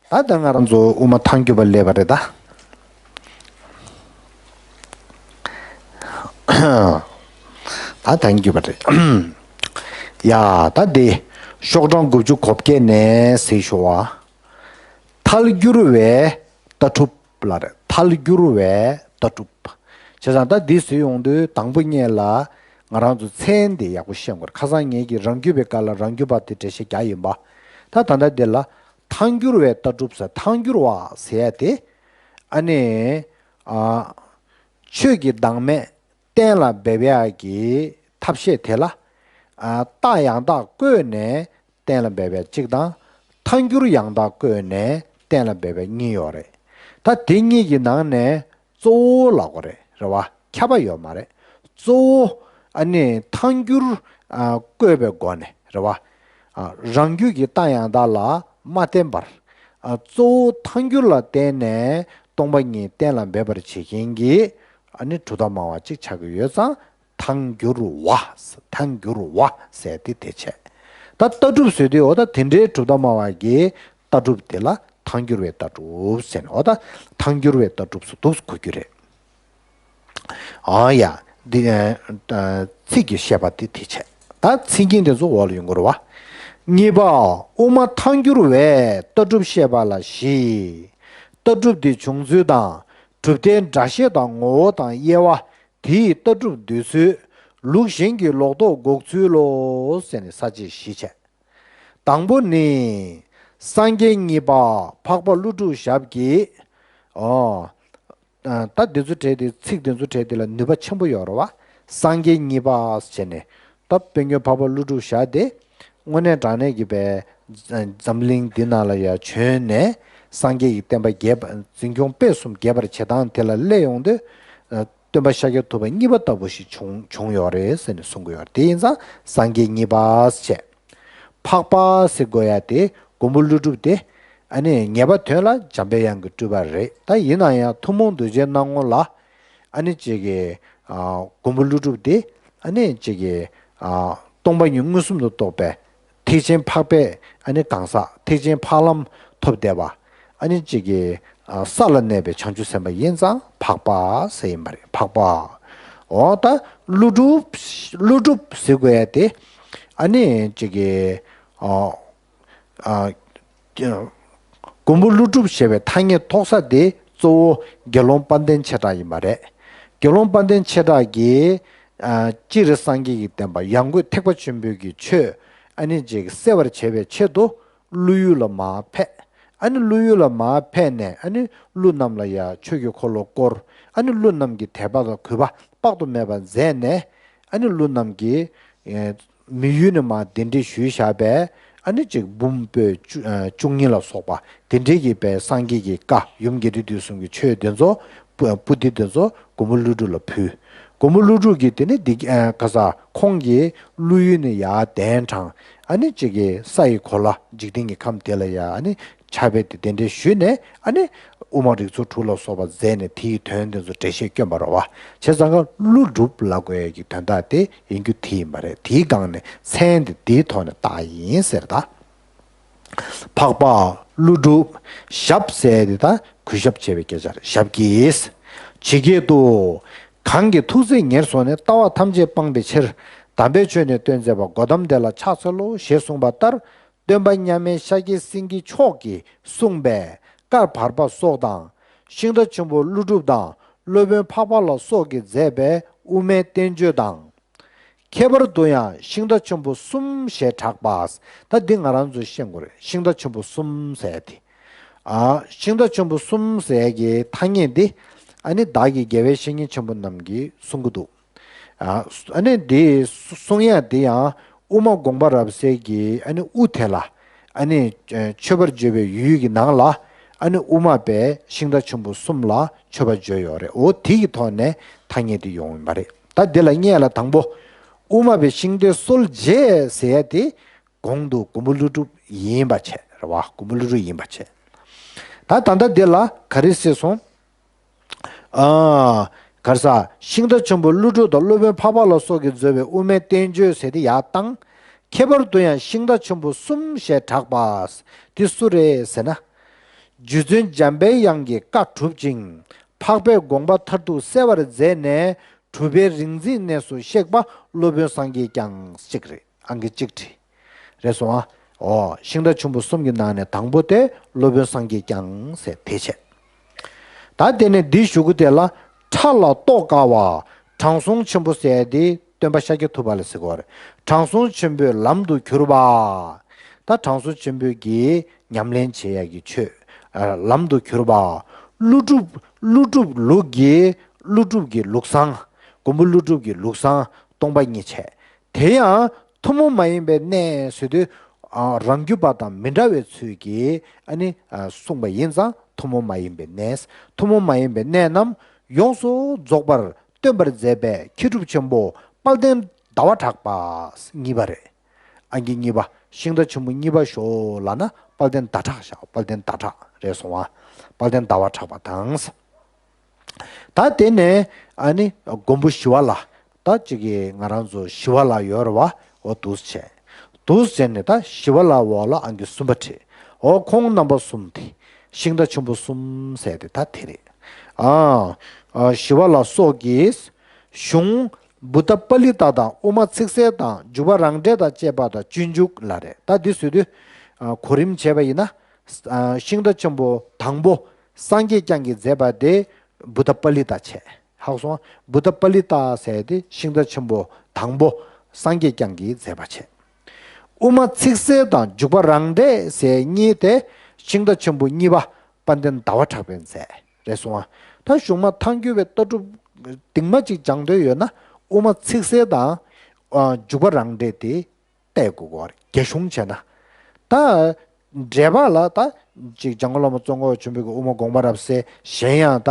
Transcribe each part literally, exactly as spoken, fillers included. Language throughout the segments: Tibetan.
ད་ད་ང་རང་ཚོ་དབུ་མ་ཐལ་འགྱུར་བ་སླེབས་པ་རེད་ད། ད་ཐལ་འགྱུར་བ་རེད། ཡ་ད་འདི་ཤོག་གྲངས་དགུ་བཅུ་གོ་བརྒྱད་ནས་གཟིགས་ཤོག་ཨ། ཐལ་འགྱུར་བའི་ལྟ་གྲུབ་ལ་རེད། ཐལ་འགྱུར་བའི་ལྟ་གྲུབ། བྱས་ཙང་ད་འདི་གཟིགས་ཡོང་དུས་དང་པོ་ཉིད་ལ་ང་རང་ཚོ་མཚན་དེ་ཡག་པོ་ཤེས་དགོས་རེད། ཁ་སང་ངེད་ཀྱིས་རང་རྒྱུད་པའི་སྐབས་ལ་རང་རྒྱུད་པ་དེ་འགྲེལ་བཤད་རྒྱག་ཡིན་པ། ད་ད་ལྟ་འདི་ལ་ཐལ་འགྱུར་བའི་ལྟ་གྲུབ་ཟེར། ཐལ་འགྱུར་བ་ཟེར་ཡ་དེ་ཨ་ནི་ཨ། ཆོས་ཀྱི་བདག་མེད་གཏན་ལ་འབེབས་ཡག་གི་ཐབས་ཤེས་དེ་ལ་ཨ། རྟགས་ཡང་དག་བཀོད་ནས་གཏན་ལ་འབེབས་ཡག་གཅིག་དང་། ཐལ་འགྱུར་ཡང་དག་བཀོད་ནས་གཏན་ལ་འབེབས་ཡག་གཉིས་ཡོད་རེད། ད་དེ་གཉིས་ཀྱི་ནང་ནས་གཙོ་བོ་ལབ་དགོས་རེད། རེད་བ། ཁྱབ་པ་ཡོད་མ་རེད། གཙོ་བོ་ཨ་ནི་ཐལ་འགྱུར་ཨ། བཀོད་པའི་སྒོ་ནས་རེད་བ། ཨ། རང་རྒྱུད་ཀྱི་རྟགས་ཡང་དག་ལ་མ་བརྟེན་པར། ཨ། གཙོ་བོ་ཐལ་འགྱུར་ལ་བརྟེན་ནས་སྟོང་པ་ཉིད་གཏན་ལ་འབེབས་པར་བྱེད་མཁན་གྱི་ཨ་ནི་གྲུབ་མཐའ་སྨྲ་བ་གཅིག་ཆགས་ཀྱི་ཡོད་ཙང་། ཐལ་འགྱུར་བ། ཐལ་འགྱུར་བ་ཟེར་དེ་དེ་བྱས། ད་ལྟ་གྲུབ་ཟེར་དུས་འོ་ད་དེ་འདྲའི་གྲུབ་མཐའ་སྨྲ་བ་གི་ལྟ་གྲུབ་དེ་ལ་ཐལ་འགྱུར་བའི་ལྟ་གྲུབ་ཟེར་ནས། འོ་ད་ཐལ་འགྱུར་བའི་ལྟ་གྲུབ་སུ་འདུག་གོ་རྒྱུ་རེད། ཨ་ཡ། འདི་ཨ། ཚིག་གི་བཤད་པ་དེ་དེ་བྱས། ད་ཚིག་རྒྱན་དེ་ཚོ་འོག་ལ་ཡོང་གི་རེད་བ། གཉིས་པ། དབུ་མ་ཐལ་འགྱུར་བའི་ལྟ་གྲུབ་བཤད་པ་ལ་བཞི། ལྟ་གྲུབ་དེ་བྱུང་ཚུལ་དང་། གྲུབ་མཐའི་འགྲེལ་བཤད་དང་ངོ་བོ་དང་དབྱེ་བ། དེའི་ལྟ་གྲུབ་འདོད་ཚུལ། ལུགས་གཞན་གྱི་ལོག་རྟོག་འགོག་ཚུལ་ལོ་ཟེར་ནས་ས་བཅད་བཞི་བྱས། དང་པོ་ནི། སངས་རྒྱས་གཉིས་པ་འཕགས་པ་ཀླུ་སྒྲུབ་ཞབས་ཀྱིས། ཨོ། ད་འདི་ཚོ་གྲས་དེ་ཚིག་འདི་ཚོ་གྲས་དེ་ལ་ནུས་པ་ཆེན་པོ་ཡོད་རེད་བ། སངས་རྒྱས་གཉིས་པ་བྱས་ནས། ད་དཔལ་མགོན་འཕགས་པ་ཀླུ་སྒྲུབ་ཞབས་དེ་དངོས་གནས་དྲང་གནས་ཀྱི་པའི་འཛམ་གླིང་འདི་ནང་ལ་ཡ་བྱོན་ནས་སངས་རྒྱས་ཀྱི་བསྟན་པ་རྒྱས་པ། འཛིན་སྐྱོང་སྤེལ་གསུམ་རྒྱས་པར་བྱེད་སྟངས་དེ་ལ་སླེབས་ཡོང་དུས། སྟོན་པ་ཤཱཀྱ་ཐུབ་པ་གཉིས་པ་ལྟ་བུ་ཞིག་བྱུང་བྱུང་ཡོད་རེད་ཟེར་ནས་གསུང་གི་ཡོད་རེད། དེ་ཡིན་ཙང་སངས་རྒྱས་གཉིས་པ་བྱས། འཕགས་པ་ཟེར་དགོས་ཡ་དེ་མགོན་པོ་ཀླུ་སྒྲུབ་དེ་ཨ་ནི་ངེས་པ་དོན་ལ་འཇམ་པའི་དབྱངས་ཀྱི་སྤྲུལ་པ་རེད། ད་ཡིན་ན་ཡང་ཐུན་མོང་གདུལ་བྱའི་སྣང་ངོ་ལ་ཨ་ནི་ཅིག་གི་ཨ། མགོན་པོ་ཀླུ་སྒྲུབ་དེ་ཨ་ནི་ཅིག་གི་ཨ། སྟོང་པ་ཉིད་མངོན་སུམ་དུ་རྟོགས་པའི་ཐེག་ཆེན་འཕགས་པའི་ཨ་ནི་གང་ཟག། ཐེག་ཆེན་འཕགས་ལམ་ཐོབ་བསྡད་པ། ཨ་ནི་ཅིག་གི་ཨ། ས་ལ་གནས་པའི་བྱང་ཆུབ་སེམས་དཔའ་ཡིན་ཙང་འཕགས་པ་ཟེར་ཡིན་པ་རེད། འཕགས་པ། འོ་ད་ཀླུ་སྒྲུབ། ཀླུ་སྒྲུབ་ཟེར་དགོས་ཡ་དེ་ཨ་ནི་ཅིག་གི་ཨ། ཨ། མགོན་པོ་ཀླུ་སྒྲུབ་ཞེས་པའི་ཐ་སྙད་ཐོགས་ས་དེ་གཙོ་བོ་དགེ་སློང་དཔལ་ལྡན་ཆེ་གྲགས་ཡིན་པ་རེད། དགེ་སློང་དཔལ་ལྡན་ཆེ་གྲགས་ཀྱིས་ཨ། སྤྱིར་སངས་རྒྱས་ཀྱི་བསྟན་པ་ཡང་སྒོས་ཐེག་པ་ཆེན་པོའི་གི་ཆོས་ཨ་ནི་ཅིག་གསལ་བར་བྱེད་པའི་ཆེད་དུ་ཀླུ་ཡུལ་ལ་མར་ཕེབས། ཨ་ནི་ཀླུ་ཡུལ་ལ་མར་ཕེབས་ནས་ཨ་ནི་ཀླུ་རྣམས་ལ་ཡང་ཆོས་ཀྱི་འཁོར་ལོ་བསྐོར། ཨ་ནི་ཀླུ་རྣམས་ཀྱི་དད་པ་དང་གུས་པ་དཔག་ཏུ་མེད་པ་མཛད་ནས། ཨ་ནི་ཀླུ་རྣམས་ཀྱིས་ཨེ། མི་ཡུལ་ནས་མར་གདན་འདྲེན་ཞུས་བཞག་པའི་ཨ་ནི་ཅིག་འབུམ་པོད་བཅུ་ཨ། བཅུ་གཉིས་ལ་སོགས་པ་དེ་འདྲའི་གི་པའི་སངས་རྒྱས་ཀྱི་བཀའ་ཡུམ་རྒྱས་འབྲིང་བསྡུས་གསུམ་གྱི་ཆོས་དེ་ཚོ་པོ་པོ་ཏི་དེ་ཚོ་མགོན་པོ་ཀླུ་སྒྲུབ་ལ་ཕུལ། མགོན་པོ་ཀླུ་སྒྲུབ་ཀྱིས་དེ་ནི་འདི་ཨ། ག་ས་ཁོང་གིས་ཀླུ་ཡུལ་ནས་ཡར་གདན་དྲངས། ཨ་ནི་ཅིག་གི་ས་ཡི་གོ་ལ་འཇིག་རྟེན་གྱི་ཁམས་དེ་ལ་ཡ་ཨ་ནི་ཕྱག་དཔེ་དེ་གདན་འདྲེན་ཞུས་ནས་ཨ་ནི་དབུ་མ་རིགས་ཚོགས་དྲུག་ལ་སོགས་པ་མཛད་ནས་དེའི་དོན་དེ་ཚོ་འགྲེལ་བཤད་བསྐྱོན་པ་རེད་བ། བྱས་ཙང་ཀླུ་སྒྲུབ་ལབ་དགོས་ཡ་གི་དོན་དག་དེ་ཡིན་རྒྱུ་དེ་ཡིན་པ་རེད། དེའི་སྒང་ནས་མཚན་དེ་དེའི་ཐོག་ནས་བཏགས་ཡིན་ཟེར་ད། འཕགས་པ་ཀླུ་སྒྲུབ་ཞབས་ཟེར་དེ་ད་གུས་ཞབས་བྱེད་པའི་སྐད་ཆ་རེད། ཞབས་ཀྱིས། ཇི་སྐད་དུ། གང་གིས་ཐུགས་བརྩེ་ཉེར་བཟུང་ནས། ལྟ་བ་ཐམས་ཅད་སྤངས་པའི་ཕྱིར། དམ་པའི་ཆོས་ནི་སྟོན་མཛད་པ། གོ་ཏམ་དེ་ལ་ཕྱག་འཚལ་ལོ། ཞེས་གསུངས་པ་ལྟར། སྟོན་པ་མཉམ་མེད་ཤཱཀྱ་སེང་གེ་མཆོག་གིས་གསུངས་པའི་བཀའ་བར་པ་སོགས་དང་། ཤིང་རྟ་ཆེན་པོ་ཀླུ་སྒྲུབ་དང་སློབ་དཔོན་འཕགས་པ་ལ་སོགས་ཀྱིས་མཛད་པའི་དབུ་མའི་བསྟན་བཅོས་དང་། ཁྱད་པར་དུ་ཡང་ཤིང་རྟ་ཆེན་པོ་གསུམ་ཞེས་གྲགས་པ། ད་འདི་ང་རང་ཚོས་ཤེས་དགོས་རེད། ཤིང་རྟ་ཆེན་པོ་གསུམ་ཟེར་དེ། ཨ། ཤིང་རྟ་ཆེན་པོ་གསུམ་ཟེར་གྱི་ཐ་སྙད་འདི་ཨ་ནི་བདག་གིས་རྒྱལ་བའི་བཤེས་གཉེན་ཆེན་པོ་རྣམས་ཀྱིས་གསུང་གི་འདུག་ཨ་ནི་འདི་གསུང་ཡ་འདི་ཡང་དབུ་མ་དགོངས་པ་རབ་གསལ་གྱི་ཨ་ནི་དབུ་དེ་ལ་ཨ་ནི་མཆོད་པར་བརྗོད་པའི་ཡུལ་གྱི་ནང་ལ་ཨ་ནི་དབུ་མ་པའི་ཤིང་རྟ་ཆེན་པོ་གསུམ་ལ་མཆོད་པར་བརྗོད་ཡོད་རེད། འོ་དེ་གི་ཐོག་ནས་ཐ་སྙད་དེ་ཡོང་ཡིན་པ་རེད། ད་འདི་ལ་སྔོན་ལ་དང་པོ་དབུ་མ་པའི་ཤིང་རྟའི་སྲོལ་འབྱེད་ཟེར་ཡ་དེ་གོང་དུ་མགོན་པོ་ཀླུ་སྒྲུབ་ཡིན་པ་བྱས་རེད་བ། མགོན་པོ་ཀླུ་སྒྲུབ་ཡིན་པ་བྱས། ད་ད་ལྟ་འདི་ལ་ག་རེ་ཟེར་སོང་། ཨ། ག་རེ་ཟ། ཤིང་རྟ་ཆེན་པོ་ཀླུ་སྒྲུབ་དང་སློབ་དཔོན་འཕགས་པ་ལ་སོགས་ཀྱིས་མཛད་པའི་དབུ་མའི་བསྟན་བཅོས་ཟེར་དེ་ཡར་བཏང་། ཁྱད་པར་དུ་ཡང་ཤིང་རྟ་ཆེན་པོ་གསུམ་ཞེས་གྲགས་པ། དེ་སུ་རེད་ཟེར་ན། རྗེ་བཙུན་འཇམ་པའི་དབྱངས་ཀྱི་བཀའ་གྲུབ་ཅིང་། འཕགས་པའི་དགོངས་པ་མཐར་ཐུག་གསལ་བར་མཛད་ནས། གྲུབ་པའི་རིག་འཛིན་གནས་སུ་གཤེགས་པ། སློབ་དཔོན་སངས་རྒྱས་ཀྱང་གཅིག་རེད། ཨང་ཀི་གཅིག་བྲིས། རེད་སོང་ཨ། ཨོ། ཤིང་རྟ་ཆེན་པོ་གསུམ་གྱི་ནང་ནས་དང་པོ་དེ་སློབ་དཔོན་སངས་རྒྱས་ཀྱང་ཟེར་དེ་བྱས། ད་དེ་ནས་འདི་ཞུ་གི་དེ་ལ། ཕྲ་ལ་རྟོགས་དཀའ་བ། དྲང་སྲོང་ཆེན་པོ་ཟེར་ཡ་དེ་སྟོན་པ་ཤཱཀྱ་ཐུབ་པ་ལ་ཟེར་གོ་རེད། དྲང་སྲོང་ཆེན་པོས་ལམ་དུ་གྱུར་པ། ད་དྲང་སྲོང་ཆེན་པོས་ཀྱིས་ཉམས་ལེན་བྱེད་ཡ་གི་ཆོས། ཨ། ལམ་དུ་གྱུར་པ། ཀླུ་སྒྲུབ། ཀླུ་སྒྲུབ་ལུགས་ཀྱི། ཀླུ་སྒྲུབ་ཀྱི་ལུགས་བཟང་། མགོན་པོ་ཀླུ་སྒྲུབ་ཀྱི་ལུགས་བཟང་སྟོང་པ་ཉིད་བྱས། དེ་ཡང་ཐུན་མོང་མ་ཡིན་པའི་གནས་ཟེར་དུས། ཨ། རང་རྒྱུད་པ་དང་མི་འདྲ་བའི་ཚུལ་གྱིས་ཨ་ནི། ཨ། གསུངས་པ་ཡིན་ཙང་ཐུན་མོང་མ་ཡིན་པའི་གནས། ཐུན་མོང་མ་ཡིན་པའི་གནས་རྣམས་ཡོངས་སུ་རྫོགས་པར་སྟོན་པར་མཛད་པའི་མཁས་གྲུབ་ཆེན་པོ་དཔལ་ལྡན་ཟླ་བ་གྲགས་པ་གཉིས་པ་རེད། ཨང་ཀི་གཉིས་པ། ཤིང་རྟ་ཆེན་པོ་གཉིས་པ་ཞོག་ལབ་ན་དཔལ་ལྡན་ཟླ་གྲགས་བཞག་དཔལ་ལྡན་ཟླ་གྲགས་རེད་སོང་བ། དཔལ་ལྡན་ཟླ་བ་གྲགས་པ་དང་། ད་དེ་ནས་ཨ་ནི་མགོན་པོ་ཞི་བ་ལྷ། ད་ཅིག་གི་ང་རང་ཚོ་ཞི་བ་ལྷ་ཡོད་རེད་བ། འོ་འདུག་བྱས། འདུག་བྱས་ནས་ད་ཞི་བ་ལྷ་འོག་ལ་ཨང་ཀི་གསུམ་པ་བྲིས། འོ་ཁོང་རྣམ་པ་གསུམ་དེ། ཤིང་རྟ་ཆེན་པོ་གསུམ་ཟེར་དེ་ད་དེ་རེད། ཨ། ཨ། ཞི་བ་ལྷ་སོགས་ཀྱིས་གཞུང་བུདྡྷ་པཱ་ལི་ཏ་དང་དབུ་མ་ཚིག་གསལ་དང་འཇུག་པ་རང་འགྲེལ་དང་བཅས་པ་དང་སྤྱོད་འཇུག་ལ་རེད། ད་འདི་ཟེར་དུས། ཨ། གོ་རིམ་བྱས་པ་ཡིན་ན། ཨ། ཤིང་རྟ་ཆེན་པོ་དང་པོ་སངས་རྒྱས་བསྐྱངས་ཀྱིས་མཛད་པ་དེ་བུདྡྷ་པཱ་ལི་ཏ་བྱས། ཧ་གོ་སོང་། བུདྡྷ་པཱ་ལི་ཏ་ཟེར་དེ་ཤིང་རྟ་ཆེན་པོ་དང་པོ་སངས་རྒྱས་བསྐྱངས་ཀྱིས་མཛད་པ་བྱས། དབུ་མ་ཚིག་གསལ་དང་འཇུག་པ་རང་འགྲེལ་ཟེར་གཉིས་དེ་ཤིང་རྟ་ཆེན་པོ་གཉིས་པ་དཔལ་ལྡན་ཟླ་བ་གྲགས་པས་མཛད་རེད་སོང་ཨ། ད་གཞུང་མ་ཐལ་འགྱུར་བའི་ལྟ་གྲུབ་གཏིང་མ་གཅིག་སྦྱང་འདོད་ཡོད་ན་དབུ་མ་ཚིག་གསལ་དང་། ཨ། འཇུག་པ་རང་འགྲེལ་དེ་བལྟས་དགོས་ཀྱི་རེད། རྒྱ་གཞུང་བྱས་ན། ད་འགྲེལ་པ་ལ་ད་ཅིག་འཇམ་མགོན་བླ་མ་ཙོང་ཁ་པ་ཆེན་པོའི་གི་དབུ་མ་དགོངས་པ་རབ་གསལ། གཞན་ཡང་ད་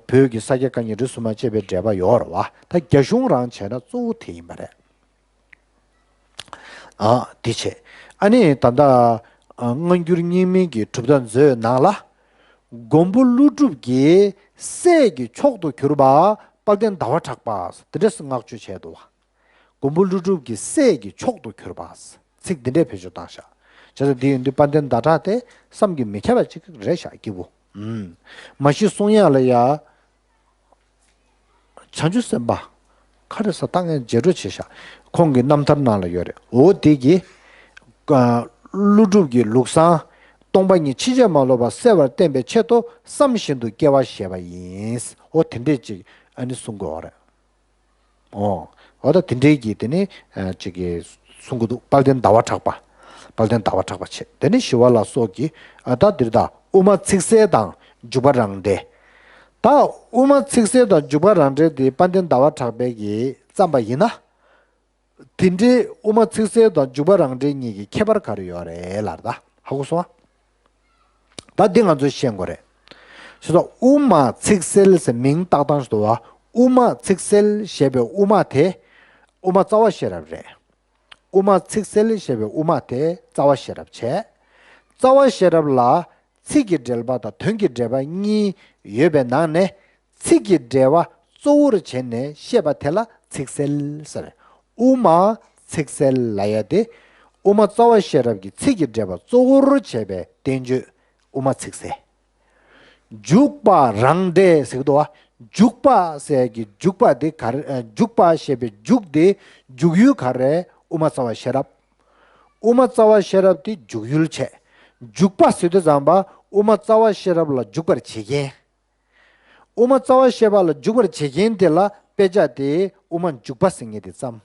བོད་ཀྱི་ས་སྐྱ་བཀའ་རྙིང་རིས་སུ་མ་ཆད་པའི་འགྲེལ་པ་ཡོད་རེད་བ། ད་རྒྱ་གཞུང་རང་བྱས་ན་གཙོ་བོ་དེ་ཡིན་པ་རེད། ཨ། དེ་བྱས། ཨ་ནི་ད་ལྟ་སྔ་འགྱུར་རྙིང་མའི་གི་གྲུབ་མཐའ་མཛོད་ནང་ལ། མགོན་པོ་ཀླུ་སྒྲུབ་ཀྱི་སྲས་ཀྱི་མཆོག་ཏུ་གྱུར་པ་དཔལ་ལྡན་ཟླ་བ་གྲགས་པ་དེ་འདྲས་སུ་བསྔགས་བརྗོད་བྱས་འདུག་བ། མགོན་པོ་ཀླུ་སྒྲུབ་ཀྱི་སྲས་ཀྱི་མཆོག་ཏུ་གྱུར་པ། ཚིག་འདི་འདྲའི་བེད་སྤྱོད་བཏང་ཤག་བྱས་ཙང་འདི་ཡིན་དུས་དཔལ་ལྡན་ཟླ་གྲགས་དེ་བསམ་གྱིས་མི་ཁྱབ་པ་ཅིག་རེད་ཤག་སྐྱེས་བུ། ཨུམ། མ་གཞི་གསུང་ཡག་ལ་ཡ། བྱང་ཆུབ་སེམས་དཔའ། ག་རེ་ཟེར་ད་ངས་བརྗེད་འགྲོ་བྱས་ཤག་ཁོང་གི་རྣམ་ཐར་ནང་ལ་ཡོད་རེད། འོ་དེ་གི། ཀླུ་སྒྲུབ་ཀྱི་ལུགས་བཟང་། སྟོང་པ་ཉིད་ཕྱིན་ཅི་མ་ལོག་པ་གསལ་བར་བསྟན་པའི་ཆེད་དུ་བསམ་བཞིན་དུ་སྐྱེ་བ་བཞེས་པ་ཡིན། འོ་དེ་འདྲས་ཅིག་ཨ་ནི་གསུང་དགོས་རེད། ཨོ། འོ་ད་དེ་འདྲའི་གི་དེ་ནི་ཨ་ཅིག་གི་གསུང་གི་འདུག་དཔལ་ལྡན་ཟླ་བ་གྲགས་པ། དཔལ་ལྡན་ཟླ་བ་གྲགས་པ་བྱས། དེ་ནི་ཞི་བ་ལྷ་སོགས་ཀྱིས་ཨ་ད་འདིར་ད་དབུ་མ་ཚིག་གསལ་དང་འཇུག་པ་རང་འགྲེལ། ད་དབུ་མ་ཚིག་གསལ་དང་འཇུག་པ་རང་འགྲེལ་དེ་དཔལ་ལྡན་ཟླ་བ་གྲགས་པས་ཀྱིས་བརྩམས་པ་ཡིན་ན། དེ་འདྲའི་དབུ་མ་ཚིག་གསལ་དང་འཇུག་པ་རང་འགྲེལ་གཉིས་ཀྱི་ཁྱད་པར་ག་རེ་ཡོད་རེད་ལབ་ད་ཧ་གོ་སོང་ཨ། ད་འདི་ང་ཚོས་ཤེས་དགོས་རེད། ཞེས་སོགས་དབུ་མ་ཚིག་གསལ་ཟེར་མིང་བཏགས་སྟངས་ཞིག་འདུག་བ། དབུ་མ་ཚིག་གསལ་ཞེས་པའི་དབུ་མ་དེ་དབུ་མ་རྩ་བ་ཤེས་རབ་རེད། དབུ་མ་ཚིག་གསལ་ཞེས་པའི་དབུ་མ་དེ་རྩ་བ་ཤེས་རབ་བྱས། རྩ་བ་ཤེས་རབ་ལ་ཚིག་གི་འགྲེལ་པ་དང་དོན་གྱི་འགྲེལ་པ་གཉིས་ཡོད་པའི་ནང་ནས། ཚིག་གི་འགྲེལ་པ་གཙོ་བོར་བྱས་ནས་བཤད་པ་དེ་ལ་ཚིག་གསལ་ཟེར། དབུ་མ་ཚིག་གསལ་ལབ་ཡ་དེ། དབུ་མ་རྩ་བ་ཤེས་རབ་ཀྱི་ཚིག་གི་འགྲེལ་པ་གཙོ་བོར་བྱས་པའི་བསྟན་བཅོས་དབུ་མ་ཚིག་གསལ། འཇུག་པ་རང་འགྲེལ་ཟེར་གྱི་འདུག་བ། འཇུག་པ་ཟེར་གྱི་འཇུག་པ་དེ་ག་རེ། འཇུག་པ་ཞེས་པའི་འཇུག་དེ་འཇུག་ཡུལ་ག་རེ། དབུ་མ་རྩ་བ་ཤེས་རབ། དབུ་མ་རྩ་བ་ཤེས་རབ་དེ་འཇུག་ཡུལ་བྱས། འཇུག་པ་ཟེར་དུས་ཙམ་པ་དབུ་མ་རྩ་བ་ཤེས་རབ་ལ་འཇུག་པར་བྱེད་མཁན། དབུ་མ་རྩ་བ་ཤེས་རབ་ལ་འཇུག་པར་བྱེད་མཁན་དེ་ལ་དཔེ་ཆ་དེ་དབུ་མ་འཇུག་པ་ཟེར་མཁན་དེ་བརྩམས།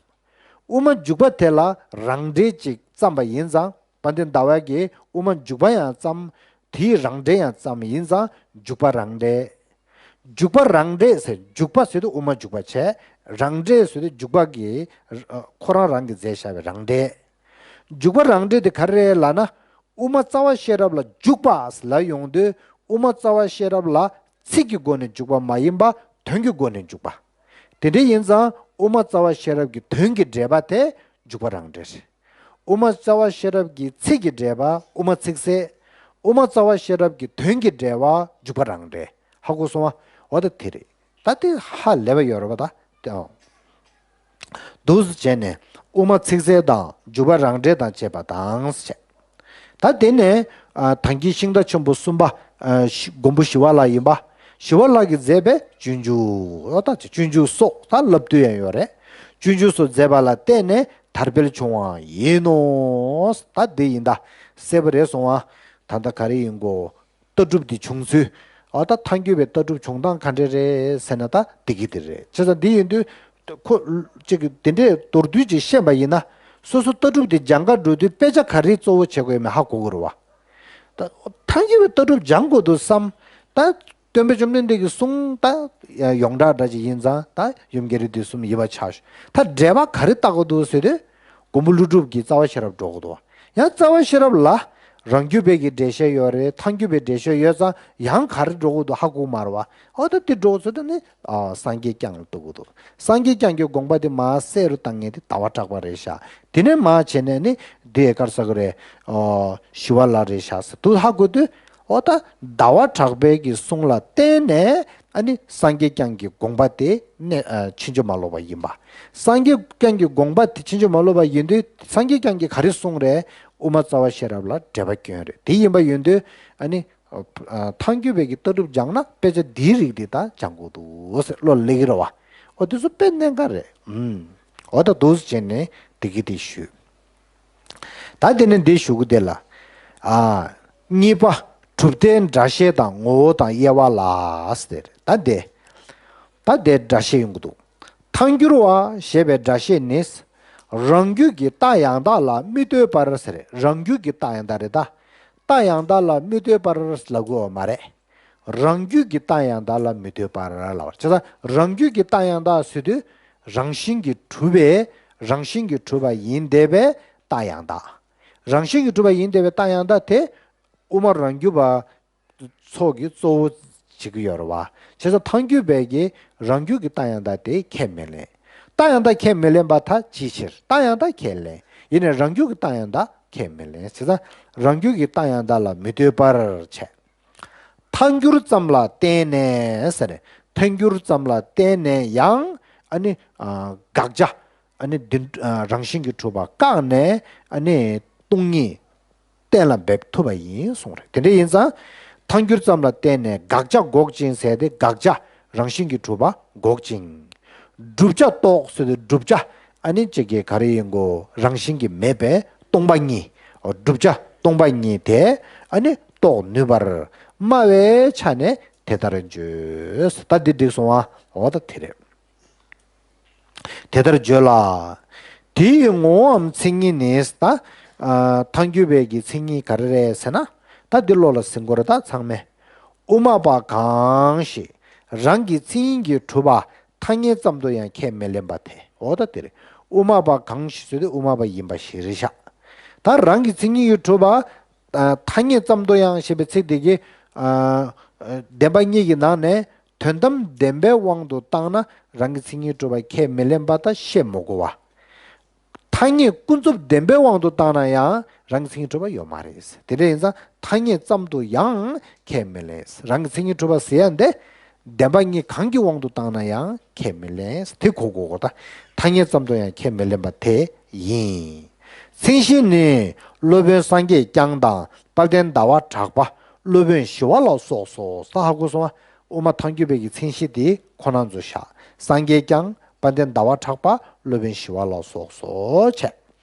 དབུ་མ་འཇུག་པ་དེ་ལ་རང་འགྲེལ་ཅིག་བརྩམས་པ་ཡིན་ཙང་དཔལ་ལྡན་ཟླ་བ་གིས་དབུ་མ་འཇུག་པ་ཡང་བརྩམས། དེའི་རང་འགྲེལ་ཡང་བརྩམས་ཡིན་ཙང་འཇུག་པ་རང་འགྲེལ། འཇུག་པ་རང་འགྲེལ་ཟེར་འཇུག་པ་ཟེར་དུས་དབུ་མ་འཇུག་པ་བྱས། རང་འགྲེལ་ཟེར་དུས་འཇུག་པ་གིས་ཁོ་རང་རང་གིས་མཛད་བཞག་པའི་རང་འགྲེལ། འཇུག་པ་རང་འགྲེལ་དེ་ག་རེ་རེད་ལབ་ན། དབུ་མ་རྩ་བ་ཤེས་རབ་ལ་འཇུག་པ་ལབ་ཡོང་དུས་དབུ་མ་རྩ་བ་ཤེས་རབ་ལ་ཚིག་གི་སྒོ་ནས་འཇུག་པ་མ་ཡིན་པ་དོན་གྱི་སྒོ་ནས་འཇུག་པ། དེ་འདྲ་ཡིན་ཙང་དབུ་མ་རྩ་བ་ཤེས་རབ་ཀྱི་དོན་གྱི་འགྲེལ་པ་དེ་འཇུག་པ་རང་འགྲེལ་རེད། དབུ་མ་རྩ་བ་ཤེས་རབ་ཀྱི་ཚིག་གི་འགྲེལ་པ་དབུ་མ་ཚིག་གསལ། དབུ་མ་རྩ་བ་ཤེས་རབ་ཀྱི་དོན་གྱི་འགྲེལ་པ་འཇུག་པ་རང་འགྲེལ། ཧ་གོ་སོང་བ། འོ་ད་དེ་རེད། ད་དེ་ཧ་ལས་པ་ཡོད་རེད་པ་ད། དེའང་། འདུག་སེ་བྱས་ནས་དབུ་མ་ཚིག་གསལ་དང་འཇུག་པ་རང་འགྲེལ་དང་བཅས་པ་དང་ཟེར། ད་དེ་ནས་ཨ་དང་གི་ཤིང་རྟ་ཆེན་པོ་གསུམ་པ་ ཨ་ཞི་མགོན་པོ་ཞི་བ་ལྷ་ཡིན་པ། ཞི་བ་ལྷ་གིས་མཛད་པའི་སྤྱོད་འཇུག་ཨོ་ད་སྤྱོད་འཇུག་སོགས་ད་བསླབ་བཏུས་ཡང་ཡོད་རེད། སྤྱོད་འཇུག་སོགས་མཛད་པ་ལ་བརྟེན་ནས་དར་འཕེལ་བྱུང་བ་ཡིན་ནོ། ད་འདི་ཡིན་ད། གསལ་པོ་རེད་སོང་བ། ད་ལྟ་ག་རེ་ཡིན་གོ། ལྟ་གྲུབ་འདི་བྱུང་ཚུལ། ཨོ་ད་ཐལ་འགྱུར་བའི་ལྟ་གྲུབ་བྱུང་སྟངས་ག་འདྲ་རེད་ཟེར་ན་ད་འདི་གི་འདི་རེད། བྱས་ཙང་འདི་ཡིན་དུས། ཁོ། ཅིག་དེ་འདྲའི་མདོར་བསྡུས་ཅིག་ཤེས་པ་ཡིན་ན། སོ་སོ་ལྟ་གྲུབ་དེ་སྦྱང་ག་འགྲོ་དུས་དཔེ་ཆ་ག་རེ་གཙོ་བོ་བྱེད་དགོས་མེད་ཧ་གོ་གི་རེད་བ། ད་ཐལ་འགྱུར་བའི་ལྟ་གྲུབ་སྦྱང་དགོས་འདུག་བསམ། ད་སྟོན་པ་བཅོམ་ལྡན་འདས་ཀྱི་གསུང་ད་ཡོངས་གྲགས་འདྲ་ཅིག་ཡིན་ཙང་ད་ཡུམ་རྒྱལ་རིགས་འདི་གསུམ་ཡིན་པ་ཆགས་ཤོག་ད་འགྲེལ་པ་ག་རེ་བལྟ་དགོས་འདུག་ཟེར་དུས། མགོན་པོ་ཀླུ་སྒྲུབ་ཀྱི་རྩ་བ་ཤེས་རབ་འགྲོ་དགོས་འདུག་ཡང་རྩ་བ་ཤེས་རབ་ལ་རང་རྒྱུད་པའི་གི་འགྲེལ་བཤད་ཡོད་རེད། ཐལ་འགྱུར་བའི་འགྲེལ་བཤད་ཡོད་ཙང་ཡང་ག་རེ་འགྲོ་དགོས་འདུག་ཧ་གོ་མ་རེད་བ། ཨོ་ད་དེ་འགྲོ་དགོས་ཚོད་དེ་ནི་ཨ་སངས་རྒྱས་བསྐྱངས་ལ་ལྟ་དགོས་འདུག་སངས་རྒྱས་བསྐྱངས་ཀྱི་དགོངས་པ་དེ་མར་གསལ་རུ་བཏང་མཁན་དེ་ཟླ་བ་གྲགས་པ་རེད་ཤག་དེ་ནས་མར་བྱས་ནས་ནི་དེ་ཡི་གར་ས་གི་རེད། ཨོ་ཞི་བ་ལྷ་རེད་ཤག་ཟེར་དུས་ཧ་གོ་དུས། ཨོ་ད་ཟླ་བ་གྲགས་པའི་གི་གསུང་ལ་བརྟེན་ནས་ཨ་ནི་སངས་རྒྱས་བསྐྱངས་ཀྱི་དགོངས་པ་དེ་ནས་ཨ་ཕྱིན་ཅི་མ་ལོག་པ་ཡིན་པ། སངས་རྒྱས་བསྐྱངས་ཀྱི་དགོངས་པ་དེ་ཕྱིན་ཅི་མ་ལོག་པ་ཡིན་དུས་སངས་རྒྱས་བསྐྱངས་ཀྱིས་ག་རེ་གསུངས་རེད། དབུ་མ་རྩ་བ་ཤེས་རབ་ལ་འགྲེལ་པ་བསྐྱོན་རེད། དེ་ཡིན་པ་ཡིན་དུས་ཨ་ནི་ཨ་ཐལ་འགྱུར་བའི་གི་ལྟ་གྲུབ་སྦྱངས་ན་དཔེ་ཆ་འདིའི་རིགས་འདི་ད་སྦྱང་དགོས་འདུག་ཟེར་བློ་ལ་སླེབས་ཀྱི་རེད་བ། ཨོ་དེ་ཚོ་དཔེ་གནད་འགག་རེད། ཨུམ། ཨོ་ད་འདུག་སེ་བྱས་ནས་དེ་གི་དེ་ཞུས། ད་དེ་ནས་འདི་ཞུ་གི་དེ་ལ། ཨ། གཉིས་པ། གྲུབ་མཐའི་སྒྲ་བཤད་དང་ངོ་བོ་དང་དབྱེ་བ་ལ་ཟེར། ད་དེ། ད་དེ་སྒྲ་བཤད་ཡོང་གི་འདུག་ཐལ་འགྱུར་བ་ཞེས་པའི་སྒྲ་བཤད་ནི། རང་རྒྱུད་ཀྱི་རྟགས་ཡང་དག་ལ་མི་ལྟོས་པར་ཟེར། རང་རྒྱུད་ཀྱི་རྟགས་ཡང་དག་རེད་ད། རྟགས་ཡང་དག་ལ་མི་ལྟོས་པར་ལབ་དགོས་པ་མ་རེད། རང་རྒྱུད་ཀྱི་རྟགས་ཡང་དག་ལ་མི་ལྟོས་པར་ལབ་པ། བྱས་ཙང་རང་རྒྱུད་ཀྱི་རྟགས་ཡང་དག་ཟེར་དུས། རང་བཞིན་གྱིས་གྲུབ་པའི། རང་བཞིན་གྱིས་གྲུབ་པ་ཡིན་བསྡད་པའི་རྟགས་ཡང་དག་རང་བཞིན་གྱིས་གྲུབ་པ་ཡིན་བསྡད་པའི་རྟགས་ཡང་དག་དེ། དབུ་མ་རང་རྒྱུད་པ་ཚོ་གི་གཙོ་བོ་བྱེད་ཀྱི་ཡོད་རེད་བ། བྱས་ཙང་ཐལ་འགྱུར་བས་ཀྱི་རང་རྒྱུད་ཀྱི་རྟགས་ཡང་དག་དེ་ཁས་མི་ལེན། རྟགས་ཡང་དག་ཁས་མི་ལེན་པ་ད་ཅིའི་ཕྱིར། རྟགས་ཡང་དག་ཁས་ལེན། ཡིན་ནའི་རང་རྒྱུད་ཀྱི་རྟགས་ཡང་དག་ཁས་མི་ལེན། བྱས་ཙང་རང་རྒྱུད་ཀྱི་རྟགས་ཡང་དག་ལ་མི་ལྟོས་པར་བྱས། ཐལ་འགྱུར་ཙམ་ལ་བརྟེན་ནས་ཟེར། ཐལ་འགྱུར་ཙམ་ལ་བརྟེན་ནས་ཡང་ཨ་ནི་ཨ་དགག་བྱ་ཨ་ནི་འདི་ཨ་རང་བཞིན་གྱིས་གྲུབ་པ་བཀག་ནས་ཨ་ནི་སྟོང་ཉིད་གཏན་ལ་འབེབས་ཐུབ་པ་ཡིན་གསུངས་རེད། དེ་འདྲ་ཡིན་ཙང་ཐལ་འགྱུར་ཙམ་ལ་བརྟེན་ནས་དགག་བྱ་འགོག་ཅིང་ཟེར་ཏེ་དགག་བྱ་རང་བཞིན་གྱིས་གྲུབ་པ་འགོག་ཅིང་། བསྒྲུབ་བྱ་རྟོགས་ཟེར་ཏེ་བསྒྲུབ་བྱ་ཨ་ནི་གཅིག་གིས་ག་རེ་ཡིན་གོ། རང་བཞིན་གྱིས་མེད་པའི་སྟོང་པ་ཉིད། བསྒྲུབ་བྱ་སྟོང་པ་ཉིད་དེ་ཨ་ནི་རྟོགས་ནུས་པར་སྨྲ་བའི་ཆ་ནས་དེ་ལྟར་བརྗོད། ད་འདི་འགྲིག་སོང་ཨ། འོ་ད་དེ་རེད། དེ་ལྟར་བརྗོད་ལ། དེ་ཡི་ངོ་བོའམ་མཚན་ཉིད་ནི་ད། ཨ་ཐལ་འགྱུར་བའི་གི་མཚན་ཉིད་ག་རེ་རེད་ཟེར་ན། ད་འདི་བློ་ལ་ཟིན་དགོས་རེད་ད་ཚང་མས། དབུ་མ་པ་གང་ཞིག་རང་གི་མཚན་ཉིད་ཀྱིས་གྲུབ་པ་ཐ་སྙད་ཙམ་དུ་ཡང་ཁས་མི་ལེན་པ་དེ། འོ་ད་དེ་རེད། དབུ་མ་པ་གང་ཞིག་ཟེར་དུས་དབུ་མ་པ་ཡིན་པ་ཞིག་རེད་ཤག་ད་རང་གི་མཚན་ཉིད་ཀྱིས་གྲུབ་པ། ཨ་ཐ་སྙད་ཙམ་དུ་ཡང་ཞེས་པའི་ཚིག་དེ་གིས། ཨ་བདེན་པ་གཉིས་ཀྱི་ནང་ནས་དོན་དམ་བདེན་པའི་དབང་དུ་བཏང་ན་རང་གི་མཚན་ཉིད་གྲུབ་པ་ཁས་མི་ལེན་པ་ད་བཤད་མི་དགོས་པ། ཐ་སྙད་ཀུན་རྫོབ་བདེན་པའི་དབང་དུ་བཏང་ན་ཡང་རང་གི་མཚན་ཉིད་གྲུབ་པ་ཡོད་མ་རེད། དེ་འདྲ་ཡིན་ཙང་ཐ་སྙད་ཙམ་དུ་ཡང་ཁས་མི་ལེན། རང་གི་མཚན་ཉིད་གྲུབ་པ་ཟེར་ཡ་འདི་བདེན་པ་གཉིས་གང་གི་དབང་དུ་བཏང་ན་ཡང་ཁས་མི་ལེན། དེ་གོ་དགོས་གོ་ད་ཐ་སྙད་ཙམ་དུ་ཡང་ཁས་མི་ལེན་པ་དེ་ཡིན། མཚན་གཞི་ནི་སློབ་དཔོན་སངས་རྒྱས་བསྐྱངས་དང་དཔལ་ལྡན་ཟླ་བ་གྲགས་པ་སློབ་དཔོན་ཞི་བ་ལྷ་སོགས་སོ། ད་ཧ་གོ་སོང་ང་། དབུ་མ་ཐལ་འགྱུར་བའི་གི་མཚན་གཞི་དེ་ཁོ་ན་ཚོ་བཞག་སངས་རྒྱས་བསྐྱངས། དཔལ་ལྡན་ཟླ་བ་གྲགས་པ། སློབ་དཔོན་ཞི་བ་ལྷ་སོགས་སོ་བྱས།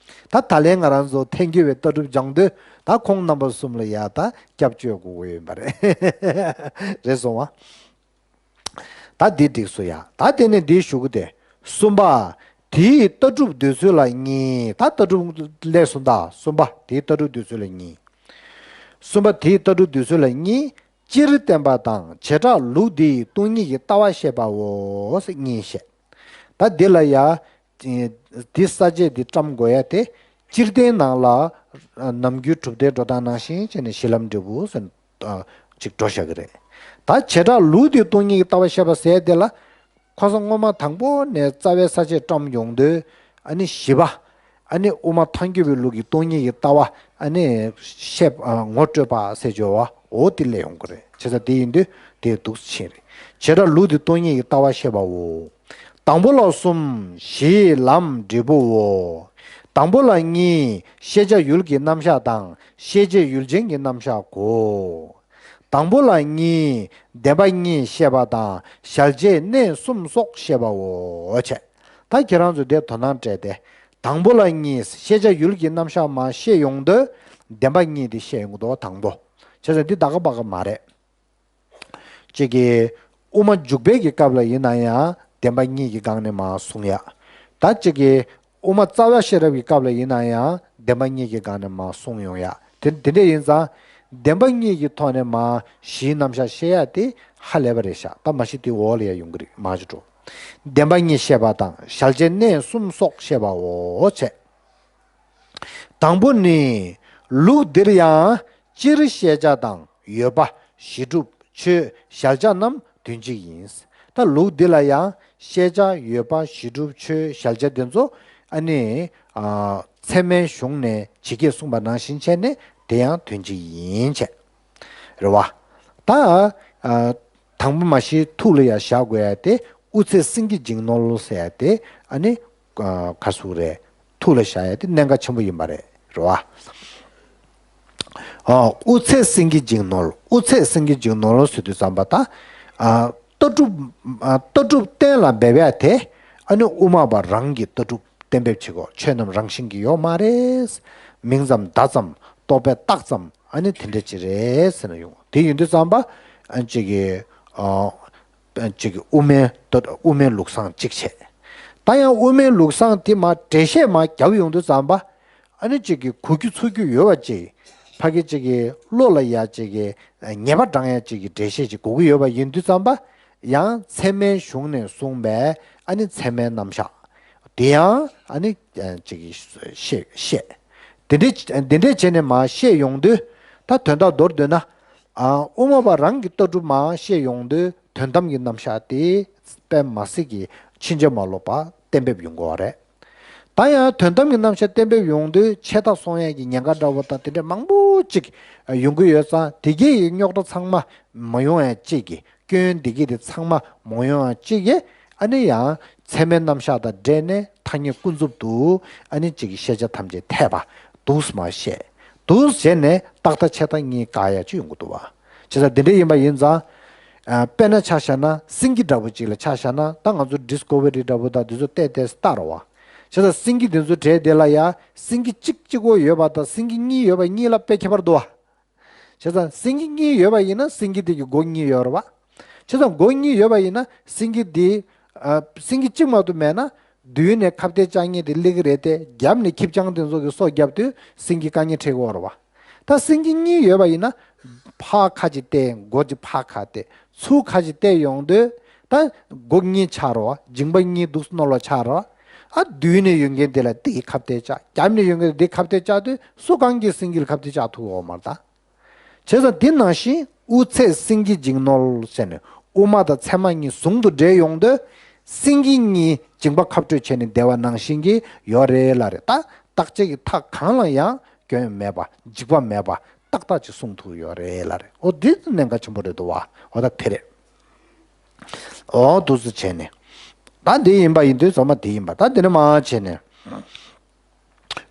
ད་ད་ལན་ང་རང་ཚོ་ཐལ་འགྱུར་བའི་ལྟ་གྲུབ་སྦྱང་དུས་ད་ཁོང་རྣམ་པ་གསུམ་ལ་ཡ་ད་སྐྱབས་བཅོལ་དགོས་ཀྱི་ཡོད་པ་རེད། རེད་སོང་ང་། ད་འདི་འགྲིག་སོང་ཡ། ད་དེ་ནས་འདི་ཞུ་གི་དེ། གསུམ་པ། དེའི་ལྟ་གྲུབ་འདོད་ཚུལ་ལ་གཉིས། ད་ལྟ་གྲུབ་ལས་གསུམ་ད་གསུམ་པ། དེའི་ལྟ་གྲུབ་འདོད་ཚུལ་ལ་གཉིས། གསུམ་པ། དེའི་ལྟ་གྲུབ་འདོད་ཚུལ་ལ་གཉིས། སྤྱིར་བསྟན་པ་དང་བྱེ་བྲག་ལུགས་འདི་ཡི་སྟོང་ཉིད་ཀྱི་ལྟ་བ་བཤད་པའོ། གཉིས་བཤད། ད་འདི་ལ་ཡ། འདི་ས་བཅད་འདི་བཀྲམ་དགོས་ཡ་དེ། སྤྱིར་བསྟན་ནང་ལ། ནམ་རྒྱུན་གྲུབ་མཐའི་འགྲོ་སྟངས་ནང་བཞིན་བྱས་ནས་གཞི་ལམ་འབྲས་བུ་ཟེར་ནས། ཅིག་འགྲོ་བཞག་གི་རེད། ད་བྱེ་བྲག་ལུགས་འདི་སྟོང་ཉིད་ཀྱི་ལྟ་བ་བཤད་པ་ཟེར་དེ་ལ། ཁོ་ཚོ་སྔོན་མ་དང་པོ་ནས་རྩ་བའི་ས་བཅད་བཀྲམ་ཡོང་དུས་ཨ་ནི་བཞི་པ། ཨ་ནི་དབུ་མ་ཐལ་འགྱུར་བའི་ལུགས་ཀྱི་སྟོང་ཉིད་ཀྱི་ལྟ་བ་ཨ་ནི་བཤད་ངོ་སྤྲོད་པ་ཟེར་བརྗོད་པ་འོ་དེ་སླེབས་ཡོང་གི་རེད། བྱས་ཙང་དེ་ཡིན་དུས་དེ་འདུག་ཕྱིན་རེད། བྱེ་བྲག་ལུགས་འདི་སྟོང་ཉིད་ཀྱི་ལྟ་བ་བཤད་པའོ། དང་པོ་ལ་གསུམ། གཞི་ལམ་འབྲས་བུའོ། དང་པོ་ལ་གཉིས། ཤེས་བྱ་ཡུལ་གྱི་རྣམ་གཞག་དང་ཤེས་བྱེད་ཡུལ་ཅན་གྱི་རྣམ་གཞག་གོ། དང་པོ་ལ་གཉིས། བདེན་པ་གཉིས་བཤད་པ་དང་གཞལ་བྱའི་གནས་གསུམ་སོགས་བཤད་པའོ། བྱས། ད་ཁྱེད་རང་ཚོས་དེ་དོ་སྣང་སྤྲད་དེ། དང་པོ་ལ་གཉིས། ཤེས་བྱ་ཡུལ་གྱི་རྣམ་གཞག་མར་བཤད་ཡོང་དུས། བདེན་པ་གཉིས་དེ་བཤད་ཡོང་གི་འདུག་དང་པོ། བྱས་ཙང་འདི་ད་ག་པ་ག་མ་རེད། གཅིག་གིས། དབུ་མ་འཇུག་པའི་གི་སྐབས་ལ་ཡིན་ན་ཡང་བདེན་པ་གཉིས་ཀྱི་སྒང་ནས་མར་གསུང་ཡ། ད་གཅིག་གིས། དབུ་མ་རྩ་བ་ཤེས་རབ་ཀྱི་སྐབས་ལ་ཡིན་ན་ཡང་བདེན་པ་གཉིས་ཀྱི་སྒང་ནས་མར་གསུང་ཡོང་ཡ། དེ་དེ་འདྲ་ཡིན་ཙང་། བདེན་པ་གཉིས་ཀྱི་ཐོག་ནས་མར་གཞིའི་རྣམ་གཞག་བཤད་ཡ་དེ་ཧ་ལས་པ་རེད་ཤག་ད་མ་གཞི་དེ་འོག་ལ་ཡ་ཡོང་གི་རེད། མར་ཅིག་འགྲོ། བདེན་པ་གཉིས་བཤད་པ་དང་གཞལ་བྱའི་གནས་གསུམ་སོགས་བཤད་པའོ། བྱས། དང་པོ་ནི། ལུགས་འདིར་ཡང་སྤྱིར་ཤེས་བྱ་དང་ཡོད་པ་གཞི་གྲུབ་ཆོས་གཞལ་བྱ་རྣམས་དོན་གཅིག་ཡིན། ད་ལུགས་འདི་ལ་ཡང་ཤེས་བྱ་ཡོད་པ་གཞི་གྲུབ་ཆོས་གཞལ་བྱ་དེ་ཚོ་ཨ་ནི་ཨ་ཚད་མའི་གཞུང་ནས་ཇི་སྐད་གསུངས་པ་ནང་བཞིན་བྱས་ནས་དེ་ཡང་དོན་གཅིག་ཡིན་བྱས། རེད་བ། ད་ཨ་དང་པོ་མ་གཞི་ཐུགས་ལ་ཡང་བཞག་དགོས་ཡ་དེ། དབུ་ཚད་སེང་གེ་འཇིགས་ནོར་ཟེར་ཡ་དེ་ཨ་ནི་ཨ་ག་ཟེར་དགོས་རེད། ཐུགས་ལ་བཞག་ཡ་དེ་གནད་འགག་ཆེན་པོ་ཡིན་པ་རེད། རེད་བ། ཨ་དབུ་ཚད་སེང་གེ་འཇིགས་ནོར། དབུ་ཚད་སེང་གེ་འཇིགས་ནོར་ཟེར་དུས་ཙམ་པ་ད། ཨ་ལྟ་གྲུབ། ཨ་ལྟ་གྲུབ་གཏན་ལ་འབེབས་ཡ་དེ། ཨ་ནི་དབུ་མ་པ་རང་གི་ལྟ་གྲུབ་གཏན་འབེབས་བྱེད་དགོས། ཆོས་རྣམས་རང་བཞིན་གྱིས་ཡོད་མ་རེད། མིང་ཙམ་བརྡ་ཙམ་རྟོག་པས་བཏགས་ཙམ། ཨ་ནི་དེ་འདྲ་ཅིག་རེད་ཟེར་ན་ཡོང་། དེ་ཡིན་དུས་ཙམ་པ། ཨ་གཅིག་གི། ཨ་གཅིག་གི་དབུ་མའི་ལྟ། དབུ་མའི་ལུགས་བཟང་གཅིག་བྱས། ད་ཡང་དབུ་མའི་ལུགས་བཟང་དེ་མར་འགྲེལ་བཤད་མར་བརྒྱབ་ཡོང་དུས་ཙམ་པ། ཨ་ནི་གཅིག་གི་གོ་རྒྱུ་ཚོར་རྒྱུ་ཡོད་པ་ཅིག་ཕ་གི་གཅིག་གི་བློ་ལ་ཡ་གཅིག་གི་ངེས་པ་འདྲེན་ཡ་གཅིག་གི་འགྲེལ་བཤད་ཅིག་དགོས་ཀྱི་ཡོད་པ་ཡིན་དུས་ཙམ་པ། ཡང་ཚད་མའི་གཞུང་ནས་གསུངས་པའི་ཨ་ནི་ཚད་མའི་རྣམ་གཞག་དེ་ཡང་ཨ་ནི་གཅིག་གི་བཤད། བཤད། དེ་འདྲའི་དེ་འདྲའི་བྱས་ནས་མར་བཤད་ཡོང་དུས། ད་དོན་དག་མདོར་བསྡུས་ན། ཨ་དབུ་མ་པ་རང་གི་ལྟ་གྲུབ་མར་བཤད་ཡོང་དུས། དོན་དམ་གྱི་རྣམ་གཞག་དེ་དཔེ་མ་སྲིད་ཀྱི་ཕྱིན་ཅི་མ་ལོག་པ་གཏན་འབེབས་ཡོང་དགོས་པ་རེད། ད་ཡང་དོན་དམ་གྱི་རྣམ་གཞག་གཏན་འབེབས་ཡོང་དུས་ཆད་ལྟ་སོང་ཡས་ཀྱི་ཉེན་ཁ་འདྲ་བོ་དང་དེ་འདྲ་མང་པོ་ཅིག་ཡོང་གི་ཡོད་ཙང་། དེ་གའི་རྙོག་དྲ་ཚང་མ་མ་ཡོང་ཡ་གཅིག་གི། སྐྱོན་དེ་གའི་དེ་ཚང་མ་མ་ཡོང་ཡ་གཅིག་གི། ཨ་ནི་ཡང་ཚད་མའི་རྣམ་གཞག་དང་འབྲེལ་ནས་ཐ་སྙད་ཀུན་རྫོབ་ཏུ་ཨ་ནི་གཅིག་གི་ཤེས་བྱ་ཐམས་ཅད་འཐད་པ་འདུག་སེ་མར་བཤད། འདུག་སེ་བྱས་ནས་རྟག་མཐའ་ཆད་མཐའ་གཉིས་བཀག་ཡ་ཅིག་ཡོང་གི་འདུག་བ། བྱས་ཙང་དེ་འདྲ་ཡིན་པ་ཡིན་ཙང་། ཨ་དཔེར་ན་ཆ་བཞག་ན་སེང་གེ་འདྲ་པོ་ཅིག་ལ་ཆ་བཞག་ན། ད་ང་ཚོ་ཌིསི་ཁོ་ཝེ་རི་འདྲ་པོ་དང་དེ་ཚོ་བལྟས་བལྟས་སེ་ལྟ་རོགས་བ། བྱས་ཙང་སེང་གེ་དེ་ཚོ་གྲས་དེ་ལ་ཡ་སེང་གེ་གཅིག་གཅིག་པོ་ཡོད་པ་དང་སེང་གེ་གཉིས་ཡོད་པ་གཉིས་ལ་དཔེ་ཁྱད་པར་འདུག་བ། བྱས་ཙང་སེང་གེ་གཉིས་ཡོད་པ་ཡིན་ན་སེང་གེ་དེ་གི་མགོ་གཉིས་ཡོད་རེད་བ། བྱས་ཙང་མགོ་གཉིས་ཡོད་པ་ཡིན་ན་སེང་གེ་དེ། ཨ་སེང་གེ་གཅིག་མ་གཏོགས་མེད་ན། མདུན་ནས་ཁ་གཏད་བཅག་མཁན་དེ་སླེབས་ཀྱི་རེད་དེ། རྒྱབ་ནས་ཁྱི་སྤྱང་དེ་ཚོ་གིས་སོ་བརྒྱབ་དུས་སེང་གེ་རྐང་གཉིས་ཁྲིད་ཀྱི་ཡོད་རེད་བ། ད་སེང་གེ་གཉིས་ཡོད་པ་ཡིན་ན། ཕར་ཁ་ཅིག་བལྟས། མགོ་ཅིག་ཕར་ཁ་བལྟས། ཚུར་ཁ་ཅིག་བལྟས་ཡོང་དུས། ད་མགོ་གཉིས་ཆགས་རེད་བ། མཇིང་པ་གཉིས་འདུག་སེ་རྣོ་ལོ་ཆགས་རེད་བ། ཨ་མདུན་ནས་ཡོང་མཁན་དེ་ལ་དེ་གིས་ཁ་གཏད་བཅག་རྒྱབ་ནས་ཡོང་མཁན་དེ་ཁ་གཏད་བཅག་དུས་སུ་གང་གིས་སེང་གེ་ལ་ཁ་གཏད་བཅག་ཐུབ་ཀྱི་ཡོད་མ་རེད་ད། བྱས་ཙང་དེ་ནང་བཞིན་དབུ་ཚད་སེང་གེ་འཇིགས་ནོར་ཟེར་ནས་དབུ་མ་དང་ཚད་མ་གཉིས་ཟུང་དུ་འབྲེལ་ཡོང་དུས། སེང་གེ་གཉིས་མཇིང་པ་ཁ་སྤྲོད་བྱས་ནས་བསྡད་པ་ནང་བཞིན་གྱི་ཡོད་རེད་ལབ་རེད། ད་བརྟག་དཔྱད་ཀྱི་མཐའ་གང་ལ་ཡང་སྐྱོན་མེད་པ། འཇིགས་པ་མེད་པ་ཏག་ཏག་ཅིག་གསུང་ཐུབ་ཡོད་རེད་ལབ་རེད། འོ་འདི་གནད་འགག་ཆེན་པོ་རེད་འདུག་བ། འོ་ད་དེ་རེད། འོ་འདུག་སེ་བྱས་ནས། ད་འདི་ཡིན་པ་ཡིན་དུས་ཚང་མ་འདི་ཡིན་པ། ད་འདི་ནས་མར་བྱས་ནས།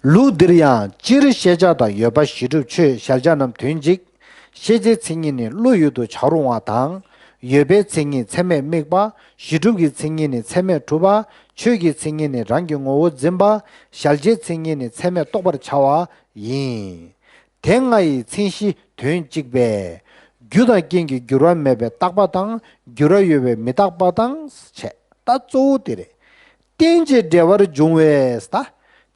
ལུགས་འདིར་ཡང་སྤྱིར་ཤེས་བྱ་དང་ཡོད་པ་གཞི་གྲུབ་ཆོས་གཞལ་བྱ་རྣམས་དོན་གཅིག། ཤེས་བྱའི་མཚན་ཉིད་ནི་བློ་ཡུལ་དུ་བྱ་རུང་བ་དང་། ཡོད་པའི་མཚན་ཉིད་ཚད་མས་དམིགས་པ། གཞི་གྲུབ་ཀྱི་མཚན་ཉིད་ནི་ཚད་མས་གྲུབ་པ། ཆོས་ཀྱི་མཚན་ཉིད་ནི་རང་གི་ངོ་བོ་འཛིན་པ། གཞལ་བྱའི་མཚན་ཉིད་ནི་ཚད་མས་རྟོགས་པར་བྱ་བ་ཡིན། དེ་ལྔ་ཡི་མཚན་གཞི་དོན་གཅིག་པས། རྒྱུ་དང་རྐྱེན་གྱིས་འགྱུར་བ་མེད་པའི་རྟག་པ་དང་། འགྱུར་བ་ཡོད་པའི་མི་རྟག་པ་དང་། བྱས། ད་གཙོ་བོ་དེ་རེད། རྟེན་ཅིང་འབྲེལ་བར་འབྱུང་བས། ད་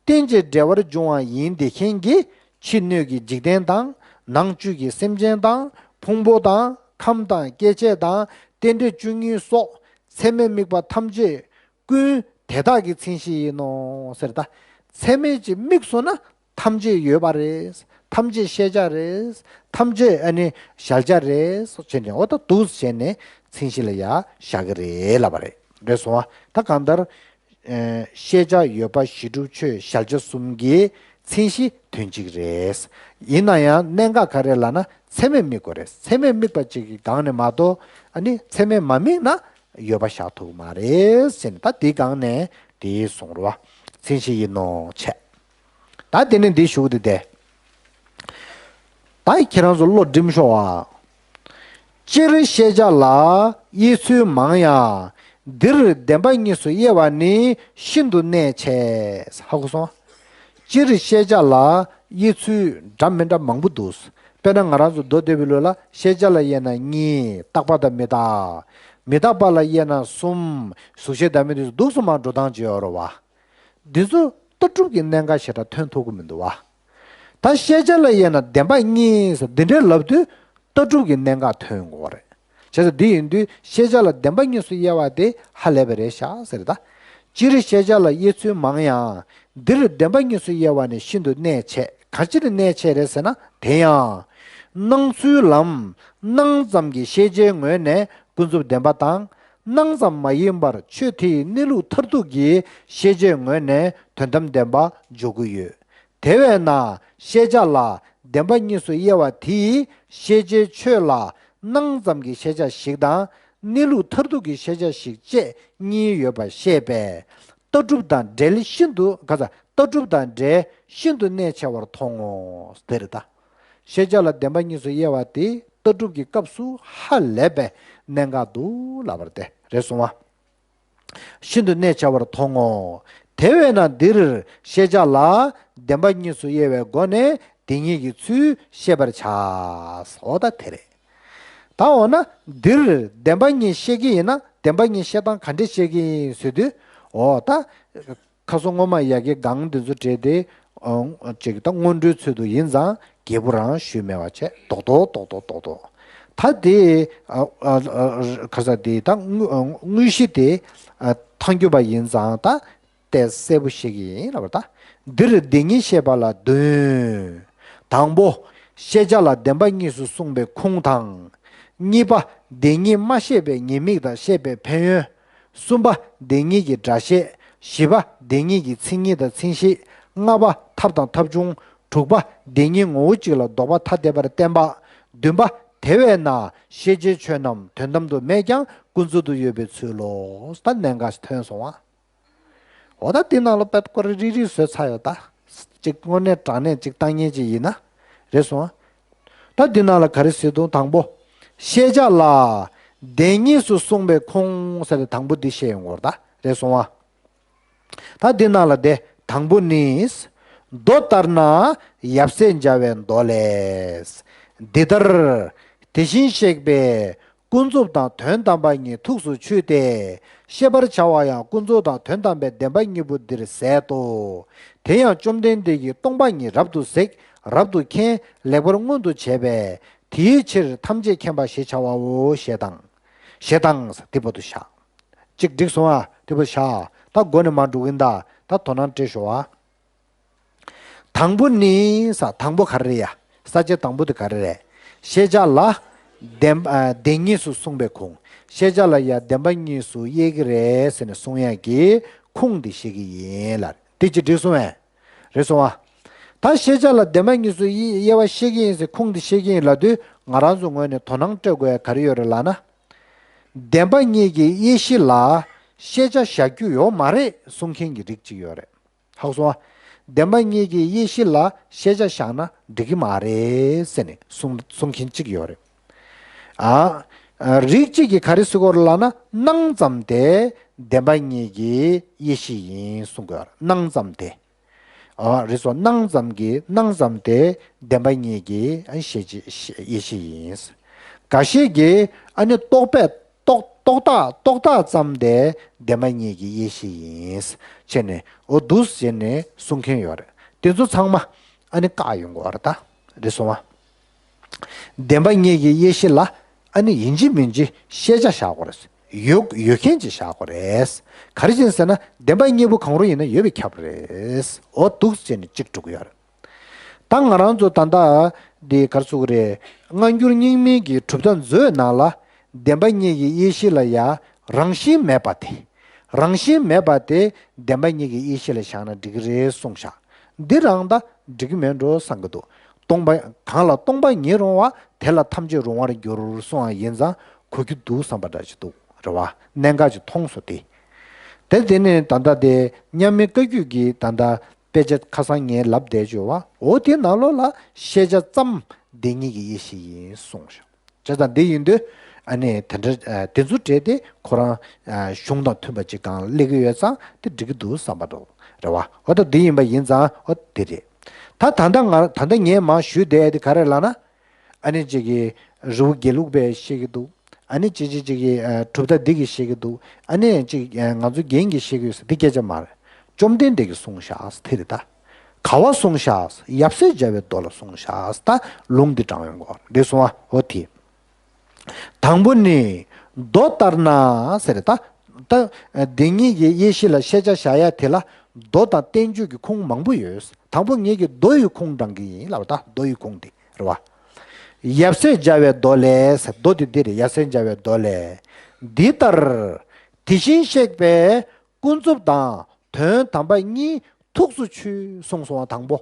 རྟེན་ཅིང་འབྲེལ་བར་འབྱུང་བ་ཡིན། དེ་མཁྱེན་གྱི། ཕྱི་སྣོད་ཀྱི་འཇིག་རྟེན་དང་། ནང་བཅུད་ཀྱི་སེམས་ཅན་དང་། ཕུང་པོ་དང་། ཁམས་དང་། སྐྱེ་མཆེད་དང་། རྟེན་འབྲེལ་བཅུ་གཉིས་སོགས་ཚད་མས་དམིགས་པ་ཐམས་ཅད་ཀུན་དེ་དག་གི་མཚན་གཞི་ཡིན་ནོ་ཟེར། ད་ཚད་མས་ཅིག་དམིགས་སོང་ན་ཐམས་ཅད་ཡོད་པ་རེད། ཐམས་ཅད་ཤེས་བྱ་རེད། ཐམས་ཅད་ཨ་ནི་གཞལ་བྱ་རེད་སོགས་བྱས་ནས། འོ་ད་འདུག་སེ་བྱས་ནས་མཚན་གཞི་ལ་ཡ་བཞག་གི་རེད་ལབ་པ་རེད། རེད་སོང་བ། ད་གང་ལྟར། ཨེ་ཤེས་བྱ་ཡོད་པ་གཞི་གྲུབ་ཆོས་གཞལ་བྱ་གསུམ་གྱི་མཚན་གཞི་དོན་གཅིག་རེད། ཡིན་ན་ཡང་གནད་འགག་ག་རེ་ལབ་ན་ཚད་མས་དམིགས་དགོས་རེད། ཚད་མས་དམིགས་པ་གཅིག་གི་སྒང་ནས་མ་གཏོགས། ཨ་ནི་ཚད་མས་མ་དམིགས་ན་ཡོད་པ་བཞག་ཐུབ་ཀྱི་མ་རེད་ཟེར་ནས། ད་དེའི་སྒང་ནས་དེ་གསུངས་རེད་བ། མཚན་གཞི་ཡིན་ནོ་བྱས། ད་དེ་ནས་འདི་ཞུ་གི་འདུག་སྟེ། ད་ཁྱེད་རང་ཚོ་བློ་སྒྲིམ་ཤོག་ཨ། སྤྱིར་ཤེས་བྱ་ལ་དབྱེ་ཚུལ་མང་ཡང་། འདིར་བདེན་པ་གཉིས་སུ་དབྱེ་བ་ནི་ཤིན་ཏུ་གནད་ཆེ། ཧ་གོ་སོང་། སྤྱིར་ཤེས་བྱ་ལ་དབྱེ་ཚུལ་འདྲ་མི་འདྲ་མང་པོ་འདུག། དཔེར་ན་ང་རང་ཚོ་མདོ་སྡེ་པའི་ལུགས་ལ་ཤེས་བྱ་ལ་དབྱེ་ན་གཉིས། རྟག་པ་དང་མི་རྟག། མི་རྟག་པ་ལ་དབྱེ་ན་གསུམ། གཟུགས་ཤེས་བདག་མེད་འདུས་སོགས་འདུག་སེ་མར་འགྲོ་སྟངས་ཅིག་ཡོད་རེད་བ། འདི་ཚོ་ལྟ་གྲུབ་ཀྱི་གནད་འགག་ཞེ་དྲག་ཐོན་ཐུབ་ཀྱི་མི་འདུག་བ། ད་ཤེས་བྱ་ལ་དབྱེ་ན་བདེན་པ་གཉིས་ཟེར་འདི་འདྲའི་ལབ་དུས་ལྟ་གྲུབ་ཀྱི་གནད་འགག་ཐོན་དགོས་རེད། བྱས་ཙང་འདི་ཡིན་དུས་ཤེས་བྱ་ལ་བདེན་པ་གཉིས་སུ་དབྱེ་བ་དེ་ཧ་ལས་པ་རེད་ཤག་ཟེར་ད། སྤྱིར་ཤེས་བྱ་ལ་དབྱེ་ཚུལ་མང་ཡང་། འདིར་བདེན་པ་གཉིས་སུ་དབྱེ་བ་ནི་ཤིན་ཏུ་གནད་ཆེ། ག་ཅིར་གནད་ཆེ་རེད་ཟེར་ན། དེ་ཡང་། སྣང་ཚུལ་ལམ། སྣང་ཙམ་གྱི་ཤེས་བྱའི་ངོས་ནས་ཀུན་རྫོབ་བདེན་པ་དང་། སྣང་ཙམ་མ་ཡིན་པར་ཆོས་དེ་ཡི་གནས་ལུགས་མཐར་ཐུག་གི་ཤེས་བྱའི་ངོས་ནས་དོན་དམ་བདེན་པ་འཇོག་གི་ཡོད། དེ་བས་ན་ཤེས་བྱ་ལ་བདེན་པ་གཉིས་སུ་དབྱེ་བ་དེས་ཤེས་བྱའི་ཆོས་ལ་སྣང་ཙམ་གྱི་ཤེས་བྱ་ཞིག་དང་གནས་ལུགས་མཐར་ཐུག་གི་ཤེས་བྱ་ཞིག་བཅས་གཉིས་ཡོད་པར་བཤད་པས། ལྟ་གྲུབ་དང་འབྲེལ་ཤིན་ཏུ་ག་ས་ལྟ་གྲུབ་དང་འབྲེལ་ཤིན་ཏུ་གནད་ཆེ་བར་མཐོང་ངོ་། དེ་རེད་ད། ཤེས་བྱ་ལ་བདེན་པ་གཉིས་སུ་དབྱེ་བ་དེ་ལྟ་གྲུབ་ཀྱི་སྐབས་སུ་ཧ་ལས་པའི་གནད་འགག་འདུག་ལབ་པ་དེ་རེད་སོང་བ། ཤིན་ཏུ་གནད་ཆེ་བར་མཐོང་ངོ་། དེ་བས་ན་འདིར་ཤེས་བྱ་ལ་བདེན་པ་གཉིས་སུ་དབྱེ་བའི་སྒོ་ནས་དེ་ཉིད་ཀྱི་ཚུལ་ཤེས་པར་བྱ། འོ་ད་དེ་རེད། ད་འོ་ན་འདིར་བདེན་པ་གཉིས་བཤད་ཀྱི་ཡིན་ན་བདེན་པ་གཉིས་བཤད་སྟངས་ག་འདྲས་བཤད་ཀྱི་ཡིན་ཟེར་དུས། འོ་ད། ཁ་སང་སྔོན་མ་ཡ་གི་སྒང་འདི་ཚོ་བྲིས་ཏེ། ཨ། ཅིག་ད་སྔོན་འགྲོའི་ཚུལ་དུ་ཡིན་ཙང་རྒྱས་པོ་རང་ཞུས་མེད་པ་བྱས་རྡོག་རྡོག་རྡོག་རྡོག་རྡོག་རྡོག་ད་དེ། ཨ། ཨ། ཨ། ཁ་ས་དེ་ད་དངོས། ཨ། དངོས་གཞི་དེ། ཨ། ཐལ་འགྱུར་བ་ཡིན་ཙང་ད་དེ་གསལ་པོ་ཤེས་ཀྱི་ཡིན་ལབ་པ་ད། འདིར་བདེན་གཉིས་བཤད་པ་ལ་བདུན། དང་པོ། ཤེས་བྱ་ལ་བདེན་པ་གཉིས་སུ་གསུངས་པའི་ཁུངས་དང་། གཉིས་པ། བདེན་གཉིས་མ་བཤད་པའི་ཉེས་དམིགས་དང་བཤད་པའི་ཕན་ཡོན། གསུམ་པ། བདེན་གཉིས་ཀྱི་སྒྲ་བཤད། བཞི་པ། བདེན་གཉིས་ཀྱི་མཚན་ཉིད་དང་མཚན་གཞི། ལྔ་པ། ཐབས་དང་ཐབས་བྱུང་། དྲུག་པ། བདེན་གཉིས་ངོ་བོ་གཅིག་ལ་ལྡོག་པ་ཐ་དད་པར་བསྟན་པ། བདུན་པ། དེ་བས་ན་ཤེས་བྱའི་ཆོས་རྣམས་དོན་དམ་དུ་མེད་ཀྱང་ཀུན་རྫོབ་ཏུ་ཡོད་པའི་ཚུལ་ལོ། ད་གནད་འགག་ཐོན་སོང་ཨ། འོ་ད་འདི་ནང་ལ་དཔེ་སྐོར་རིག་རིག་བཟོས་ཚར་ཡོད་ད། གཅིག་དངོས་གནས་དྲང་གནས་གཅིག་བཏང་མཁན་གཅིག་ཡིན་ན། རེད་སོང་ཨ། ད་འདི་ནང་ལ་ག་རེ་ཟེར་འདུག་དང་པོ། ཤེས་བྱ་ལ་བདེན་གཉིས་སུ་གསུངས་པའི་ཁུངས་ཟེར་ཏེ་དང་པོ་འདི་བཤད་ཡོང་གི་ཡོད་རེད་ད། རེད་སོང་ཨ། ད་འདི་ནང་ལ་དེ་དང་པོ་ནི། མདོ་ལྟར་ན་ཡབ་སྲས་མཇལ་བའི་མདོ་ལས། འདི་ལྟར་དེ་བཞིན་གཤེགས་པས་ཀུན་རྫོབ་དང་དོན་དམ་པ་གཉིས་ཐུགས་སུ་ཆུད་དེ། ཤེས་པར་བྱ་བ་ཡང་ཀུན་རྫོབ་དང་དོན་དམ་པའི་བདེན་པ་གཉིས་པོ་འདིར་ཟད་དོ། དེ་ཡང་བཅོམ་ལྡན་འདས་ཀྱིས་སྟོང་པ་ཉིད་རབ་ཏུ་གཟིགས། རབ་ཏུ་མཁྱེན། ལེགས་པར་མངོན་དུ་བྱས་པས། དེའི་ཕྱིར་ཐམས་ཅད་མཁྱེན་པ་ཞེས་བྱ་བའོ་ཞེས་དང་། ཞེས་དང་། དེ་བར་དུ་བཞག་གཅིག་འགྲིག་སོང་ཨ། དེ་བར་བཞག་ད་མགོ་ནས་མར་འགྲོ་གིན་ད། ད་དོ་སྣང་སྤྲད་ཞོག་ཨ། དང་པོ་ནི་ས་དང་པོ་ག་རེ་རེད་ཡ། ས་བཅད་དང་པོ་དེ་ག་རེ་རེད། ཤེས་བྱ་ལ་བདེན། ཨ། བདེན་གཉིས་སུ་གསུངས་པའི་ཁུངས། ཤེས་བྱ་ལ་ཡ་བདེན་པ་གཉིས་སུ་དབྱེ་གི་རེད་ཟེར་ནས་གསུང་ཡག་གི་ཁུངས་འདི་བཤད་ཀྱི་ཡིན་ལ། དེ་ཅི་འགྲིག་སོང་བས། རེད་སོང་ཨ། ད་ཤེས་བྱ་ལ་བདེན་པ་གཉིས་སུ་དབྱེ་དབྱེ་བ་བཤད་ཀྱི་ཡིན་ཟེར་ཁུངས་འདི་བཤད་ཀྱི་ཡིན་ལབ་དུས་ང་རང་ཚོ་ངོས་ནས་དོ་སྣང་སྤྲད་དགོས་ཡ་ག་རེ་ཡོད་རེད་ལབ་ན། བདེན་པ་གཉིས་ཀྱི་དབྱེ་གཞི་ལ་ཤེས་བྱ་བཞག་རྒྱུ་ཡོད་མ་རེད་གསུང་མཁན་གྱི་རིགས་གཅིག་ཡོད་རེད། ཧ་གོ་སོང་ཨ། བདེན་པ་གཉིས་ཀྱི་དབྱེ་གཞི་ལ་ཤེས་བྱ་བཞག་ན་འགྲིག་གི་མ་རེད་ཟེར་ནས་གསུང་གསུང་མཁན་གཅིག་ཡོད་རེད། ཨ། རིགས་གཅིག་གིས་ག་རེ་ཟེར་གྱི་ཡོད་རེད་ལབ་ན་སྣང་ཙམ་དེ་བདེན་པ་གཉིས་ཀྱི་དབྱེ་གཞི་ཡིན་གསུང་གི་ཡོད་རེད། སྣང་ཙམ་དེ། ཨ། རེད་སོ། སྣང་ཙམ་གྱི་སྣང་ཙམ་དེ་བདེན་པ་གཉིས་ཀྱི་ཤེས་བྱེད་དབྱེ་གཞི་ཡིན། འགའ་ཞིག་གིས་ཨ་ནི་རྟོག་པས་རྟོག་རྟོག་བཏགས་རྟོག་བཏགས་ཙམ་དེ་བདེན་པ་གཉིས་ཀྱི་དབྱེ་གཞི་ཡིན། བྱས་ནས་འོ་འདུག་བྱས་ནས་གསུང་མཁན་ཡོད་རེད། དེ་ཚོ་ཚང་མ་ཨ་ནི་བཀག་ཡོང་གི་ཡོད་རེད་ད། རེད་སོང་ཨ། བདེན་པ་གཉིས་ཀྱི་དབྱེ་གཞི་ལ་ཨ་ནི་ཡིན་གཅིག་མིན་གཅིག་ཤེས་བྱ་བཞག་དགོས་རེད། ཡོད་ཡོད་མཁན་ཅིག་བཞག་དགོས་རེད། ག་རེ་བྱས་ཟེར་ན་བདེན་པ་གཉིས་པོ་གང་རུང་ཡིན་ན་ཡོད་པས་ཁྱབ་རེད། འོ་འདུག་བྱས་ནས་གཅིག་འགྲོ་གི་ཡོད་རེད། ད་ང་རང་ཚོ་ད་ལྟ་འདི་ག་རེ་ཟེར་དགོས་རེད། སྔ་འགྱུར་རྙིང་མའི་གི་གྲུབ་མཐའ་མཛོད་ནང་ལ་བདེན་པ་གཉིས་ཀྱི་དབྱེ་གཞི་ལ་ཡ་རང་བཞིན་མེད་པ་དེ། རང་བཞིན་མེད་པ་དེ་བདེན་པ་གཉིས་ཀྱི་དབྱེ་གཞི་ལ་བཞག་ན་འགྲིག་གི་རེད་གསུངས་བཞག་འདི་རང་ད་འགྲིག་གི་མེད་འགྲོ་བསམ་གི་འདུག་སྟོང་པ་གང་ལ་སྟོང་པ་ཉིད་རུང་བ་དེ་ལ་ཐམས་ཅད་རུང་བར་འགྱུར་གསུངས་པ་ཡིན་ཙང་གོ་རྒྱུ་འདུག་བསམ་པ་འདྲ་ཞིག་འདུག་རེད་བ། གནད་འགག་ཅིག་མཐོང་སོང་སྟེ། དེ་དེ་ནས་ད་ལྟ་དེ་མཉམ་མེད་བཀའ་བརྒྱུད་ཀྱི་ད་ལྟ་དཔེ་ཆ་ཁ་སང་ངས་ལབ་བསྡད་ཡོད་བ། འོ་དེ་ནང་ལོགས་ལ་ཤེས་བྱ་ཙམ་བདེན་གཉིས་ཀྱི་དབྱེ་གཞི་ཡིན་གསུངས་ཤག་བྱས་ཙང་འདི་ཡིན་དུས་ཨ་ནི་དེ་འདྲ་དེ་ཚོ་བྲལ་ཏེ་ཁོ་རང་གཞུང་དང་མཐུན་པ་ཅིག་གང་སླེབས་ཀྱི་ཡོད་ཙང་དེ་འགྲིག་གི་འདུག་བསམ་པ་འདྲ་རེད་བ། འོ་ད་འདི་ཡིན་པ་ཡིན་ཙང་འོ་དེ་རེད། ད་ད་ལྟ་ང་ད་ལྟ་ངས་མར་ཞུས་བསྡད་དེ་ག་རེ་ལབ་ན། ཨ་ནི་གཅིག་གིས་རི་བོ་དགེ་ལུགས་པས་བཤད་ཀྱི་འདུག་ཨ་ནི་གཅིག་གཅིག་གཅིག་གིས་གྲུབ་མཐའ་འདི་གིས་བཤད་ཀྱི་འདུག་ཨ་ནི་གཅིག་ང་ཚོ་རྒན་གྱིས་བཤད་ཀྱི་ཡོད་ཟེར་འདི་སྐད་ཆ་མ་རེད། བཅོམ་ལྡན་འདས་ཀྱིས་གསུངས་ཤག་དེ་རེད་ད། ག་བ་གསུངས་ཤག་ཡབ་སྲས་མཇལ་བའི་མདོ་ལ་གསུངས་ཤག་ད་ལུང་འདི་དྲངས་ཡོང་གོ་འདི་གསུང་བ་འོ་དེ། དང་པོ་ནི་མདོ་ལྟར་ན་ཟེར་ད། ད་འདི་ཉིད་ཀྱི་དབྱེ་གཞི་ལ་ཤེས་བྱ་བཞག་ཡ་དེ་ལ་མདོ་དང་བསྟན་བཅོས་ཀྱི་ཁུངས་མང་པོ་ཡོད། དང་པོ་ངེད་ཀྱིས་མདོ་ཡི་ཁུངས་དྲངས་ཀྱི་ཡིན་ལབ་ད་མདོ་ཡི་ཁུངས་འདི་རེད་བ། ཡབ་སྲས་མཇལ་བའི་མདོ་ལས་ཟེར་མདོ་དེ་འདི་རེད། ཡབ་སྲས་མཇལ་བའི་མདོ་ལས། འདི་ལྟར། དེ་བཞིན་གཤེགས་པས་ཀུན་རྫོབ་དང་དོན་དམ་པ་གཉིས་ཐུགས་སུ་ཆུད་གསུངས་སོང་བ་དང་པོ།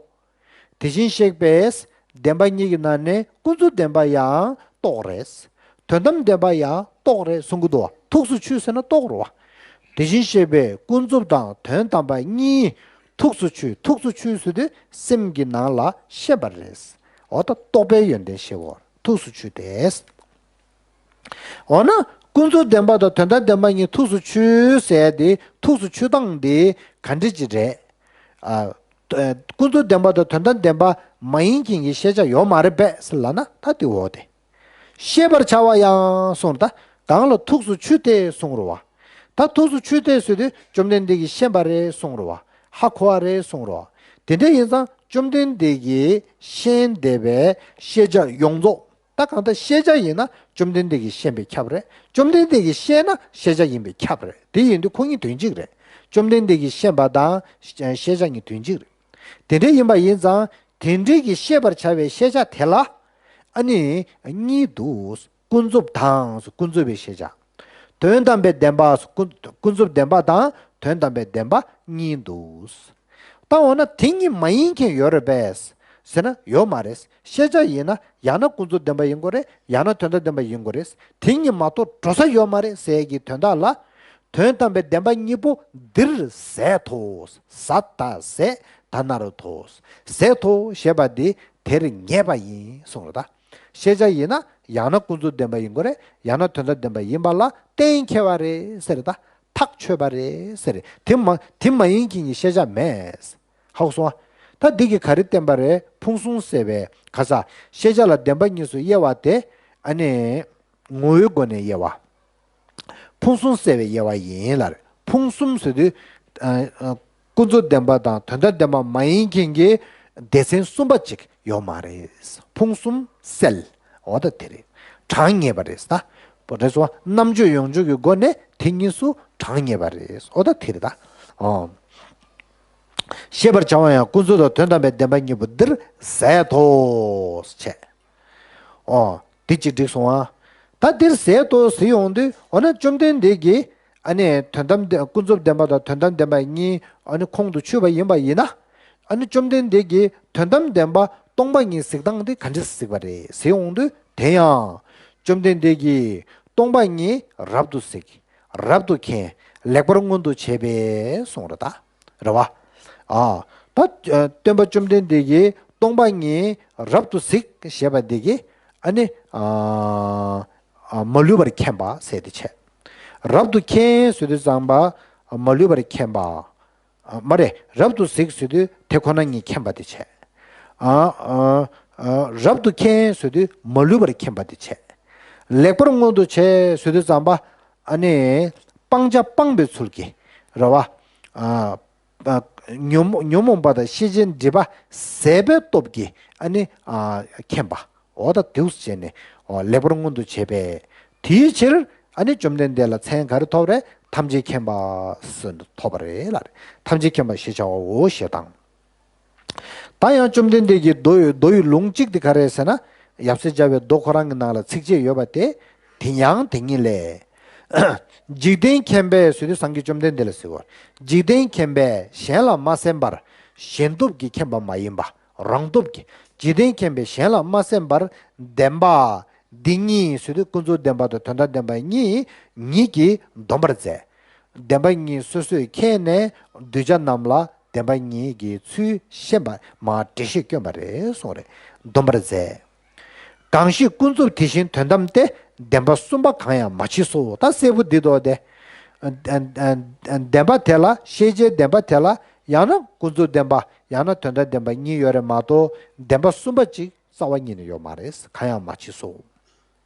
དེ་བཞིན་གཤེགས་པས་བདེན་པ་གཉིས་ཀྱི་ནང་ནས་ཀུན་རྫོབ་བདེན་པ་ཡང་རྟོགས་རེད། དོན་དམ་བདེན་པ་ཡང་རྟོགས་རེད་གསུང་གི་འདུག་བ། ཐུགས་སུ་ཆུད་ཟེར་ན་རྟོགས་རེད་བ། དེ་བཞིན་གཤེགས་པས་ཀུན་རྫོབ་དང་དོན་དམ་པ་གཉིས་ཐུགས་སུ་ཆུད། ཐུགས་སུ་ཆུད་ཟེར་དུས་སེམས་ཀྱི་ནང་ལ་ཤེས་པ་རེད། འོ་ད་རྟོགས་པའི་ཡོན་ཏན་ཤེས་པ་ཐུགས་སུ་ཆུད་དེ། འོ་ན་ཀུན་རྫོབ་བདེན་པ་དང་དོན་དམ་བདེན་པ་གཉིས་ཐུགས་སུ་ཆུད་ཟེར་དེ་ཐུགས་སུ་ཆུད་སྟངས་དེ་ག་འདྲ་ཅིག་རེད། ཨ། ཀུན་རྫོབ་བདེན་པ་དང་དོན་དམ་བདེན་པ་མ་ཡིན་མཁན་གྱི་ཤེས་བྱ་ཡོད་མ་རེད་པས་ཟེར་ལབ་ན་ད་དེ་འོ་དེ། ཤེས་པར་བྱ་བ་ཡང་གསུངས་ད། གང་ལ་ཐུགས་སུ་ཆུད་དེ་གསུངས་རེད་བ། ད་ཐུགས་སུ་ཆུད་དེ་ཟེར་དུས་བཅོམ་ལྡན་འདས་ཀྱིས་ཤེས་པ་རེད་གསུངས་རེད་བ། ཧ་གོ་བ་རེད་གསུངས་རེད་བ། དེ་འདྲ་ཡིན་ཙང་བཅོམ་ལྡན་འདས་ཀྱིས་ཤེས་བསྡད་པའི་ཤེས་བྱ་ཡོངས་རྫོགས། ད་གང་ལྟར་ཤེས་བྱ་ཡིན་ན་བཅོམ་ལྡན་འདས་ཀྱིས་ཤེས་པས་ཁྱབ་རེད། བཅོམ་ལྡན་འདས་ཀྱིས་ཤེས་ན་ཤེས་བྱ་ཡིན་པས་ཁྱབ་རེད། དེ་ཡིན་དུས་ཁོ་གཉིས་དོན་གཅིག་རེད། བཅོམ་ལྡན་འདས་ཀྱིས་ཤེས་པ་དང་ཤེས་བྱ་གཉིས་དོན་གཅིག་རེད། དེ་འདྲ་ཡིན་པ་ཡིན་ཙང་དེ་འདྲའི་གི་ཤེས་པར་བྱ་བའི་ཤེས་བྱ་དེ་ལ་ཨ་ནི་གཉིས་འདུག་ཀུན་རྫོབ་དང་ཀུན་རྫོབ་པའི་ཤེས་བྱ། དོན་དམ་པའི་བདེན་པ་ཀུན་ཀུན་རྫོབ་བདེན་པ་དང་དོན་དམ་པའི་བདེན་པ་གཉིས་འདུག་ད་འོ་ན་དེ་གཉིས་མ་ཡིན་མཁན་ཡོད་རེད་པས་ཟེར་ན་ཡོད་མ་རེད། ཤེས་བྱ་ཡིན་ན་ཡང་ན་ཀུན་རྫོབ་བདེན་པ་ཡིན་དགོས་རེད། ཡང་ན་དོན་དམ་བདེན་པ་ཡིན་དགོས་རེད། དེ་གཉིས་མ་གཏོགས་འགྲོ་ས་ཡོད་མ་རེད་ཟེར་གྱི་དོན་དག་ལ། དོན་དམ་པའི་བདེན་པ་གཉིས་པོ་འདིར་ཟད་དོ། ཟ་ད་ཟད་ད་ན་རོ་དོ། ཟད་དོ་ཞེས་པ་འདི་དེར་ངེས་པ་ཡིན་གསུངས་རེད་ད། ཤེས་བྱ་ཡིན་ན་ཡང་ན་ཀུན་རྫོབ་བདེན་པ་ཡིན་དགོས་རེད། ཡང་ན་དོན་དམ་བདེན་པ་ཡིན་པ་ལ་གཏན་འཁེལ་བ་རེད་ཟེར་རེད་ད། ཐག་ཆོད་པ་རེད་ཟེར་རེད། དེ་མ་དེ་མ་ཡིན་མཁན་གྱི་ཤེས་བྱ་མེད། ཧ་གོ་སོང་ཨ། ད་འདི་གིས་ག་རེ་བསྟན་པ་རེད། ཕུང་གསུམ་སེལ་བའི་ག་ས་ཤེས་བྱ་ལ་བདེན་པ་གཉིས་སུ་དབྱེ་བ་དེ་ཨ་ནི་ངོ་བོའི་སྒོ་ནས་དབྱེ་བ། ཕུང་གསུམ་སེལ་བའི་དབྱེ་བ་ཡིན་ལ་རེད། ཕུང་གསུམ་ཟེར་དུས་ཨ་ཨ་ཀུན་རྫོབ་བདེན་པ་དང་དོན་དམ་བདེན་པ་མ་ཡིན་མཁན་གྱི་སྡེ་ཚན་གསུམ་པ་ཅིག་ཡོད་མ་རེད། ཕུང་གསུམ་སེལ། འོ་ད་དེ་རེད། གྲངས་ངེས་པ་རེད་ད། རེད་སོ། རྣམ་དཔྱོད་ཡོངས་གཅོད་ཀྱི་སྒོ་ནས་དེ་གཉིས་སུ་གྲངས་ངེས་པ་རེད། འོ་ད་དེ་རེད་ད། ཨོ། ཤེས་པར་བྱ་བ་ཡང་ཀུན་རྫོབ་དང་དོན་དམ་པའི་བདེན་པ་གཉིས་པོ་འདིར་ཟད་དོ། བྱས། ཨོ། འདི་གཅིག་འགྲིག་སོང་ཨ། ད་འདིར་ཟད་དོ་ཟེར་ཡོང་དུས་འོ་ན་བཅོམ་ལྡན་འདས་ཀྱིས་ཨ་ནི་དོན་དམ་བདེན་ཀུན་རྫོབ་བདེན་པ་དང་དོན་དམ་བདེན་པ་གཉིས་ཨ་ནི་ཁོང་དུ་ཆུད་པ་ཡིན་པ་ཡིན་ན། ཨ་ནི་བཅོམ་ལྡན་འདས་ཀྱིས་དོན་དམ་བདེན་པ་སྟོང་པ་ཉིད་གཟིགས་སྟངས་དེ་ག་འདྲ་གཟིགས་པ་རེད་ཟེར་ཡོང་དུས་དེ་ཡང་བཅོམ་ལྡན་འདས་ཀྱིས་སྟོང་པ་ཉིད་རབ་ཏུ་གཟིགས། རབ་ཏུ་མཁྱེན། ལེགས་པར་མངོན་དུ་བྱས་པས་གསུངས་རེད་ད། རེད་བ། ཨ། ད་སྟོན་པ་བཅོམ་ལྡན་འདས་ཀྱིས་སྟོང་པ་ཉིད་རབ་ཏུ་གཟིགས་ཞེས་པ་འདི་གིས་ཨ་ནི་ཨ་མ་ལུས་པར་མཁྱེན་པ་ཟེར་ཏེ་བྱས། རབ་ཏུ་མཁྱེན་ཟེར་དུས་ཙམ་པ་མ་ལུས་པར་མཁྱེན་པ། ཨ་མ་རེད། རབ་ཏུ་གཟིགས་ཟེར་དུས་དེ་ཁོ་ན་ཉིད་མཁྱེན་པ་དེ་བྱས། ཨ་ཨ་ཨ་རབ་ཏུ་མཁྱེན་ཟེར་དུས་མ་ལུས་པར་མཁྱེན་པ་དེ་བྱས། ལེགས་པར་མངོན་དུ་བྱས་ཟེར་དུས་ཙམ་པ་ཨ་ནི་སྤང་བྱ་སྤངས་པའི་ཚུལ་གྱིས་རེད་བ། ཨ་ཨ་ཉོན་མོངས་ཉོན་མོངས་པ་དང་ཤེས་བྱའི་སྒྲིབ་པ་ཟད་པའི་སྟོབས་ཀྱིས་ཨ་ནི་ཨ་མཁྱེན་པ། འོ་ད་དེ་བྱས་ནས་འོ་ལེགས་པར་མངོན་དུ་བྱས་པས། དེའི་ཕྱིར་ཨ་ནི་བཅོམ་ལྡན་འདས་ལ་མཚན་ག་རེ་ཐོབ་རེད། ཐམས་ཅད་མཁྱེན་པ་ཟེར་ཐོབ་པ་རེད་ལ། ཐམས་ཅད་མཁྱེན་པ་ཞེས་བྱ་བའོ་ཞེས་དང་། ད་ཡང་བཅོམ་ལྡན་འདས་ཀྱི་མདོ་ཡི་མདོ་ཡི་ལུང་གཅིག་དེ་ག་རེ་ཟེར་ན། ཡབ་སྲས་མཇལ་བའི་མདོ་ཁོ་རང་གི་ནང་ལ་ཚིགས་བཅད་ཡོད་པ་དེ། དེ་ཡང་དེ་ཉིད་ལས། འཇིག་རྟེན་མཁྱེན་པས་ཟེར་དུས་སངས་རྒྱས་བཅོམ་ལྡན་འདས་ལ་ཟེར་བ། འཇིག་རྟེན་མཁྱེན་པས་གཞན་ལ་མ་གསན་པར་གཞན་སྟོབས་ཀྱིས་མཁྱེན་པ་མ་ཡིན་པ། རང་སྟོབས་ཀྱིས། འཇིག་རྟེན་མཁྱེན་པས་གཞན་ལ་མ་གསན་པར་བདེན་པ་འདི་གཉིས་ཟེར་དུས་ཀུན་རྫོབ་བདེན་པ་དང་དོན་དམ་བདེན་པ་གཉིས་ཉིད་ཀྱིས་འདོམས་པར་མཛད། བདེན་པ་གཉིས་སོ་སོས་མཁྱེན་ནས་གདུལ་བྱ་རྣམས་ལ་བདེན་པ་གཉིས་ཀྱི་ཚུལ་ཤེས་པ་མ་འགྲེལ་བཤད་བསྐྱོན་པ་རེད་གསུངས་རེད། འདོམས་པར་མཛད། གང་ཞིག་ཀུན་རྫོབ་དེ་བཞིན་དོན་དམ་སྟེ། བདེན་པ་གསུམ་པ་གང་ཡང་མ་མཆིས་སོ། ད་གསལ་པོ་འདི་ལྟ་སྟེ། བདེན་པ་དེ་ལ་ཤེས་བྱའི་བདེན་པ་དེ་ལ་ཡང་ན་ཀུན་རྫོབ་བདེན་པ་ཡང་ན་དོན་དམ་བདེན་པ་གཉིས་ཡོད་རེད་མ་གཏོགས་བདེན་པ་གསུམ་པ་ཅིག་རྩ་བ་ཉིད་ནས་ཡོད་མ་རེད། གང་ཡང་མ་མཆིས་སོ།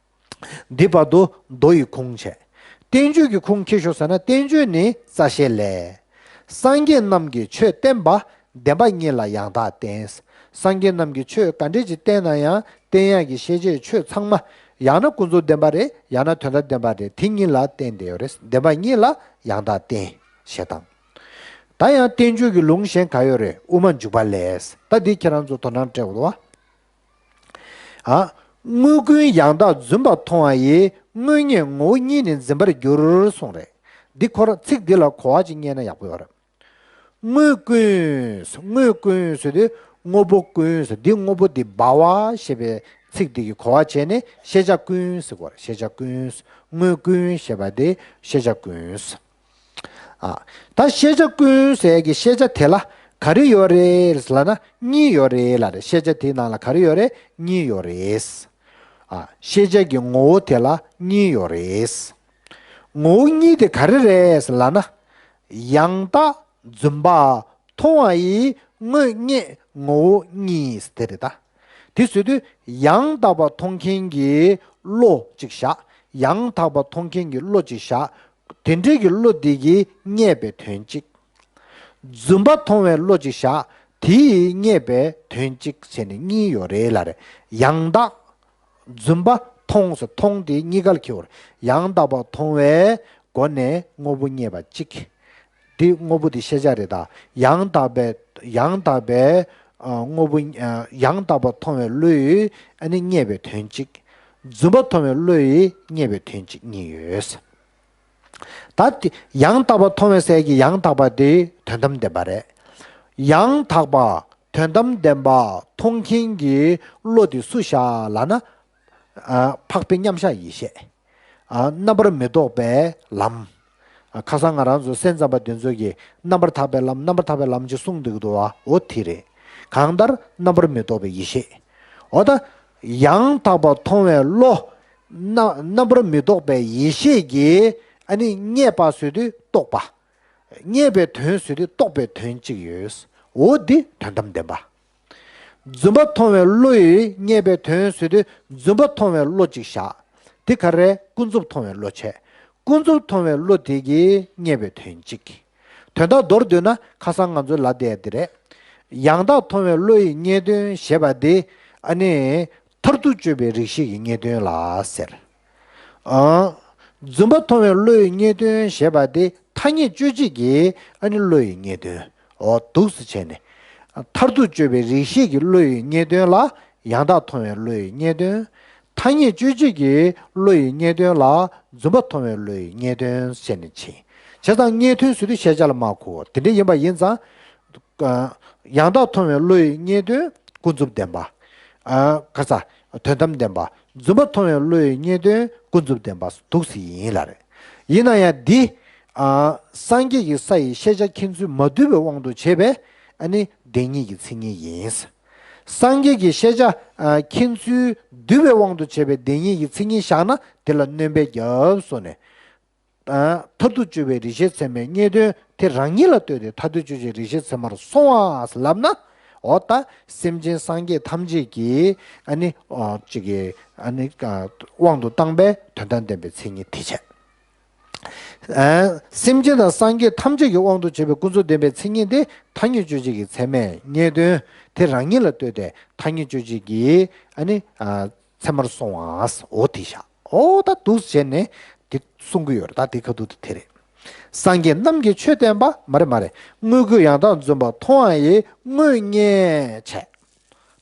འདི་བར་དུ་མདོ་ཡི་ཁུངས་བྱས། བསྟན་བཅོས་ཀྱི་ཁུངས་ཁྱེར་ཤོག་ཟེར་ན་བསྟན་བཅོས་ནི་རྩ་ཤེ་ལས། སངས་རྒྱས་རྣམས་ཀྱིས་ཆོས་བསྟན་པ། བདེན་པ་གཉིས་ལ་ཡང་དག་བརྟེན། སངས་རྒྱས་རྣམས་ཀྱིས་ཆོས་ག་འདྲས་ཅིག་བསྟན་ན་ཡང་བསྟན་ཡག་གི་ཤེས་བྱའི་ཆོས་ཚང་མ་ཡང་ན་ཀུན་རྫོབ་བདེན་པ་རེད། ཡང་ན་དོན་དམ་བདེན་པ་རེད། དེ་གཉིས་ལ་བརྟེན་བསྡད་ཡོད་རེད། བདེན་པ་གཉིས་ལ་ཡང་དག་བརྟེན་ཞེས་དང་། ད་ཡང་བསྟན་བཅོས་ཀྱི་ལུང་གཞན་ག་ཡོད་རེད། དབུ་མ་འཇུག་པ་ལས། ད་འདི་ཁྱེད་རང་ཚོ་དོ་སྣང་སྤྲད་དགོས་པ། ཨ། དངོས་ཀུན་ཡང་དག་རྫུན་པར་མཐོང་བ་ཡིས། དངོས་རྙེད་ངོ་བོ་ཉིད་ནི་འཛིན་པར་འགྱུར། གསུངས་རེད། འདི་ཁོ་རང་ཚིག་འདི་ལ་གོ་བ་ཅིག་རྙེད་ན་ཡག་པོ་ཡོད་རེད། དངོས་ཀུན། དངོས་ཀུན་ཟེར་དུས་དངོས་པོ་ཀུན་ཟེར། འདི་དངོས་པོ་འདི་སྦ་བ་ཞེས་པའི་ཚིག་འདི་གི་གོ་བ་བྱས་ནས་ཤེས་བྱ་ཀུན་ཟེར་དགོས་རེད། ཤེས་བྱ་ཀུན། དངོས་ཀུན་ཞེས་པ་དེ་ཤེས་བྱ་ཀུན། ཨ། ད་ཤེས་བྱ་ཀུན་ཟེར་གྱི་ཤེས་བྱ་དེ་ལ་ག་རེ་ཡོད་རེད་ལབ་ན་གཉིས་ཡོད་རེད་ལབ་རེད། ཤེས་བྱ་དེའི་ནང་ལ་ག་རེ་ཡོད་རེད། གཉིས་ཡོད་རེད། ཨ། ཤེས་བྱ་གི་ངོ་བོ་དེ་ལ་གཉིས་ཡོད་རེད། ངོ་བོ་གཉིས་དེ་ག་རེ་རེད་ལབ་ན། ཡང་དག་རྫུན་པ་མཐོང་བ་ཡི་དངོས་རྙེད་ངོ་བོ་གཉིས་དེ་རེད་ད། དེ་ཟེར་དུས་ཡང་དག་པ་མཐོང་མཁན་གྱི་བློ་གཅིག་བཞག་ཡང་དག་པ་མཐོང་མཁན་གྱི་བློ་གཅིག་བཞག་དེ་འདྲའི་གི་བློ་དེ་གིས་རྙེད་པའི་དོན་གཅིག་རྫུན་པ་མཐོང་བའི་བློ་གཅིག་བཞག་དེ་ཡིས་རྙེད་པའི་དོན་གཅིག་བྱས་ནས་གཉིས་ཡོད་རེད་ལབ་རེད། ཡང་དག་རྫུན་པ་མཐོང་ཟེར། མཐོང་དེ་གཉིས་ཀར་འཁེལ་བ་རེད། ཡང་དག་པ་མཐོང་བའི་སྒོ་ནས་དངོས་པོ་རྙེད་པ་གཅིག་དེ་དངོས་པོ་དེ་ཤེས་བྱ་རེད་ད། ཡང་དག་པའི་ཡང་དག་པའི་ཨ་དངོས་པོ་ཨ་ཡང་དག་པ་མཐོང་བའི་བློས་ཨ་ནི་རྙེད་པའི་དོན་གཅིག་རྫུན་པ་མཐོང་བའི་བློས་རྙེད་པའི་དོན་གཅིག་གཉིས་ཡོད། ད་དེ་ཡང་དག་པ་མཐོང་བའི་སའི་གི་ཡང་དག་པ་དེ་དོན་དམ་བདེན་པ་རེད། ཡང་དག་པ་དོན་དམ་བདེན་པ་མཐོང་མཁན་གྱི་བློ་དེ་སུ་བཞག་ལབ་ན། ཨ་འཕགས་པའི་མཉམ་གཞག་ཡེ་ཤེས། ཨ་རྣམ་པར་མི་རྟོག་པའི་ལམ། ཨ་ཁ་སང་ང་རང་ཚོ་སེམས་ཙམ་པ་དེ་ཚོ་གིས་རྣམ་པར་ཐར་པའི་ལམ། རྣམ་པར་ཐར་པའི་ལམ་ཅིག་གསུངས་འདུག་འདུག་བ། འོ་དེ་རེད། གང་ལྟར་རྣམ་པར་མི་རྟོག་པའི་ཡེ་ཤེས། འོ་ད་ཡང་དག་པ་མཐོང་བའི་བློ། རྣམ་རྣམ་པར་མི་རྟོག་པའི་ཡེ་ཤེས་ཀྱིས་ཨ་ནི་རྙེད་པ་ཟེར་དུས་རྟོགས་པ། རྙེད་པའི་དོན་ཟེར་དུས་རྟོགས་པའི་དོན་གཅིག་ཡོད། འོ་འདི་དོན་དམ་བདེན་པ། རྫུན་པ་མཐོང་བའི་བློ་ཡིས་རྙེད་པའི་དོན་ཟེར་དུས་རྫུན་པ་མཐོང་བའི་བློ་གཅིག་བཞག་དེ་ག་རེ། ཀུན་རྫོབ་མཐོང་བའི་བློ་བྱས། ཀུན་རྫོབ་མཐོང་བའི་བློ་དེ་གིས་རྙེད་པའི་དོན་གཅིག་དོན་དག་མདོར་བསྡུས་ན་ཁ་སང་ང་ཚོ་ལབ་བསྡད་ཡ་དེ་རེད། ཡང་དག་མཐོང་བའི་བློ་ཡི་རྙེད་དོན་ཞེས་པ་དེ་ཨ་ནི་མཐར་ཐུག་དཔྱོད་པའི་རིགས་ཤེས་ཀྱི་རྙེད་དོན་ལ་ཟེར། ཨ། རྫུན་པ་མཐོང་བའི་བློ་ཡི་རྙེད་དོན་ཞེས་པ་དེ་ཐ་སྙད་དཔྱོད་བྱེད་ཀྱི་ཨ་ནི་བློ་ཡི་རྙེད་དོན། འོ་འདུག་སེ་བྱས་ནས། མཐར་ཐུག་དཔྱོད་པའི་རིགས་ཤེས་ཀྱི་བློ་ཡི་རྙེད་དོན་ལ་ཡང་དག་མཐོང་བའི་བློ་ཡི་རྙེད་དོན། ཐ་སྙད་དཔྱོད་བྱེད་ཀྱི་བློ་ཡི་རྙེད་དོན་ལ་རྫུན་པ་མཐོང་བའི་བློ་ཡི་རྙེད་དོན་ཟེར་ནས་ཕྱེ། བྱས་ཙང་རྙེད་དོན་ཟེར་དུས་ཤེས་བྱ་ལ་མ་གོ་བ་དེ་འདྲ་ཡིན་པ་ཡིན་ཙང་། ཡང་དག་མཐོང་བའི་བློ་ཡི་རྙེད་དོན་ཀུན་རྫོབ་བདེན་པ། ཨ་ཁ་ས་དོན་དམ་བདེན་པ། རྫུན་པ་མཐོང་བའི་བློ་ཡི་རྙེད་དོན་ཀུན་རྫོབ་བདེན་པ་འདུག་སེ་ཡིན་ལ་རེད། ཡིན་ན་ཡང་འདི། ཨ་སངས་རྒྱས་ཀྱི་ས་ཡི་ཤེས་བྱ་མཁྱེན་ཚུལ་མ་འདུས་པའི་དབང་དུ་བྱས་པའི་ཨ་ནི་བདེན་གཉིས་ཀྱི་མཚན་ཉིད་ཡིན། སངས་རྒྱས་ཀྱི་ཤེས་བྱ་ཨ་མཁྱེན་ཚུལ་འདུས་པའི་དབང་དུ་བྱས་པའི་བདེན་གཉིས་ཀྱི་མཚན་ཉིད་བཞག་ན་དེ་ལ་སྣོན་པས་རྒྱབ་སོ་ནས། མཐར་ཐུག་དཔྱོད་པའི་རིགས་ཤེས་ཚད་མའི་རྙེད་དོན་དེ་རང་ཉིད་ལ་ལྟོས་ཏེ་མཐར་ཐུག་དཔྱོད་བྱེད་རིགས་ཤེས་ཚད་མར་སོང་བ་ལབ་ན། འོ་ད་སེམས་ཅན་སངས་རྒྱས་ཐམས་ཅད་ཀྱི་ཨ་ནི་གཅིག་གི་ཨ་ནི་དབང་དུ་བཏང་པའི་དོན་དམ་བདེན་པའི་མཚན་ཉིད་དེ་བྱས། སེམས་ཅན་དང་སངས་རྒྱས་ཐམས་ཅད་ཀྱི་དབང་དུ་བྱས་པའི་ཀུན་རྫོབ་བདེན་པའི་མཚན་ཉིད་དེ་ཐ་སྙད་དཔྱོད་བྱེད་ཀྱི་ཚད་མས་རྙེད་དོན་དེ་རང་ཉིད་ལ་ལྟོས་ཏེ་ཐ་སྙད་དཔྱོད་བྱེད་ཀྱི་ཨ་ནི། ཚད་མར་སོང་བ། འོ་དེ་བཞག་འོ་ད་འདུག་བྱས་ནས་དེ་གསུང་གི་ཡོད་རེད། ད་དེ་ཁ་ཐུག་ཏུ་དེ་རེད། སངས་རྒྱས་རྣམས་ཀྱིས་ཆོས་བསྟན་པ། མ་རེད་མ་རེད། དངོས་ཀུན་ཡང་དག་རྫུན་པ་མཐོང་བ་ཡི་དངོས་རྙེད་བྱས།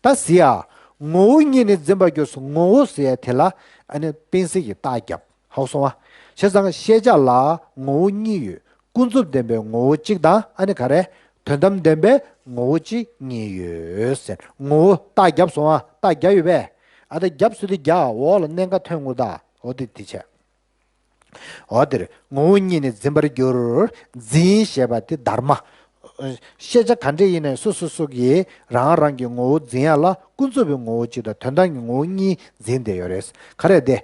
ད་གཟིགས་ཨ། ངོ་བོ་ཉིད་ནི་འཛིན་པར་འགྱུར་སོ། ངོ་བོ་ཟེར་ཡ་དེ་ལ་ཨ་ནི་དཔེ་གཟིགས་ཀྱི་རྟགས་རྒྱབ། ཧ་གོ་སོང་ཨ། བྱས་ཙང་ཤེས་བྱ་ལ་ངོ་བོ་གཉིས་ཡོད། ཀུན་རྫོབ་བདེན་པའི་ངོ་བོ་གཅིག་དང་ཨ་ནི་ག་རེ། དོན་དམ་བདེན་པའི་ངོ་བོ་གཅིག་གཉིས་ཡོད་ཟེར། ངོ་བོ་རྟགས་རྒྱབ་སོང་ཨ། རྟགས་རྒྱབ་ཡོད་པས། ཨ་ད་རྒྱབ་ཟེར་དུས་རྒྱ་འོག་ལ་གནད་འགག་ཐོན་དགོས་ད། འོ་དེ་དེ་བྱས། འོ་དེར་ངོ་བོ་ཉིད་ནི་འཛིན་པར་འགྱུར། འཛིན་ཞེས་པ་དེ་དྷརྨ། ཤེས་བྱ་ག་འདྲ་ཡིན་ནའི་སོ་སོ་སོ་གིས་རང་རང་གི་ངོ་བོ་འཛིན་ཡ་ལ་ཀུན་རྫོབ་པའི་ངོ་བོ་གཅིག་དང་དོན་དམ་གྱི་ངོ་བོ་གཉིས་འཛིན་བསྡད་ཡོད་རེད། ག་རེ་དེ།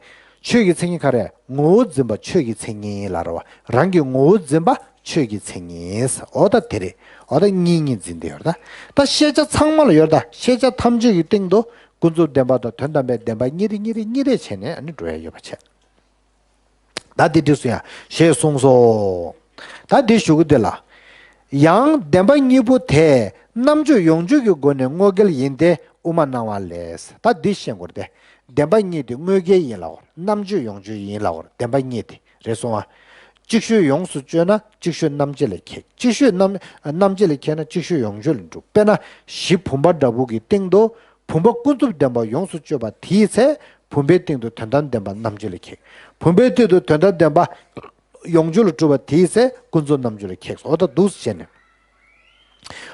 ཆོས་ཀྱི་མཚན་ཉིད་ག་རེ། ངོ་བོ་འཛིན་པ་ཆོས་ཀྱི་མཚན་ཉིད་ལབ་རེད་བ། རང་གི་ངོ་བོ་འཛིན་པ་ཆོས་ཀྱི་མཚན་ཉིད། འོ་ད་དེ་རེད། འོ་ད་གཉིས་གཉིས་འཛིན་བསྡད་ཡོད་རེད་ད། ད་ཤེས་བྱ་ཚང་མ་ལ་ཡོད་རེད་ད། ཤེས་བྱ་ཐམས་ཅད་ཀྱི་སྟེང་དུ་ཀུན་རྫོབ་བདེན་པ་དང་དོན་དམ་པའི་བདེན་པ་གཉིས་རེ་གཉིས་རེ་གཉིས་རེ་བྱས་ནས་ཨ་ནི་འགྲོ་ཡ་ཡོད་པ་བྱས། ད་འདི་འགྲིགས་སོང་ཡ། ཞེས་གསུངས་སོ། ད་འདི་ཞུ་གི་འདི་ལ། ཡང་བདེན་པ་གཉིས་པོ་དེ་རྣམ་གཅོད་ཡོངས་གཅོད་ཀྱི་སྒོ་ནས་དངོས་འགལ་ཡིན་ཏེ་དབུ་མ་སྣང་བ་ལས། ད་འདི་ཤེས་དགོས་ཏེ། བདེན་པ་གཉིས་དེ་དངོས་འགལ་ཡིན་ལབ་དགོས། རྣམ་གཅོད་ཡོངས་གཅོད་ཡིན་ལབ་དགོས། བདེན་པ་གཉིས་དེ་རེད་སོང་ཨ། ཅིག་ཤོས་ཡོངས་སུ་གཅོད་ན་ཅིག་ཤོས་རྣམ་འབྱེད་ལ་ཁེགས། ཅིག་ཤོས་རྣམ་རྣམ་འབྱེད་ལ་ཁེགས་ན་ཅིག་ཤོས་ཡོངས་གཅོད་ལ་འགྲུབ། དཔེར་ན་གཞི་བུམ་པ་འདྲ་པོ་གི་སྟེང་དུ་བུམ་པ་ཀུན་རྫོབ་བདེན་པ་ཡོངས་སུ་གཅོད་པ་དེའི་ཚེ། བུམ་པའི་སྟེང་དུ་དོན་དམ་བདེན་པ་རྣམ་འབྱེད་ལ་ཁེགས། བུམ་པའི་སྟེང་དུ་དོན་དམ་བདེན་པ་ཡོངས་གཅོད་ལ་གྲུབ་པ་དེའི་ཚེ་ཀུན་རྫོབ་རྣམ་འབྱེད་ལ་ཁེགས་སོ། འོ་ད་འདུག་སེ་བྱས་ནས།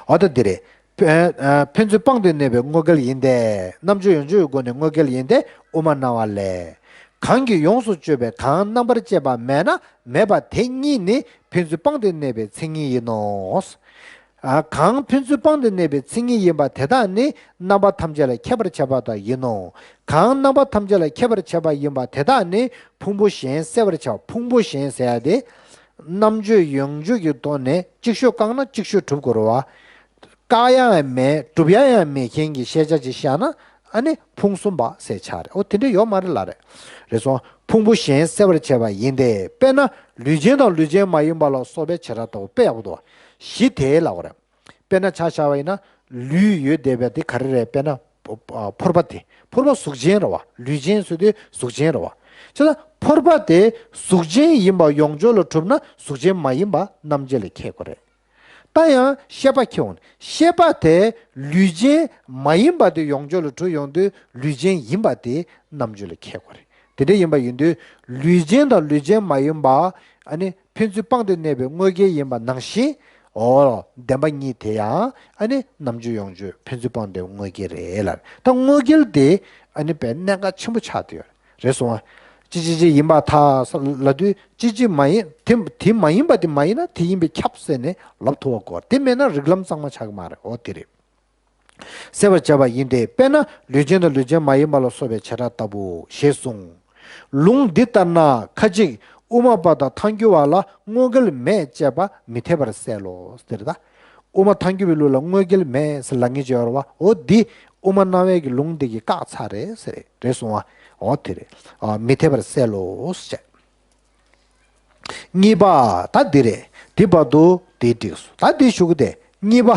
འོ་ད་འདི་རེད། ཕན་ཕན་ཚུན་སྤངས་ཏེ་གནས་པའི་དངོས་འགལ་ཡིན་ཏེ། རྣམ་གཅོད་ཡོངས་གཅོད་ཀྱི་སྒོ་ནས་དངོས་འགལ་ཡིན་ཏེ་དབུ་མ་སྣང་བ་ལས། གང་གིས་ཡོངས་སུ་གཅོད་པའི་གང་རྣམ་པར་བཅད་པ་མེད་ན་མེད་པ་དེ་གཉིས་ནི་ཕན་ཚུན་སྤངས་ཏེ་གནས་པའི་མཚན་ཉིད་ཡིན་ནོ། ཨ། གང་ཕན་ཚུན་སྤངས་ཏེ་གནས་པའི་མཚན་ཉིད་ཡིན་པ་དེ་དག་ནི་རྣམ་པ་ཐམས་ཅད་ལ་ཁྱད་པར་བྱེད་པ་དག་ཡིན་ནོ། གང་རྣམ་པ་ཐམས་ཅད་ལ་ཁྱད་པར་བྱེད་པ་ཡིན་པ་དེ་དག་ནི་ཕུང་པོ་གཞན་སེལ་བར་བྱ་བ། ཕུང་པོ་གཞན་ཟེར་ཡ་དེ། རྣམ་གཅོད་ཡོངས་གཅོད་ཀྱི་ཐོག་ནས་ཅིག་ཤོས་བཀག་ན་ཅིག་ཤོས་གྲུབ་དགོས་རེད་བ། བཀག་ཡ་ཡང་མེད། སྒྲུབ་ཡ་ཡང་མེད་མཁན་གྱི་ཤེས་བྱ་ཅིག་བཞག་ན་ཨ་ནི་ཕུང་གསུམ་པ་ཟེར་ཆགས་རེད། འོ་དེ་འདྲ་ཡོད་མ་རེད་ལབ་རེད། རེད་སོང་། ཕུང་པོ་གཞན་སེལ་བར་བྱེད་པ་ཡིན་ཏེ། དཔེར་ན་ལུས་ཅན་དང་ལུས་ཅན་མ་ཡིན་པ་ལ་སོགས་པའི་བྱེ་བྲག་ལྟ་བུ། དཔེ་ཡག་པོ་འདུག་བ། གཞི་དེ་ལབ་པ་རེད། དཔེར་ན་ཆ་བཞག་པ་ཡིན་ན་ལུས་ཡོད་བསྡད་པ་དེ་ག་རེ་རེད། དཔེར་ན་ཕོར་པ་དེ། ཕོར་པ་གཟུགས་ཅན་རེད་བ། ལུས་ཅན་ཟེར་དུས་གཟུགས་ཅན་རེད་བ། བྱས་ཙང་ཕོར་པ་དེ་གཟུགས་ཅན་ཡིན་པ་ཡོངས་གཅོད་ལ་གྲུབ་ན་གཟུགས་ཅན་མ་ཡིན་པ་རྣམ་འབྱེད་ལ་ཁེགས་པ་རེད། ད་ཡང་ཤེས་པ་ཁྱེར་འོང་། ཤེས་པ་དེ་ལུས་ཅན་མ་ཡིན་པ་དེ་ཡོངས་གཅོད་ལ་གྲུབ་ཡོང་དུས་ལུས་ཅན་ཡིན་པ་དེ་རྣམ་འབྱེད་ལ་ཁེགས་པ་རེད། དེ་འདྲ་ཡིན་པ་ཡིན་དུས་ལུས་ཅན་དང་ལུས་ཅན་མ་ཡིན་པ་ཨ་ནི་ཕན་ཚུན་སྤངས་ཏེ་གནས་པའི་དངོས་འགལ་ཡིན་པ་ནང་བཞིན། འོ། བདེན་པ་གཉིས་དེ་ཡང་ཨ་ནི་རྣམ་གཅོད་ཡོངས་གཅོད་ཕན་ཚུན་སྤངས་ཏེ་དངོས་འགལ་རེད་ལབ། ད་དངོས་འགལ་དེ་ཨ་ནི་དཔེ་གནད་འགག་ཆེན་པོ་ཆགས་བསྡད་ཡོད་རེད། རེད་སོང་ཨ། ཅི་ཅི་ཅི་ཡིན་པར་ཐལ་ལབ་དུས་ཅི་ཅི་མ་ཡིན་དེ་དེ་མ་ཡིན་པ་དེ་མ་ཡིན་ན་དེ་ཡིན་པས་ཁྱབ་ཟེར་ནས་ལབ་ཐུབ་པ་དགོས། དེ་མེད་ན་རིགས་ལམ་གཙང་མ་ཆགས་ཀྱི་མ་རེད། འོ་དེ་རེད། སེལ་བར་བྱ་བ་ཡིན་ཏེ། དཔེར་ན་ལུས་ཅན་དང་ལུས་ཅན་མ་ཡིན་པ་ལ་སོགས་པའི་བྱེ་བྲག་ལྟ་བུ་ཞེས་གསུངས། ལུང་འདི་ལྟར་ན་ཁ་ཅིག་དབུ་མ་པ་དང་ཐལ་འགྱུར་བ་ལ་དངོས་འགལ་མེད་ཅེས་པ་མི་འཐད་པར་གསལ་ལོ། ཟེར་ད། དབུ་མ་ཐལ་འགྱུར་བའི་ལུགས་ལ་དངོས་འགལ་མེད་ཟེར་ལབ་མཁན་ཅིག་ཡོད་རེད་བ། འོ་འདི་དབུ་མ་སྣང་བའི་གི་ལུང་འདི་གིས་བཀག་ཚར་རེད་ཟེར། རེད་སོང་བ། འོ་དེ་རེད། ཨ། མི་འཐད་པར་གསལ་ལོ་ཟེར། གཉིས་པ། ད་འདི་རེད། འདི་བར་དུ་འདི་འགྲིགས་སོང་། ད་འདི་ཞུ་གི་དེ། གཉིས་པ།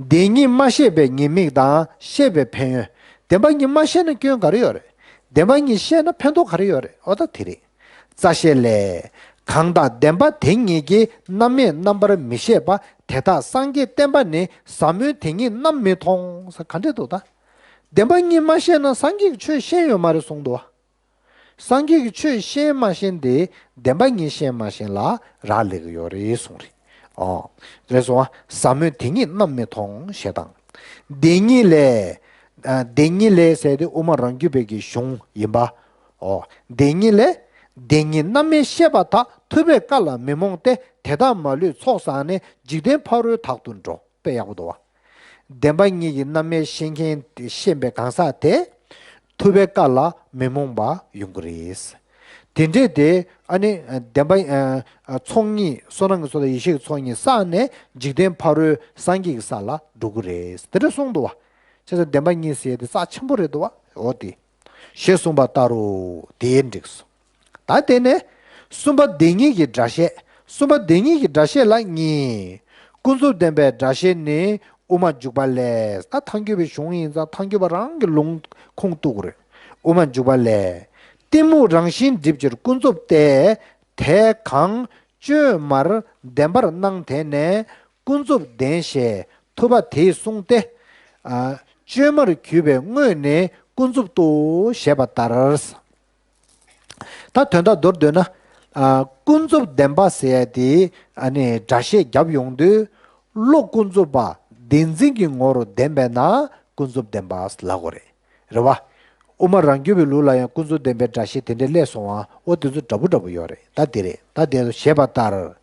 བདེན་གཉིས་མ་ཤེས་པའི་ཉེས་དམིགས་དང་ཤེས་པའི་ཕན་ཡོན། བདེན་པ་གཉིས་མ་ཤེས་ན་སྐྱོན་ག་རེ་ཡོད་རེད། བདེན་པ་གཉིས་ཤེས་ན་ཕན་ཐོགས་ག་རེ་ཡོད་རེད། འོ་ད་དེ་རེད། རྩ་ཤེ་ལས། གང་དག་བདེན་པ་དེ་ཉིད་ཀྱི་རྣམ་མེད་རྣམ་པར་མི་ཤེས་པ་དེ་དག་སངས་རྒྱས་བསྟན་པ་ནི་ཟབ་མོའི་དེ་ཉིད་རྣམ་མི་མཐོང་། ཟེར་ག་འདྲས་འདུག་ད། བདེན་པ་གཉིས་མ་ཤེས་ན་སངས་རྒྱས་ཀྱི་ཆོས་ཤེས་ཡོད་མ་རེད་གསུངས་འདུག་བ། སངས་རྒྱས་ཀྱི་ཆོས་ཤེས་མ་ཤེས་དེ་བདེན་པ་གཉིས་ཤེས་མ་ཤེས་ལ་རག་ལས་ཀྱི་ཡོད་རེད་གསུངས་རེད། ཨོ། རེད་སོང་བ། ཟབ་མོའི་དེ་ཉིད་རྣམ་མི་མཐོང་ཞེས་དང་། བདེན་གཉིས་ལས། ཨ། བདེན་གཉིས་ལས་ཟེར་དེ་དབུ་མ་རང་རྒྱུད་པའི་གི་གཞུང་ཡིན་པ། ཨོ། བདེན་གཉིས་ལས། བདེན་གཉིས་རྣམ་མེད་ཤེས་པ་དག་ཐུབ་པའི་བཀའ་ལ་མི་རྨོངས་ཏེ། དེ་དག་མ་ལུས་ཚོགས་བསགས་ནས། འཇིག་རྟེན་ཕ་རོལ་དག་ཏུ་འགྲོ། དཔེ་ཡག་པོ་འདུག་བ། བདེན་པ་གཉིས་ཀྱི་རྣམ་དབྱེ་ཤེས་མཁན་དེ་ཤེས་པའི་གང་ཟག་དེ། ཐུབ་པའི་བཀའ་ལ་མི་རྨོངས་པ་ཡོང་གི་རེད། དེ་འདྲས་དེ་ཨ་ནི་བདེན་པ། ཨ། ཚོགས་གཉིས་བསོད་ནམས་ཀྱི་ཚོགས་དང་ཡེ་ཤེས་ཀྱི་ཚོགས་གཉིས་བསགས་ནས་འཇིག་རྟེན་ཕ་རོལ་སངས་རྒྱས་ཀྱི་ས་ལ་འགྲོ་གི་རེད། དེ་འདྲ་གསུངས་འདུག་བ། བྱས་ཙང་བདེན་པ་གཉིས་ཟེར་དེ་རྩ་ཆེན་པོ་རེད་འདུག་བ། འོ་དེ། ཞེས་གསུངས་པ་ལྟར་རོ། དེ་འགྲིགས་སོ། ད་དེ་ནས་གསུམ་པ་བདེན་གཉིས་ཀྱི་སྒྲ་བཤད། གསུམ་པ་བདེན་གཉིས་ཀྱི་སྒྲ་བཤད་ལ་གཉིས། ཀུན་རྫོབ་བདེན་པའི་སྒྲ་བཤད་ནི་དབུ་མ་འཇུག་པ་ལས། ད་ཐལ་འགྱུར་བའི་གཞུང་ཡིན་ཙང་ཐལ་འགྱུར་བ་རང་གི་ལུང་ཁུངས་གཏུགས་རེད། དབུ་མ་འཇུག་པ་ལས། གཏི་མུག་རང་བཞིན་སྒྲིབ་ཕྱིར་ཀུན་རྫོབ་སྟེ། དེ་གང་བཅོས་མར་བདེན་པར་སྣང་དེ་ནས་ཀུན་རྫོབ་བདེན་ཞེས་ཐུབ་པ་དེས་གསུངས་ཏེ། ཨ། བཅོས་མར་གྱུར་པའི་དངོས་ནི་ཀུན་རྫོབ་ཏོ་ཞེས་པ་ལྟར། ད་དོན་དག་མདོར་བསྡུས་ན། ཨ། ཀུན་རྫོབ་བདེན་པ་ཟེར་ཡ་དེ་ཨ་ནི་སྒྲ་བཤད་བརྒྱབ་ཡོང་དུས། བློ་ཀུན་རྫོབ་པ་བདེན་འཛིན་གྱི་ངོ་བོར་ལྡན་པས་ན་ཀུན་རྫོབ་བདེན་པ་ལབ་དགོས་རེད། རེད་བ། དབུ་མ་རང་རྒྱུད་པའི་ལུགས་ལ་ཡང་ཀུན་རྫོབ་བདེན་པའི་སྒྲ་བཤད་དེ་འདྲ་སླེབས་སོང་བ། འོ་དེ་ཚོ་འདྲ་པོ་འདྲ་པོ་ཡོད་རེད། ད་དེ་རེད། ད་དེ་ཞེས་པ་ལྟར།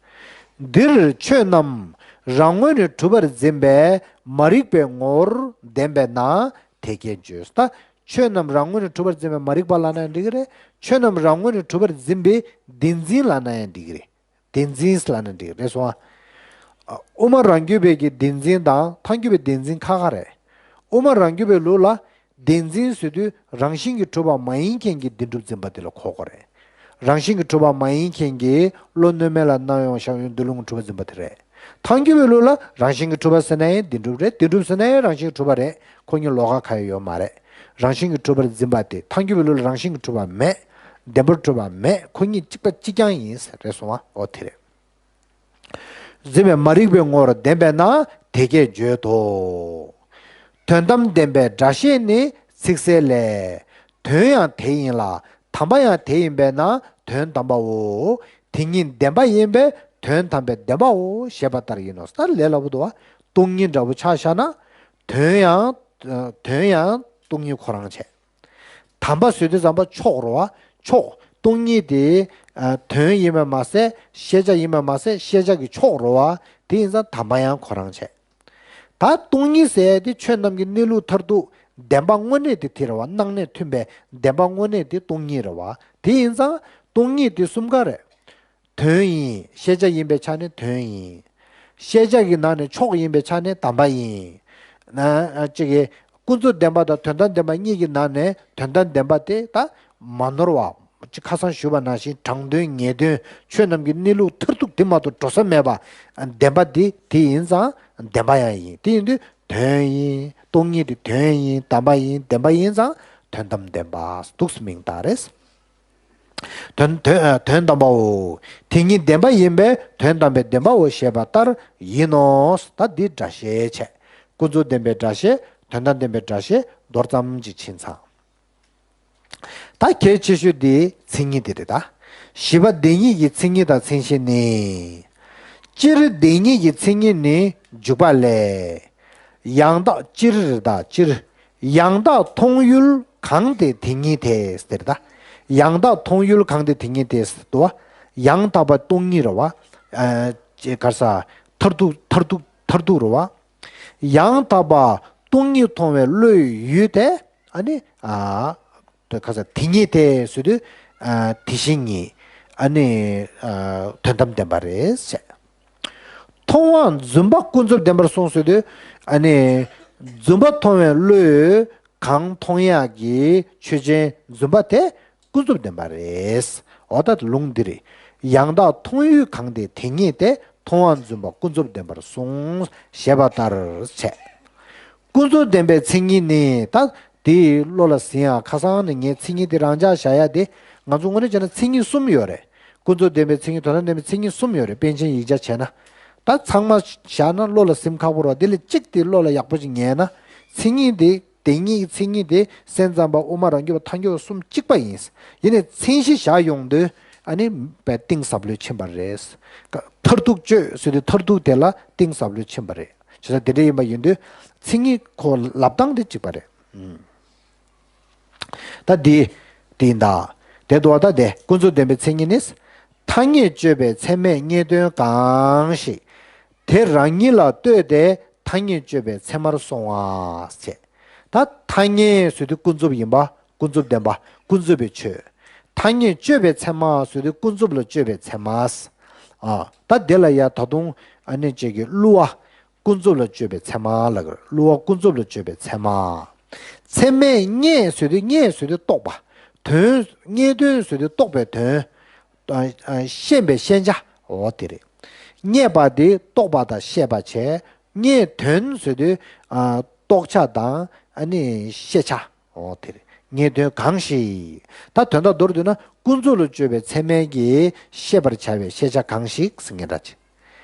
འདིར་ཆོས་རྣམས་ རང་ངོས་ནས་གྲུབ་པར་འཛིན་པའི་མ་རིག་པའི་ངོ་བོར་ལྡན་པས་ན་དེ་སྐད་བརྗོད། ད་ཆོས་རྣམས་རང་ངོས་ནས་གྲུབ་པར་འཛིན་པའི་མ་རིག་པ་ལབ་ན་ཡང་འགྲིག་གི་རེད། ཆོས་རྣམས་རང་ངོས་ནས་གྲུབ་པར་འཛིན་པའི་བདེན་འཛིན་ལབ་ན་ཡང་འགྲིག་གི་རེད། བདེན་འཛིན་ལབ་ན་འགྲིག་རེད་སོང་ཨ། དབུ་མ་རང་རྒྱུད་པའི་གི་བདེན་འཛིན་དང་ཐལ་འགྱུར་བའི་བདེན་འཛིན་ཁ་ཁ་རེད། དབུ་མ་རང་རྒྱུད་པའི་ལུགས་ལ་བདེན་འཛིན་ཟེར་དུས་རང་བཞིན་གྱིས་གྲུབ་པ་མ་ཡིན་མཁན་གྱི་བདེན་གྲུབ་འཛིན་པ་དེ་ལ་གོ་དགོས་རེད། རང་བཞིན་གྱིས་གྲུབ་པ་མ་ཡིན་མཁན་གྱི་བློ་གནོད་མེད་ལ་སྣང་ཡོང་བཞག་ཡོང་འདུལ་ལུང་གྲུབ་པ་འཛིན་པ་དེ་རེད། ཐལ་འགྱུར་བའི་ལུགས་ལ་རང་བཞིན་གྱིས་གྲུབ་པ་ཟེར་ན་ཡང་བདེན་གྲུབ་རེད། བདེན་གྲུབ་ཟེར་ན་ཡང་རང་བཞིན་གྱིས་གྲུབ་པ་རེད། ཁོ་གཉིས་ལོགས་ཀ་གང་ཡང་ཡོད་མ་རེད། རང་བཞིན་གྱིས་གྲུབ་པར་འཛིན་པ་དེ་ཐལ་འགྱུར་བའི་ལུགས་ལ་རང་བཞིན་གྱིས་གྲུབ་པ་མེད། བདེན་པར་གྲུབ་པ་མེད། ཁོ་གཉིས་གཅིག་པ་གཅིག་རྐྱང་ཡིན་ཟེར་རེད་སོང་བ། འོ་དེ་རེད། འཛིན་པའི་མ་རིག་པའི་ངོ་བོར་ལྡན་པས་ན་དེ་སྐད་བརྗོད་དོ། དོན་དམ་བདེན་པའི་སྒྲ་བཤད་ནི་ཚིག་གསལ་ལས། དོན་ཡང་དེ་ཡིན་ལ་དམ་པ་ཡང་དེ་ཡིན་པས་ན་དོན་དམ་པའོ། དེ་ཉིད་བདེན་པ་ཡིན་པས་དོན་དམ་པའི་བདེན་པའོ་ཞེས་པ་ལྟར་ཡིན་ནོ། ད་ལས་སླ་པོ་འདུག་བ། སྟོང་ཉིད་འདྲ་པོ་ཆ་བཞག་ན། དོན་ཡང་དོན་ཡང་སྟོང་ཉིད་ཁོ་རང་བྱས། དམ་པ་ཟེར་དུས་ཙམ་པ་མཆོག་རེད་བ། མཆོག་སྟོང་ཉིད་དེ་ཨ་དོན་ཡིན་པ་མ་ཟད་ཤེས་བྱ་ཡིན་པ་མ་ཟད་ཤེས་བྱ་གི་མཆོག་རེད་བ། དེ་ཡིན་ཙང་དམ་པ་ཡང་ཁོ་རང་བྱས། ད་སྟོང་ཉིད་ཟེར་ཡ་དེ་ཆོས་རྣམས་ཀྱི་གནས་ལུགས་མཐར་ཐུག་བདེན་པ་དངོས་གནས་དེ་དེ་རེད་བ། སྣང་གནས་མཐུན་པའི་བདེན་པ་དངོས་གནས་དེ་སྟོང་ཉིད་རེད་བ། དེ་ཡིན་ཙང་སྟོང་ཉིད་དེ་གསུམ་ཀ་རེད། དོན་ཡིན། ཤེས་བྱ་ཡིན་པའི་ཆ་ནས་དོན་ཡིན། ཤེས་བྱ་གི་ནང་ནས་མཆོག་ཡིན་པའི་ཆ་ནས་དམ་པ་ཡིན། ན་ཅིག་གི་ཀུན་རྫོབ་བདེན་པ་དང་དོན་དམ་བདེན་པ་གཉིས་ཀྱི་ནང་ནས་དོན་དམ་བདེན་པ་དེ་ད་མ་ནོར་བ། ཅིག་ཁ་སང་ཞུས་པ་ནང་བཞིན་དྲང་དོན་ངེས་དོན་ཆོས་རྣམས་ཀྱི་གནས་ལུགས་མཐར་ཐུག་དེ་མ་གཏོགས་འགྲོ་ས་མེད་པ། བདེན་པ་དེ་དེ་ཡིན་ཙང་བདེན་པ་ཡང་ཡིན། དེ་ཡིན་དུས་དོན་ཡིན། སྟོང་ཉིད་དེ་དོན་ཡིན། དམ་པ་ཡིན། བདེན་པ་ཡིན་ཙང་དོན་དམ་བདེན་པ་འདུག་སེ་མིང་བཏགས་རེད། དོན་དོན་དོན་དམ་པའོ། དེ་ཉིད་བདེན་པ་ཡིན་པས་དོན་དམ་པའི་བདེན་པའོ་ཞེས་པ་ལྟར་ཡིན་ནོ། ད་འདི་སྒྲ་བཤད་བྱས། ཀུན་རྫོབ་བདེན་པའི་སྒྲ་བཤད། དོན་དམ་བདེན་པའི་སྒྲ་བཤད་མདོར་ཙམ་ཅིག་ཕྱིན་ཚར། ད་གལ་ཆེ་ཤོས་འདི་མཚན་ཉིད་དེ་རེད་ད། བཞི་པ་བདེན་གཉིས་ཀྱི་མཚན་ཉིད་དང་མཚན་གཞི་ནི། སྤྱིར་བདེན་གཉིས་ཀྱི་མཚན་ཉིད་ནི་འཇུག་པ་ལས། ཡང་དག་སྤྱིར་རེད་ད་སྤྱིར། ཡང་དག་མཐོང་ཡུལ་གང་དེ་དེ་ཉིད་དེ་ཟེར་ད། ཡང་དག་མཐོང་ཡུལ་གང་དེ་དེ་ཉིད་དེ་ཟེར་དུ་བ། ཡང་དག་པ་སྟོང་ཉིད་རེད་བ། ཨ་ཅེ་ག་རེ་ཟ། མཐར་ཐུག་མཐར་ཐུག་མཐར་ཐུག་རེད་བ། ཡང་དག་པ་སྟོང་ཉིད་མཐོང་བའི་བློའི་ཡུལ་དེ་ཨ་ནི་ཨ་དེ་ག་རེ་ཟ། དེ་ཉིད་དེ་ཟེར་དུས་ཨ་དེ་བཞིན་ཉིད་ཨ་ནི་ཨ་དོན་དམ་བདེན་པ་རེད་ཟེར། མཐོང་བ་རྫུན་པ་ཀུན་རྫོབ་བདེན་པར་གསུངས་ཟེར་དུས། ཨ་ནི། རྫུན་པ་མཐོང་བའི་བློས་གང་མཐོང་ཡག་གི་ཆོས་ཅན་རྫུན་པ་དེ་ཀུན་རྫོབ་བདེན་པ་རེད། འོ་ད་ལུང་འདི་རེད། ཡང་དག་མཐོང་ཡུལ་གང་དེ་དེ་ཉིད་དེ། མཐོང་བ་རྫུན་པ་ཀུན་རྫོབ་བདེན་པར་གསུངས། ཞེས་པ་ལྟར་བྱས། ཀུན་རྫོབ་བདེན་པའི་མཚན་ཉིད་ནི་ད། དེ་བློ་ལ་ཟིན་ཡག་ཁ་སང་ནས་ངས་མཚན་ཉིད་དེ་རང་འཇགས་བཞག་ཡ་དེ། ང་ཚོ་དངོས་གནས་བྱས་ན་མཚན་ཉིད་གསུམ་ཡོད་རེད། ཀུན་རྫོབ་བདེན་པའི་མཚན་ཉིད་དོན་དམ་བདེན་པའི་མཚན་ཉིད་གསུམ་ཡོད་རེད། པཎ་ཆེན་ཡིག་ཆ་བྱས་ན། ད་ཚང་མ་བཞག་ན་བློ་ལ་ཟིན་ཁག་པོ་རེད་བ། དེ་ལས་གཅིག་དེ་བློ་ལ་ཡག་པོ་ཅིག་ངེས་ན། མཚན་ཉིད་དེ་བདེན་གཉིས་ཀྱི་མཚན་ཉིད་དེ་སེམས་ཙམ་པ་དབུ་མ་རང་རྒྱུད་པ་ཐལ་འགྱུར་བ་གསུམ་གཅིག་པ་ཡིན། ཡིན་ནའི་མཚན་གཞི་བཞག་ཡོང་དུས་ཨ་ནི་པའི་གཏིང་ཟབ་ལོས་ཕྱིན་པ་རེད། མཐར་ཐུག་གཅོད་ཟེར་དུས་མཐར་ཐུག་དེ་ལ་གཏིང་ཟབ་ལོས་ཕྱིན་པ་རེད། བྱས་ཙང་དེ་འདྲ་ཡིན་པ་ཡིན་དུས་མཚན་ཉིད་ཁོ་ལབ་སྟངས་དེ་གཅིག་པ་རེད། ཨུམ། ད་འདི། འདི་ཡིན་ད། དེ་འདུག་བ། ད་དེ་ཀུན་རྫོབ་བདེན་པའི་མཚན་ཉིད་ནི། ཐ་སྙད་དཔྱོད་པའི་ཚད་མས་རྙེད་དོན་གང་ཞིག་དེ་རང་ཉིད་ལ་ལྟོས་ཏེ་ཐ་སྙད་དཔྱོད་པའི་ཚད་མར་སོང་བ་ཞེས། ད་ཐ་སྙད་ཟེར་དུས་ཀུན་རྫོབ་ཡིན་པ། ཀུན་རྫོབ་བདེན་པ། ཀུན་རྫོབ་པའི་ཆོས། ཐ་སྙད་དཔྱོད་པའི་ཚད་མ་ཟེར་དུས་ཀུན་རྫོབ་ལ་དཔྱོད་པའི་ཚད་མ། ཨ། ད་དེ་ལ་ཡ་ད་དུང་ཨ་ནི་ཅིག་གི་བསླུ་བ། ཀུན་རྫོབ་ལ་དཔྱོད་པའི་ཚད་མ་ལ་གི་བསླུ་བ་ཀུན་རྫོབ་ལ་དཔྱོད་པའི་ཚད་མ། ཚད་མས་རྙེད་ཟེར་དུས་རྙེད་ཟེར་དུས་རྟོགས་པ། དོན། རྙེད་དོན་ཟེར་དུས་རྟོགས་པའི་དོན། ཨ། ཨ། ཤེས་པའི་ཤེས་བྱ། འོ་དེ་རེད། རྙེད་པ་དེ་རྟོགས་པ་དང་ཤེས་པ་བྱས། རྙེད་དོན་ཟེར་དུས། ཨ། རྟོགས་བྱ་དང་ཨ་ནི་ཤེས་བྱ། འོ་དེ་རེད། རྙེད་དོན་གང་ཞིག་ད་དོན་དག་མདོར་བསྡུས་ན་ཀུན་རྫོབ་ལ་དཔྱོད་པའི་ཚད་མས་ཀྱིས་ཤེས་པར་བྱ་བའི་ཤེས་བྱ་གང་ཞིག་ཟེར་ངེས་འདྲ་ཅིག་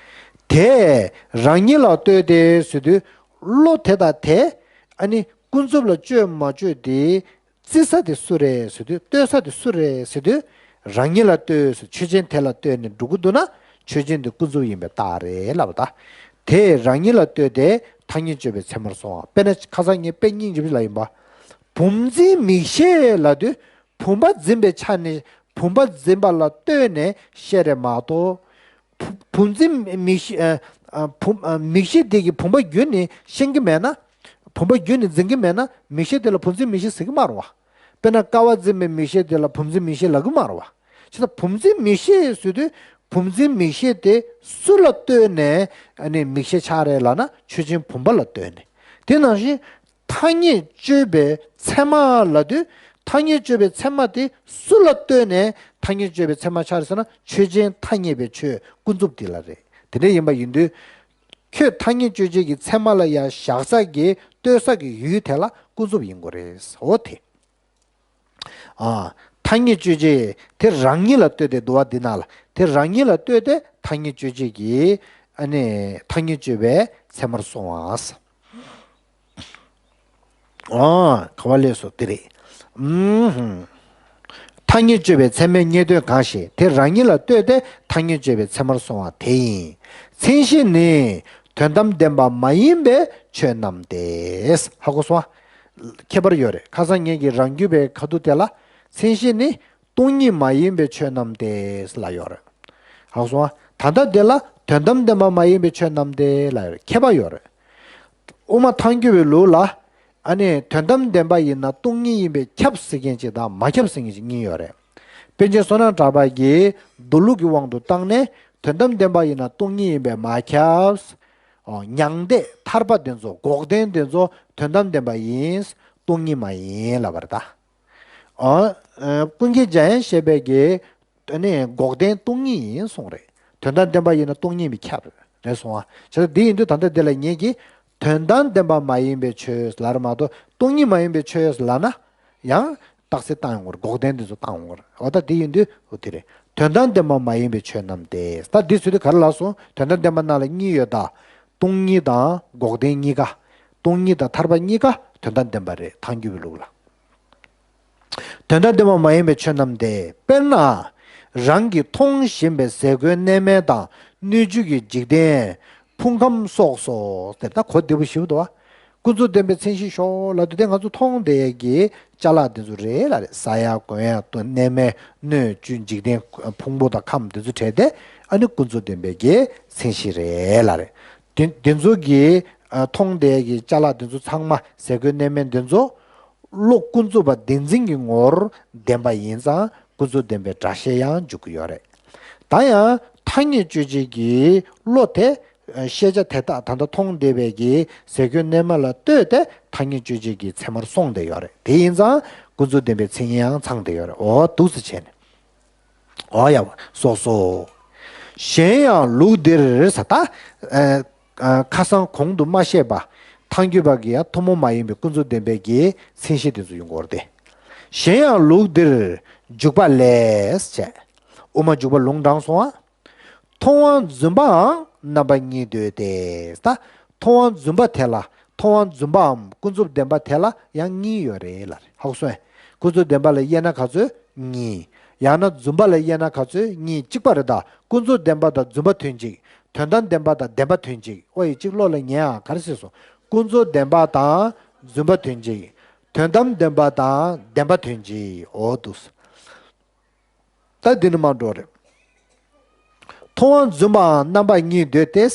དེ་རང་ཉིད་ལ་ལྟོས་ཏེ་ཟེར་དུས། བློ་དེ་དང་དེ་ཨ་ནི་ཀུན་རྫོབ་ལ་དཔྱོད་མ་དཔྱོད་དེ་བརྩི་ས་དེ་སུ་རེད་ཟེར་དུས། ལྟོས་ས་དེ་སུ་རེད་ཟེར་དུས། རང་ཉིད་ལ་ལྟོས་ཟེར། ཆོས་ཅན་དེ་ལ་ལྟོས་ནས་འགྲོ་གི་འདུག་ན་ཆོས་ཅན་དེ་ཀུན་རྫོབ་ཡིན་པའི་རྟགས་རེད་ལབ་པ་ད། དེ་རང་ཉིད་ལ་ལྟོས་ཏེ་ཐ་སྙད་དཔྱོད་པའི་ཚད་མར་སོང་བ། དཔེར་ན་ཁ་སང་ངས་དཔེ་སྙིང་རྗེ་པོ་ཞིག་ལབ་ཡིན་པ། བུམ་འཛིན་མིག་ཤེས་ལབ་དུས། བུམ་པ་འཛིན་པའི་ཆ་ནས་བུམ་པ་འཛིན་པ་ལ་ལྟོས་ནས་ཤེས་རེད་མ་གཏོགས། བུ་བུམ་འཛིན་མིག་ཤེས། ཨ། ཨ་བུམ་ཨ་མིག་ཤེས་དེ་གིས་བུམ་པ་བརྒྱུད་ནས་ཤེས་ཀྱི་མེད་ན། བུམ་པ་བརྒྱུད་ནས་འཛིན་གྱི་མེད་ན་མིག་ཤེས་དེ་ལ་བུམ་འཛིན་མིག་ཤེས་ཟེར་གྱི་མ་རེད་བ། དཔེར་ན་ཀ་བ་འཛིན་པའི་མིག་ཤེས་དེ་ལ་བུམ་འཛིན་མིག་ཤེས་ལབ་ཀྱི་མ་རེད་བ། བྱས་ཙང་བུམ་འཛིན་མིག་ཤེས་ཟེར་དུས་བུམ་འཛིན་མིག་ཤེས་དེ་སུ་ལ་ལྟོས་ནས་ཨ་ནི་མིག་ཤེས་ཆགས་རེད་ལབ་ན་ཆོས་ཅན་བུམ་པ་ལ་ལྟོས་ནས། དེ་ནང་བཞིན་ཐ་སྙད་དཔྱོད་པའི་ཚད་མ་ལབ་དུས་ཐ་སྙད་དཔྱོད་པའི་ཚད་མ་དེ་སུ་ལ་ལྟོས་ནས་ཐ་སྙད་དཔྱོད་པའི་ཚད་མ་ཆགས་རེད་ཟེར་ན་ཆོས་ཅན་ཐ་སྙད་པའི་ཆོས་ཀུན་རྫོབ་དེ་ལ་རེད། དེ་འདྲ་ཡིན་པ་ཡིན་དུས། ཁྱོད་ཐ་སྙད་དཔྱོད་བྱེད་ཀྱི་ཚད་མ་ལ་ཡང་བཞག་ས་གི་ལྟོས་ས་གི་ཡུལ་དེ་ལ་ཀུན་རྫོབ་ཡིན་དགོས་རེད། འོ་དེ། ཨ། ཐ་སྙད་དཔྱོད་བྱེད་དེ་རང་ཉིད་ལ་ལྟོས་ཏེ་འདུལ་བ་འདི་ན་ལ་དེ་རང་ཉིད་ལ་ལྟོས་ཏེ་ཐ་སྙད་དཔྱོད་བྱེད་ཀྱི་ཨ་ནི་ཐ་སྙད་དཔྱོད་པའི་ཚད་མར་སོང་བ། ཨོ། ག་བ་ལས་སོ་དེ་རེད། ཨུམ། ཐ་སྙད་དཔྱོད་པའི་ཚད་མའི་རྙེད་དོན་གང་ཞིག་དེ་རང་ཉིད་ལ་ལྟོས་ཏེ་ཐ་སྙད་དཔྱོད་པའི་ཚད་མར་སོང་བ་དེ་ཡིན། མཚན་གཞི་ནི་དོན་དམ་བདེན་པ་མ་ཡིན་པའི་ཆོས་རྣམས་ཏེ། ཧ་གོ་སོང་ཨ། ཁྱད་པར་ཡོད་རེད། ཁ་སང་ངེད་ཀྱིས་རང་རྒྱུད་པའི་ཁ་ཐུག་དེ་ལ་མཚན་གཞི་ནི་སྟོང་ཉིད་མ་ཡིན་པའི་ཆོས་རྣམས་ཏེ་ལ་ཡོད་རེད། ཧ་གོ་སོང་ཨ། ད་ལྟ་དེ་ལ་དོན་དམ་བདེན་པ་མ་ཡིན་པའི་ཆོས་རྣམས་ཏེ་ལ་ཡོད་རེད། ཁྱད་པར་ཡོད་རེད། དབུ་མ་ཐལ་འགྱུར་བའི་ལུགས་ལ། ཨ་ནི་དོན་དམ་བདེན་པ་ཡིན་ན་སྟོང་ཉིད་ཡིན་པས་ཁྱབ་ཟེར་མཁན་ཅིག་དང་མ་ཁྱབ་ཟེར་མཁན་ཅིག་གཉིས་ཡོད་རེད། པཎ་ཆེན་བསོད་ནམས་གྲགས་པ་གིས་མདོ་ལུགས་ཀྱི་དབང་དུ་བཏང་ནས་དོན་དམ་བདེན་པ་ཡིན་ན་སྟོང་ཉིད་ཡིན་པས་མ་ཁྱབ། ཨོ། མྱང་འདས་ཐར་པ་དེ་ཚོ་འགོག་བདེན་དེ་ཚོ་དོན་དམ་བདེན་པ་ཡིན། སྟོང་ཉིད་མ་ཡིན་ལབ་པ་རེད་ད། ཨོ། ཨ། ཀུན་མཁྱེན་འཇམ་དབྱངས་བཞད་པའི་གིས། དེ་ནས་འགོག་བདེན་སྟོང་ཉིད་ཡིན་གསུངས་རེད། དོན་དམ་བདེན་པ་ཡིན་ན་སྟོང་ཉིད་མི་ཁྱབ་རེད་གསུངས་པ། བྱས་ཙང་འདི་ཡིན་དུས་ད་ལྟ་འདི་ལ་ངེད་ཀྱིས་དོན་དམ་བདེན་པ་མ་ཡིན་པའི་ཆོས་ལབ་རེད་མ་གཏོགས་སྟོང་ཉིད་མ་ཡིན་པའི་ཆོས་ལབ་ན་ཡང་རྟགས་གསལ་བཏང་ཡོང་གི་རེད། འགོག་བདེན་འདི་ཚོ་བཏང་ཡོང་གི་རེད། འོ་ད་འདི་ཡིན་དུས་འོ་དེ་རེད། དོན་དམ་བདེན་པ་མ་ཡིན་པའི་ཆོས་རྣམས་ཏེ། ད་འདི་ཟེར་དུས་ག་རེ་ལབ་སོང་། དོན་དམ་བདེན་པ་ནང་ལ་གཉིས་ཡོད་ད། སྟོང་ཉིད་དང་འགོག་བདེན་གཉིས་ཀ། སྟོང་ཉིད་དང་ཐར་པ་གཉིས་ཀ་དོན་དམ་བདེན་པ་རེད་ཐལ་འགྱུར་བའི་ལུགས་ལ། དོན་དམ་བདེན་པ་མ་ཡིན་པའི་ཆོས་རྣམས་ཏེ། དཔེར་ན། རང་གིས་མཐོང་བཞིན་པའི་ཟས་གོས་གནས་མལ་དང་སྣོད་བཅུད་ཀྱི་འཇིག་རྟེན་ཕུང་ཁམས་སོགས་སོ། དེ་ལྟ་གོ་བདེ་པོ་ཞིག་འདུག་བ། ཀུན་རྫོབ་བདེན་པའི་མཚན་གཞི་ཤོག་ལབ་དུས་དེ་ང་ཚོ་མཐོང་བསྡད་ཡས་ཀྱི་ཅ་ལག་དེ་ཚོ་རེད་ལ་རེད། ཟ་ཡ་གོན་ཡ་གནས་མལ་སྣོད་བཅུད་འཇིག་རྟེན་ཕུང་པོ་དང་ཁམས་དེ་ཚོ་བྲལ་ཏེ་ཨ་ནི་ཀུན་རྫོབ་བདེན་པའི་གི་མཚན་གཞི་རེད་ལ་རེད། དེ་དེ་ཚོ་གི་མཐོང་བསྡད་ཡས་ཀྱི་ཅ་ལག་དེ་ཚོ་ཚང་མ་ཟས་གོས་གནས་མལ་དེ་ཚོ། བློ་ཀུན་རྫོབ་པ་བདེན་འཛིན་གྱི་ངོར་བདེན་པ་ཡིན་ཙང་ཀུན་རྫོབ་བདེན་པའི་སྒྲ་བཤད་ཡང་འཇུག་གི་ཡོད་རེད། ད་ཡང་ཐ་སྙད་དཔྱོད་བྱེད་ཀྱི་བློ་དེ་ཤེས་བྱ་དེ་དག་ད་ལྟ་མཐོང་བསྡད་པའི་གི་ཟས་གོས་གནས་མལ་ལ་ལྟོས་ཏེ་ཐ་སྙད་དཔྱོད་བྱེད་ཀྱི་ཚད་མར་སོང་བསྡད་ཡོད་རེད། དེ་ཡིན་ཙང་ཀུན་རྫོབ་བདེན་པའི་མཚན་ཉིད་ཡང་ཚང་བསྡད་ཡོད་རེད། འོ་འདུག་སེ་བྱས་ནས། འོ་ཡ་སོ་སོ། གཞན་ཡང་ལུགས་འདིར་ཟེར་ད། ཨ། ཨ། ཁ་སང་གོང་དུ་མ་བཤད་པ། ཐལ་འགྱུར་བ་གི་ཡང་ཐུན་མོང་མ་ཡིན་པའི་ཀུན་རྫོབ་བདེན་པའི་གི་མཚན་གཞི་དེ་ཚོ་ཡོང་གི་ཡོད་རེད་དེ། གཞན་ཡང་ལུགས་འདིར་འཇུག་པ་ལས་བྱས། དབུ་མ་འཇུག་པ་ལུང་དྲངས་སོང་ང་། མཐོང་བ་རྫུན་པའམ་རྣམ་པ་གཉིས་འདོད་དེ། ད་མཐོང་བ་རྫུན་པ་དེ་ལ་མཐོང་བ་རྫུན་པའམ་ཀུན་རྫོབ་བདེན་པ་དེ་ལ་ཡང་གཉིས་ཡོད་རེད་ལ་རེད། ཧ་གོ་སོང་ངས། ཀུན་རྫོབ་བདེན་པ་ལ་དབྱེ་ན་ག་ཚོད་གཉིས། ཡང་ན་རྫུན་པ་ལ་དབྱེ་ན་ག་ཚོད་གཉིས། གཅིག་པ་རེད་ད། ཀུན་རྫོབ་བདེན་པ་དང་རྫུན་པ་དོན་གཅིག། དོན་དམ་བདེན་པ་དང་བདེན་པ་དོན་གཅིག། ཨོ་ཡི་གཅིག་བློ་ལ་ངེས་ཨ། ག་རེ་ཟེར་སོང་། ཀུན་རྫོབ་བདེན་པ་དང་རྫུན་པ་དོན་གཅིག། དོན་དམ་བདེན་པ་དང་བདེན་པ་དོན་གཅིག། འོ་འདུག་སེ། ད་འདི་ནི་མ་འགྲོ་རེད། མཐོང་བ་རྫུན་པའམ་རྣམ་པ་གཉིས་འདོད་དེ།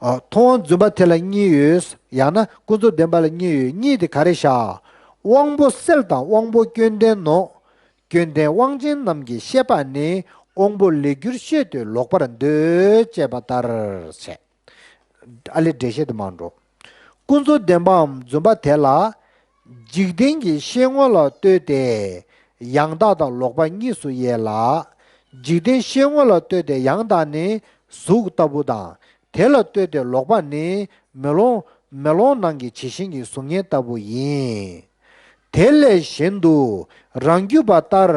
ཨ། མཐོང་བ་རྫུན་པ་དེ་ལ་གཉིས་ཡོད། ཡང་ན་ཀུན་རྫོབ་བདེན་པ་ལ་གཉིས་ཡོད། གཉིས་དེ་ག་རེ་བཞག། དབང་པོ་གསལ་དང་དབང་པོ་སྐྱོན་ལྡན་ནོ། སྐྱོན་ལྡན་དབང་ཅན་རྣམས་ཀྱི་ཤེས་པ་ནི་དབང་པོ་ལས་གྱུར་ཤེས་དོན་ལོག་པར་འདོད་ཅེས་པ་ལྟར་བྱས། ཨ་ལེ་འགྲེལ་བཤད་དུ་མ་འགྲོ། ཀུན་རྫོབ་བདེན་པའམ་རྫུན་པ་དེ་ལ། འཇིག་རྟེན་གྱི་ཤེས་ངོ་ལ་ལྟོས་ཏེ། ཡང་དག་དང་ལོག་པ་གཉིས་སུ་དབྱེ་ལ། འཇིག་རྟེན་ཤེས་ངོ་ལ་ལྟོས་ཏེ་ཡང་དག་ནི་གཟུགས་ལྟ་བུ་དང་། དེ་ལ་ལྟོས་ཏེ་ལོག་པ་ནི་མེ་ལོང་མེ་ལོང་ནང་གི་བྱད་བཞིན་གྱི་གཟུགས་བརྙན་ལྟ་བུ་ཡིན། དེ་ལས་གཞན་དུ་རང་རྒྱུད་པ་ལྟར་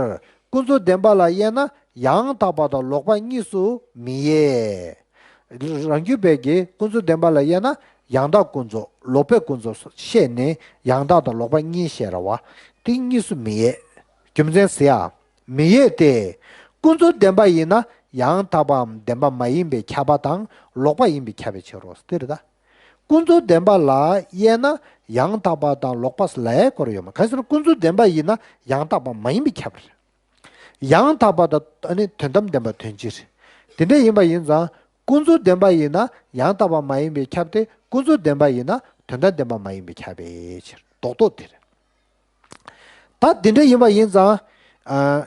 ཀུན་རྫོབ་བདེན་པ་ལ་དབྱེ་ན་ཡང་དག་པ་དང་ལོག་པ་གཉིས་སུ་མི་དབྱེ། རང་རྒྱུད་པའི་གི་ཀུན་རྫོབ་བདེན་པ་ལ་དབྱེ་ན་ཡང་དག་ཀུན་རྫོབ་ལོག་པའི་ཀུན་རྫོབ་བཤད་ནས་ཡང་དག་དང་ལོག་པ་གཉིས་བཤད་ར་བ། དེ་གཉིས་སུ་མི་དབྱེ། རྒྱུ་མཚན་ཟེར་ཡ། མི་དབྱེ་སྟེ། ཀུན་རྫོབ་བདེན་པ་ཡིན་ན་ཡང་དག་པའམ་བདེན་པ་མ་ཡིན་པས་ཁྱབ་པ་དང་ལོག་པ་ཡིན་པས་ཁྱབ་པའི་ཕྱིར་རོ། དེ་རེད་ད། ཀུན་རྫོབ་བདེན་པ་ལ་དབྱེ་ན་ཡང་དག་པ་དང་ལོག་པ་ལ་ཡང་སྐོར་ཡོད་མ། གང་ཟེར་ན་ཀུན་རྫོབ་བདེན་པ་ཡིན་ན་ཡང་དག་པ་མ་ཡིན་པས་ཁྱབ་རེད། ཡང་དག་པ་དང་ཨ་ནི་དོན་དམ་བདེན་པ་དོན་སྤྱི་རེད། དེ་འདྲ་ཡིན་པ་ཡིན་ཙང་ ཀུན་རྫོབ་བདེན་པ་ཡིན་ན་ཡང་དག་པ་མ་ཡིན་པས་ཁྱབ་སྟེ། ཀུན་རྫོབ་བདེན་པ་ཡིན་ན་དོན་དམ་བདེན་པ་མ་ཡིན་པས་ཁྱབ་པའི་ཕྱིར། རྡོག་རྡོག་དེ་རེད། ད་དེ་འདྲ་ཡིན་པ་ཡིན་ཙང་། ཨ།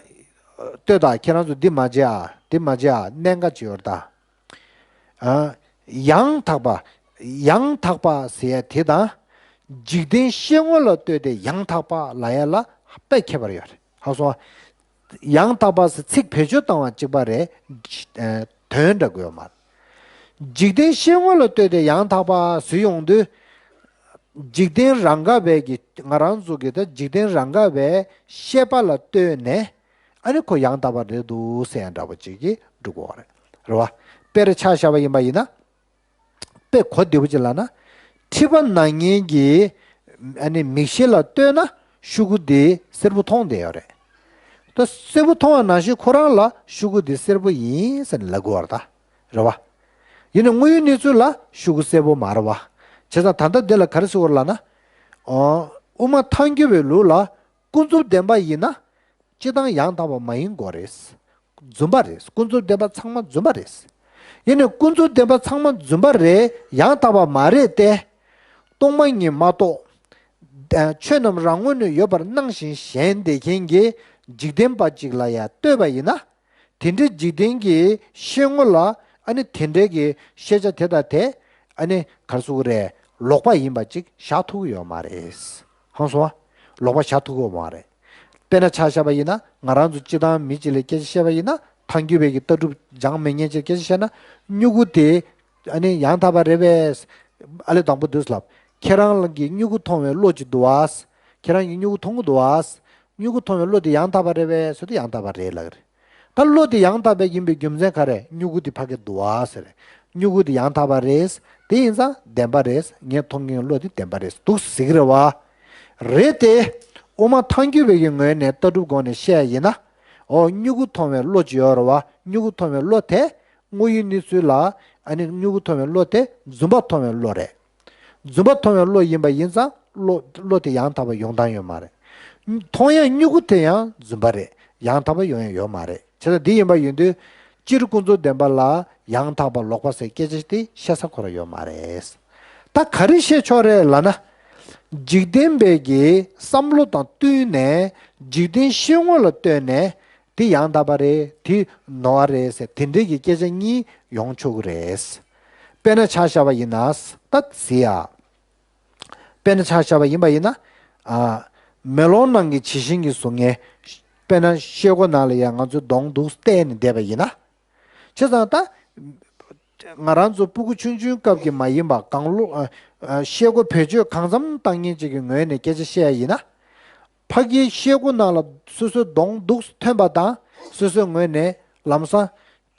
ལྟོས་དང་། ཁྱེད་རང་ཚོ་འདི་མ་བརྗེད་ཨ། འདི་མ་བརྗེད་ཨ། གནད་འགག་ཅིག་ཡོད་རེད་ད། ཨ། ཡང་དག་པ། ཡང་དག་པ་ཟེར་ཡ་དེ་དང་། འཇིག་རྟེན་ཤེས་ངོ་ལ་ལྟོས་ཏེ་ཡང་དག་པ་ལབ་ཡ་ལ་དཔེ་ཁྱད་པར་ཡོད་རེད། ཧ་གོ་སོང་ཨ། ཡང་དག་པ་ཟེར་ཚིག་བེད་སྤྱོད་བཏང་བ་གཅིག་པ་རེད། ཨ། དོན་འདྲ་དགོས་ཡོད་མ་རེད། འཇིག་རྟེན་ཤེས་ངོ་ལ་ལྟོས་ཏེ་ཡང་དག་པ་ཟེར་ཡོང་དུས། འཇིག་རྟེན་རང་ག་བའི་གི། ང་རང་ཚོ་གི་ད་འཇིག་རྟེན་རང་ག་བའི་ཤེས་པ་ལ་ལྟོས་ནས། ཨ་ནི་ཁོ་ཡང་དག་པ་རེད་འདུག་ཟེར་ཡ་འདྲ་པོ་ཅིག་གིས་འགྲོ་གི་ཡོད་རེད། རེད་བ། དཔེར་ཆ་བཞག་པ་ཡིན་པ་ཡིན་ན། དཔེ་གོ་བདེ་པོ་ཅིག་ལབ་ན། མཁྲིས་པ་ན་མཁན་གྱི། ཨ་ནི་མིག་ཤེས་ལ་ལྟོས་ན་ཤོག་གུ་དེ་སེར་པོ་མཐོང་བསྡད་ཡོད་རེད། ད་སེར་པོ་མཐོང་བ་ནང་བཞིན་ཁོ་རང་ལ་ཤོག་གུ་དེ་སེར་པོ་ཡིན་ཟེར་ནས་ལབ་དགོས་པ་རེད་ད། རེད་བ། ཡིན་ནའི་དངོས་ཡོད་གནས་ཚུལ་ལ་ཤོག་གུ་སེར་པོ་མ་རེད་བ། བྱས་ཙང་ད་ལྟ་འདི་ལ་ག་རེ་ཟེར་དགོས་རེད་ལབ་ན། ཨོ། དབུ་མ་ཐལ་འགྱུར་བའི་ལུགས་ལ་ཀུན་རྫོབ་བདེན་པ་ཡིན་ན། སྤྱིར་བཏང་ཡང་དག་པ་མ་ཡིན་དགོས་རེད། རྫུན་པ་རེད། ཀུན་རྫོབ་བདེན་པ་ཚང་མ་རྫུན་པ་རེད། ཡིན་ནའི་ཀུན་རྫོབ་བདེན་པ་ཚང་མ་རྫུན་པ་རེད། ཡང་དག་པ་མ་རེད་དེ། སྟོང་པ་ཉིད་མ་གཏོགས། ཆོས་རྣམས་རང་ངོས་ནས་ཡོད་པར་སྣང་ཞིང་ཞེན་བསྡད་མཁན་གྱི་འཇིག་རྟེན་པ་ཅིག་ལ་ཡང་ལྟོས་པ་ཡིན་ན། དེ་འདྲའི་འཇིག་རྟེན་གྱི་ཤེས་ངོ་ལ། ཨ་ནི་དེ་འདྲའི་གི་ཤེས་བྱ་དེ་དང་དེ། ཨ་ནི་ག་རེ་ཟེར་དགོས་རེད། ལོག་པ་ཡིན་པ་ཅིག་བཞག་ཐུབ་ཀྱི་ཡོད་མ་རེད། ཧང་སོང་བ། ལོག་པ་བཞག་ཐུབ་ཀྱི་ཡོད་མ་རེད། དཔེར་ན་ཆ་བཞག་པ་ཡིན་ན། ང་རང་ཚོ་སྤྱིར་བཏང་མི་གཅིག་ལ་སྐད་ཆ་བཤད་པ་ཡིན་ན། ཐལ་འགྱུར་བའི་གི་ལྟ་གྲུབ་སྦྱང་མེད་མཁན་ཅིག་སྐད་ཆ་བཤད་ན། སྨྱུ་གུ་དེ། ཨ་ནི་ཡང་དག་པ་རེད་པས། ཨ་ལས་དང་པོ་འདུག་ལབ། ཁྱེད་རང་གི་སྨྱུ་གུ་མཐོང་བའི་བློ་ཅིག་འདུག་བ། ཁྱེད་རང་གི་སྨྱུ་གུ་མཐོང་གི་འདུག་བ། སྨྱུ་གུ་མཐོང་བའི་བློ་དེ་ཡང་དག་པ་རེད་པས་ཟེར་དུས་ཡང་དག་པ་རེད་ལབ་ཀྱི་རེད། ད་བློ་དེ་ཡང་དག་པའི་ཡིན་པའི་རྒྱུ་མཚན་ག་རེ། སྨྱུ་གུ་དེ་ཕ་གིར་འདུག་བ་ཟེར། སྨྱུ་གུ་དེ་ཡང་དག་པ་རེད། དེ་ཡིན་ཙང་བདེན་པ་རེད། ངས་མཐོང་མཁན་བློ་དེ་བདེན་པ་རེད་འདུག་ཟེར་གྱི་རེད་བ། རེད་དེ། དབུ་མ་ཐལ་འགྱུར་བའི་གི་ངོས་ནས་ལྟ་གྲུབ་སྒོ་ནས་བཤད་ཡ་ཡིན་ན། འོ། སྨྱུ་གུ་མཐོང་བའི་བློ་ཅིག་ཡོད་རེད་བ། སྨྱུ་གུ་མཐོང་བའི་བློ་དེ། དངོས་ཡོད་གནས་ཚུལ་ལ། ཨ་ནི་སྨྱུ་གུ་མཐོང་བའི་བློ་དེ་རྫུན་པ་མཐོང་བའི་བློ་རེད། རྫུན་པ་མཐོང་བའི་བློ་ཡིན་པ་ཡིན་ཙང་བློ། བློ་དེ་ཡང་དག་པ་ཡོང་སྟངས་ཡོད་མ་རེད། མཐོང་ཡ་སྨྱུ་གུ་དེ་ཡང་རྫུན་པ་རེད། ཡང་དག་པ་ཡོང་ཡ་ཡོད་མ་རེད། བྱས་ཙང་འདི་ཡིན་པ་ཡིན་དུས། སྤྱིར་ཀུན་རྫོབ་བདེན་པ་ལ་ཡང་དག་པ་ལོག་པ་ཟེར་སྐད་ཆ་དེ་བཤད་ས་ཁོ་རང་ཡོད་མ་རེད། ད་ག་རེ་བཤད་ཆོག་རེད་ལབ་ན། འཇིག་རྟེན་པའི་གི་བསམ་བློ་དང་བསྟུན་ནས། འཇིག་རྟེན་ཤེས་ངོ་ལ་ལྟོས་ནས། དེ་ཡང་དག་པ་རེད། དེ་ནོར་བ་རེད་ཟེར། དེ་འདྲའི་གི་སྐད་ཆ་གཉིས་ཡོང་ཆོག་གི་རེད། དཔེར་ན་ཆ་བཞག་པ་ཡིན་ན། ད་ཟེར་ཡ། དཔེར་ན་ཆ་བཞག་པ་ཡིན་པ་ཡིན་ན། ཨ། མེ་ལོང་ནང་གི་བྱད་བཞིན་གྱི་གཟུགས་བརྙན། དཔེར་ན་ཤེལ་སྒོ་ནང་ལ་ཡང་ང་ཚོས་གདོང་འདུག་བལྟས་ནས་བསྡད་པ་ཡིན་ན། བྱས་ཙང་ད། ང་རང་ཚོ་སྤུ་གུ་ཆུང་ཆུང་སྐབས་ཀྱི་མ་ཡིན་པ་གང་བློ། ཨ། ཨ། ཤེལ་སྒོ་བེད་སྤྱོད་གང་འཚམ་བཏང་མཁན་ཅིག་གི་ངོས་ནས་སྐད་ཆ་བཤད་ཡ་ཡིན་ན། ཕ་གིའི་ཤེལ་སྒོ་ནང་ལ་སོ་སོའི་གདོང་འདུག་ཐོན་པ་དང་། སོ་སོའི་ངོས་ནས་ལམ་སང་།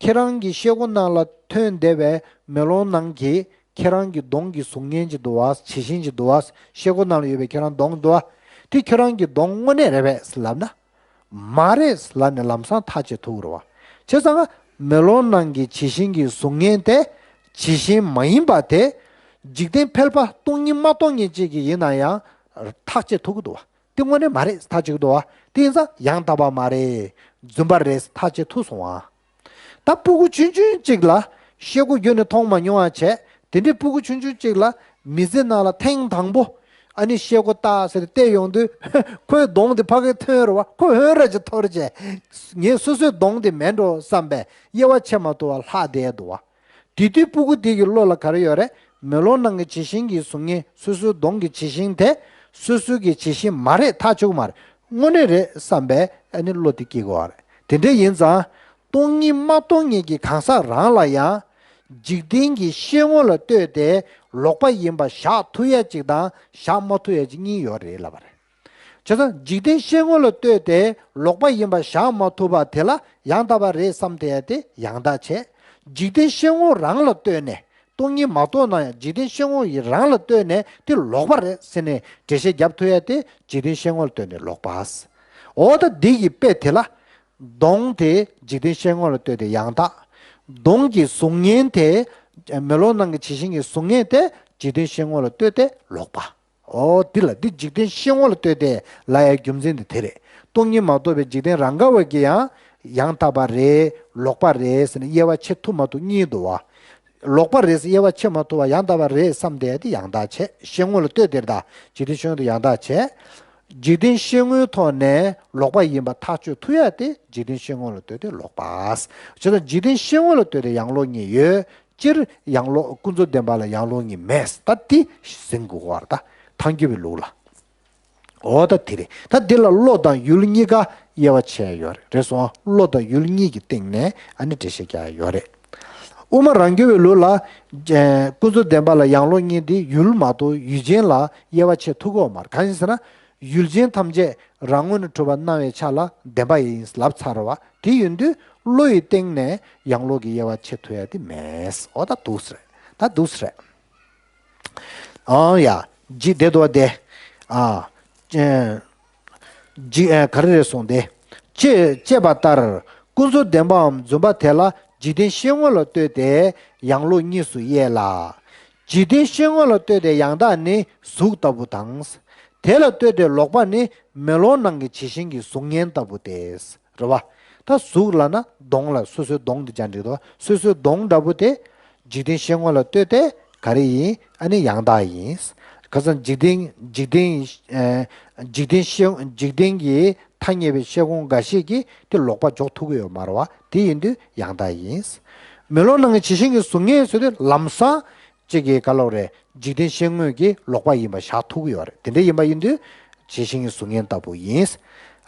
ཁྱེད་རང་གི་ཤེལ་སྒོ་ནང་ལ་ཐོན་བསྡད་པའི་མེ་ལོང་ནང་གི་ཁྱེད་རང་གི་གདོང་གི་གཟུགས་བརྙན་ཅིག་འདུག་བ། བྱད་བཞིན་ཅིག་འདུག་བ། ཤེལ་སྒོ་ནང་ལ་ཡོད་པའི་ཁྱེད་རང་གདོང་འདུག་བ། དེ་ཁྱེད་རང་གི་གདོང་དངོས་གནས་རེད་པས་ལབ་ན། མ་རེད་ལབ་ནས་ལམ་སང་ཐག་བཅད་ཐུབ་རེད་བ། བྱས་ཙང་། མེ་ལོང་ནང་གི་བྱད་བཞིན་གྱི་གཟུགས་བརྙན་དེ། བྱད་བཞིན་མ་ཡིན་པ་དེ། འཇིག་རྟེན་ཕལ་པ་སྟོང་ཉིད་མ་རྟོགས་མཁན་ཅིག་གིས་ཡིན་ན་ཡང་། ཐག་བཅད་ཐུབ་ཀྱི་འདུག་བ། དེ་དངོས་གནས་མ་རེད་ཐག་གཅོད་ཀྱི་འདུག་བ། དེ་ཡིན་ཙང་ཡང་དག་པ་མ་རེད། རྫུན་པ་རེད་ཐག་བཅད་ཐུབ་སོང་བ། ད་སྤུ་གུ་ཆུང་ཆུང་གཅིག་ལ་ཤེལ་སྒོ་བརྒྱུད་ནས་མཐོང་མ་མྱོང་བ་བྱས། དེ་འདྲའི་སྤུ་གུ་ཆུང་ཆུང་གཅིག་ལ་མི་ཚེ་ནང་ལ་ཐེངས་དང་པོ། ཨ་ནི་ཤེལ་སྒོ་ཏག་ཟེར་བལྟས་ཡོང་དུས། ཁོའི་གདོང་དེ་ཕ་གིར་ཐོན་རེད་བ། ཁོ་འོན་ར་ཅིག་འཐོར་བྱས། ངས་སོ་སོའི་གདོང་དེ་མེད་འགྲོ་བསམ་པས་དབྱེ་བ་ཕྱེ་མ་ཐུབ་པ་ལྷག་བསྡད་འདུག་བ། དེ་དུས་སྤུ་གུ་དེ་གི་བློ་ལ་ག་རེ་ཡོད་རེད། མེ་ལོང་ནང་གི་བྱད་བཞིན་གྱི་གཟུགས་བརྙན། སོ་སོའི་གདོང་གི་བྱད་བཞིན་དེ། སོ་སོའི་གི་བྱད་བཞིན་མ་རེད་ཐག་ཆོད་མ་རེད། དངོས་གནས་རེད་བསམ་པའི་ཨ་ནི་བློ་དེ་སྐྱེ་དགོས་པ་རེད། དེ་འདྲ་ཡིན་ཙང་། སྟོང་ཉིད་མ་རྟོགས་མཁན་གྱི་གང་ཟག་རང་ལ་ཡང་། འཇིག་རྟེན་གྱི་ཤེལ་ངོ་ལ་ལྟོས་ཏེ་ལོག་པ་ཡིན་པ་བཞག་ཐུབ་ཡ་གཅིག་དང་བཞག་མ་ཐུབ་ཡ་གཅིག་གཉིས་ཡོད་རེད་ལབ་པ་རེད། བྱས་ཙང་འཇིག་རྟེན་ཤེལ་ངོ་ལ་ལྟོས་ཏེ་ལོག་པ་ཡིན་པ་བཞག་མ་ཐུབ་པ་དེ་ལ་ཡང་དག་པ་རེད་བསམ་བསྡད་ཡ་དེ་ཡང་དག་བྱས། འཇིག་རྟེན་ཤེལ་ངོ་རང་ལ་ལྟོས་ནས། སྟོང་ཉིད་མ་རྟོགས་ན་ཡང་འཇིག་རྟེན་ཤེལ་ངོ་ཡི་རང་ལ་ལྟོས་ནས་དེ་ལོག་པ་རེད་ཟེར་ནས་འགྲེལ་བཤད་རྒྱབ་ཐུབ་ཡ་དེ་འཇིག་རྟེན་ཤེལ་ངོ་ལ་ལྟོས་ནས་ལོག་པ། འོ་ད་འདི་ཡི་དཔེ་དེ་ལ། གདོང་དེ་འཇིག་རྟེན་ཤེལ་ངོ་ལ་ལྟོས་ཏེ་ཡང་དག། གདོང་གི་གཟུགས་བརྙན་དེ། མེ་ལོང་ནང་གི་བྱད་བཞིན་གྱི་གཟུགས་བརྙན་དེ་འཇིག་རྟེན་ཤེལ་ངོ་ལ་ལྟོས་ཏེ་ལོག་པ། ཨོ་འདི་ལ་འདི་འཇིག་རྟེན་ཤེལ་ངོ་ལ་ལྟོས་ཏེ་ལབ་ཡའི་རྒྱུ་མཚན་འདི་དེ་རེད། སྟོང་ཉིད་མ་རྟོགས་པའི་འཇིག་རྟེན་རང་ག་བ་གི་ཡང་ཡང་དག་པ་རེད་ལོག་པ་རེད་ཟེར་ནས་དབྱེ་བ་ཕྱེ་ཐུབ་མ་ཐུབ་གཉིས་འདུག་བ། ལོག་པ་རེད་ཟེར་དབྱེ་བ་ཕྱེ་མ་ཐུབ་པ་ཡང་དག་པ་རེད་བསམ་བསྡད་དེ་ཡང་དག་བྱས། ཤེས་ངོ་ལ་ལྟོས་དེར་ད་འཇིག་རྟེན་ཤེས་ངོ་དེ་ཡང་དག་བྱས། འཇིག་རྟེན་ཤེས་ངོའི་ཐོག་ནས་ལོག་པ་ཡིན་པ་ཐག་གཅོད་ཐུབ་ཡ་དེ་འཇིག་རྟེན་ཤེས་ངོ་ལ་ལྟོས་ཏེ་ལོག་པ། བྱས་ཙང་འཇིག་རྟེན་ཤེས་ངོ་ལ་ལྟོས་ཏེ་ཡང་ལོག་གཉིས་ཡོད། སྤྱིར་ཡང་ལོག་ཀུན་རྫོབ་བདེན་པ་ལ་ཡང་ལོག་གཉིས་མེད། ད་དེ་ཟིན་དགོས་པ་རེད། ད་ཐལ་འགྱུར་བའི་ལུགས་ལ། འོ་ད་དེ་རེད། ད་འདི་ལ་བློ་དང་ཡུལ་གཉིས་ཀ་དབྱེ་བ་ཕྱེ་ཡ་ཡོད་རེད། རེད་སོང་། བློ་དང་ཡུལ་གཉིས་ཀྱི་སྟེང་ནས་ཨ་ནི་འགྲེལ་བཤད་རྒྱག་ཡ་ཡོད་རེད། དབུ་མ་རང་རྒྱུད་པའི་ལུགས་ལ། ཨེ། ཀུན་རྫོབ་བདེན་པ་ལ་ཡང་ལོག་གཉིས་འདི་ཡུལ་མ་གཏོགས་ཡུལ་ཅན་ལ་དབྱེ་བ་ཕྱེ་ཐུབ་ཀྱི་ཡོད་མ་རེད། གང་ཡིན་ཟེར་ན། ཡུལ་ཅན་ཐམས་ཅད་རང་ངོས་ནས་གྲུབ་པ་སྣང་བའི་ཆ་ལ་བདེན་པ་ཡིན་ལབ་ཚར་བ། དེ་ཡིན་དུས་བློ་ཡི་སྟེང་ནས་ཡང་ལོག་གི་དབྱེ་བ་ཕྱེ་ཐུབ་ཡ་དེ་མེད། འོ་ད་འདུག་སེ་རེད། ད་འདུག་སེ་རེད། ཨང་ཡ། འཇིག་དེ་འདུག་སྟེ། ཨ། ཅེ། འཇིག་ཨ། ག་རེ་རེད་སོང་སྟེ། ཅེས་བཤད་པ་ལྟར་ཀུན་རྫོབ་བདེན་པའམ་རྫུན་པ་དེ་ལ་འཇིག་རྟེན་ཤེས་ངོ་ལ་ལྟོས་ཏེ་ཡང་ལོག་གཉིས་སུ་དབྱེ་ལ། འཇིག་རྟེན་ཤེས་ངོ་ལ་ལྟོས་ཏེ་ཡང་དག་ནི་གཟུགས་ལྟ་བུ་དང་། དེ་ལ་ལྟོས་ཏེ་ལོག་པ་ནི་མེ་ལོང་ནང་གི་ཇི་བཞིན་གྱི་གཟུགས་བརྙན་ལྟ་བུ་སྟེ། རེད་བ། ད་གཟུགས་ལབ་ན་གདོང་ལ། སོ་སོའི་གདོང་དེ་བྱས་འགྲིག་འདུག་སོ་སོའི་གདོང་འདྲ་པོ་དེ་འཇིག་རྟེན་ཤེས་ངོ་ལ་ལྟོས་ཏེ་ག་རེ་ཡིན། ཨ་ནི་ཡང་དག་ཡིན། ཁ་སང་འཇིག་རྟེན་འཇིག་རྟེན་ཨེ། འཇིག་རྟེན་ཤེས། འཇིག་རྟེན་གྱི་ཐ་སྙད་པའི་ཤེས་སྒོ་འགའ་ཤས་ཀྱིས་དེ་ལོག་པ་འཇོག་ཐུབ་ཀྱི་ཡོད་མ་རེད་བ། དེ་ཡིན་དུས་ཡང་དག་ཡིན། མེ་ལོང་ནང་གི་ཇི་བཞིན་གྱི་གཟུགས་བརྙན་ཟེར་དུས་ལམ་སང་གཅིག་གིས་ག་ལབ་རེད། འཇིག་རྟེན་ཤེས་ངོ་གི་ལོག་པ་ཡིན་པ་བཞག་ཐུབ་ཀྱི་ཡོད་རེད། དེ་འདྲ་ཡིན་པ་ཡིན་དུས་ཇི་བཞིན་གྱི་གཟུགས་བརྙན་ལྟ་བུ་ཡིན།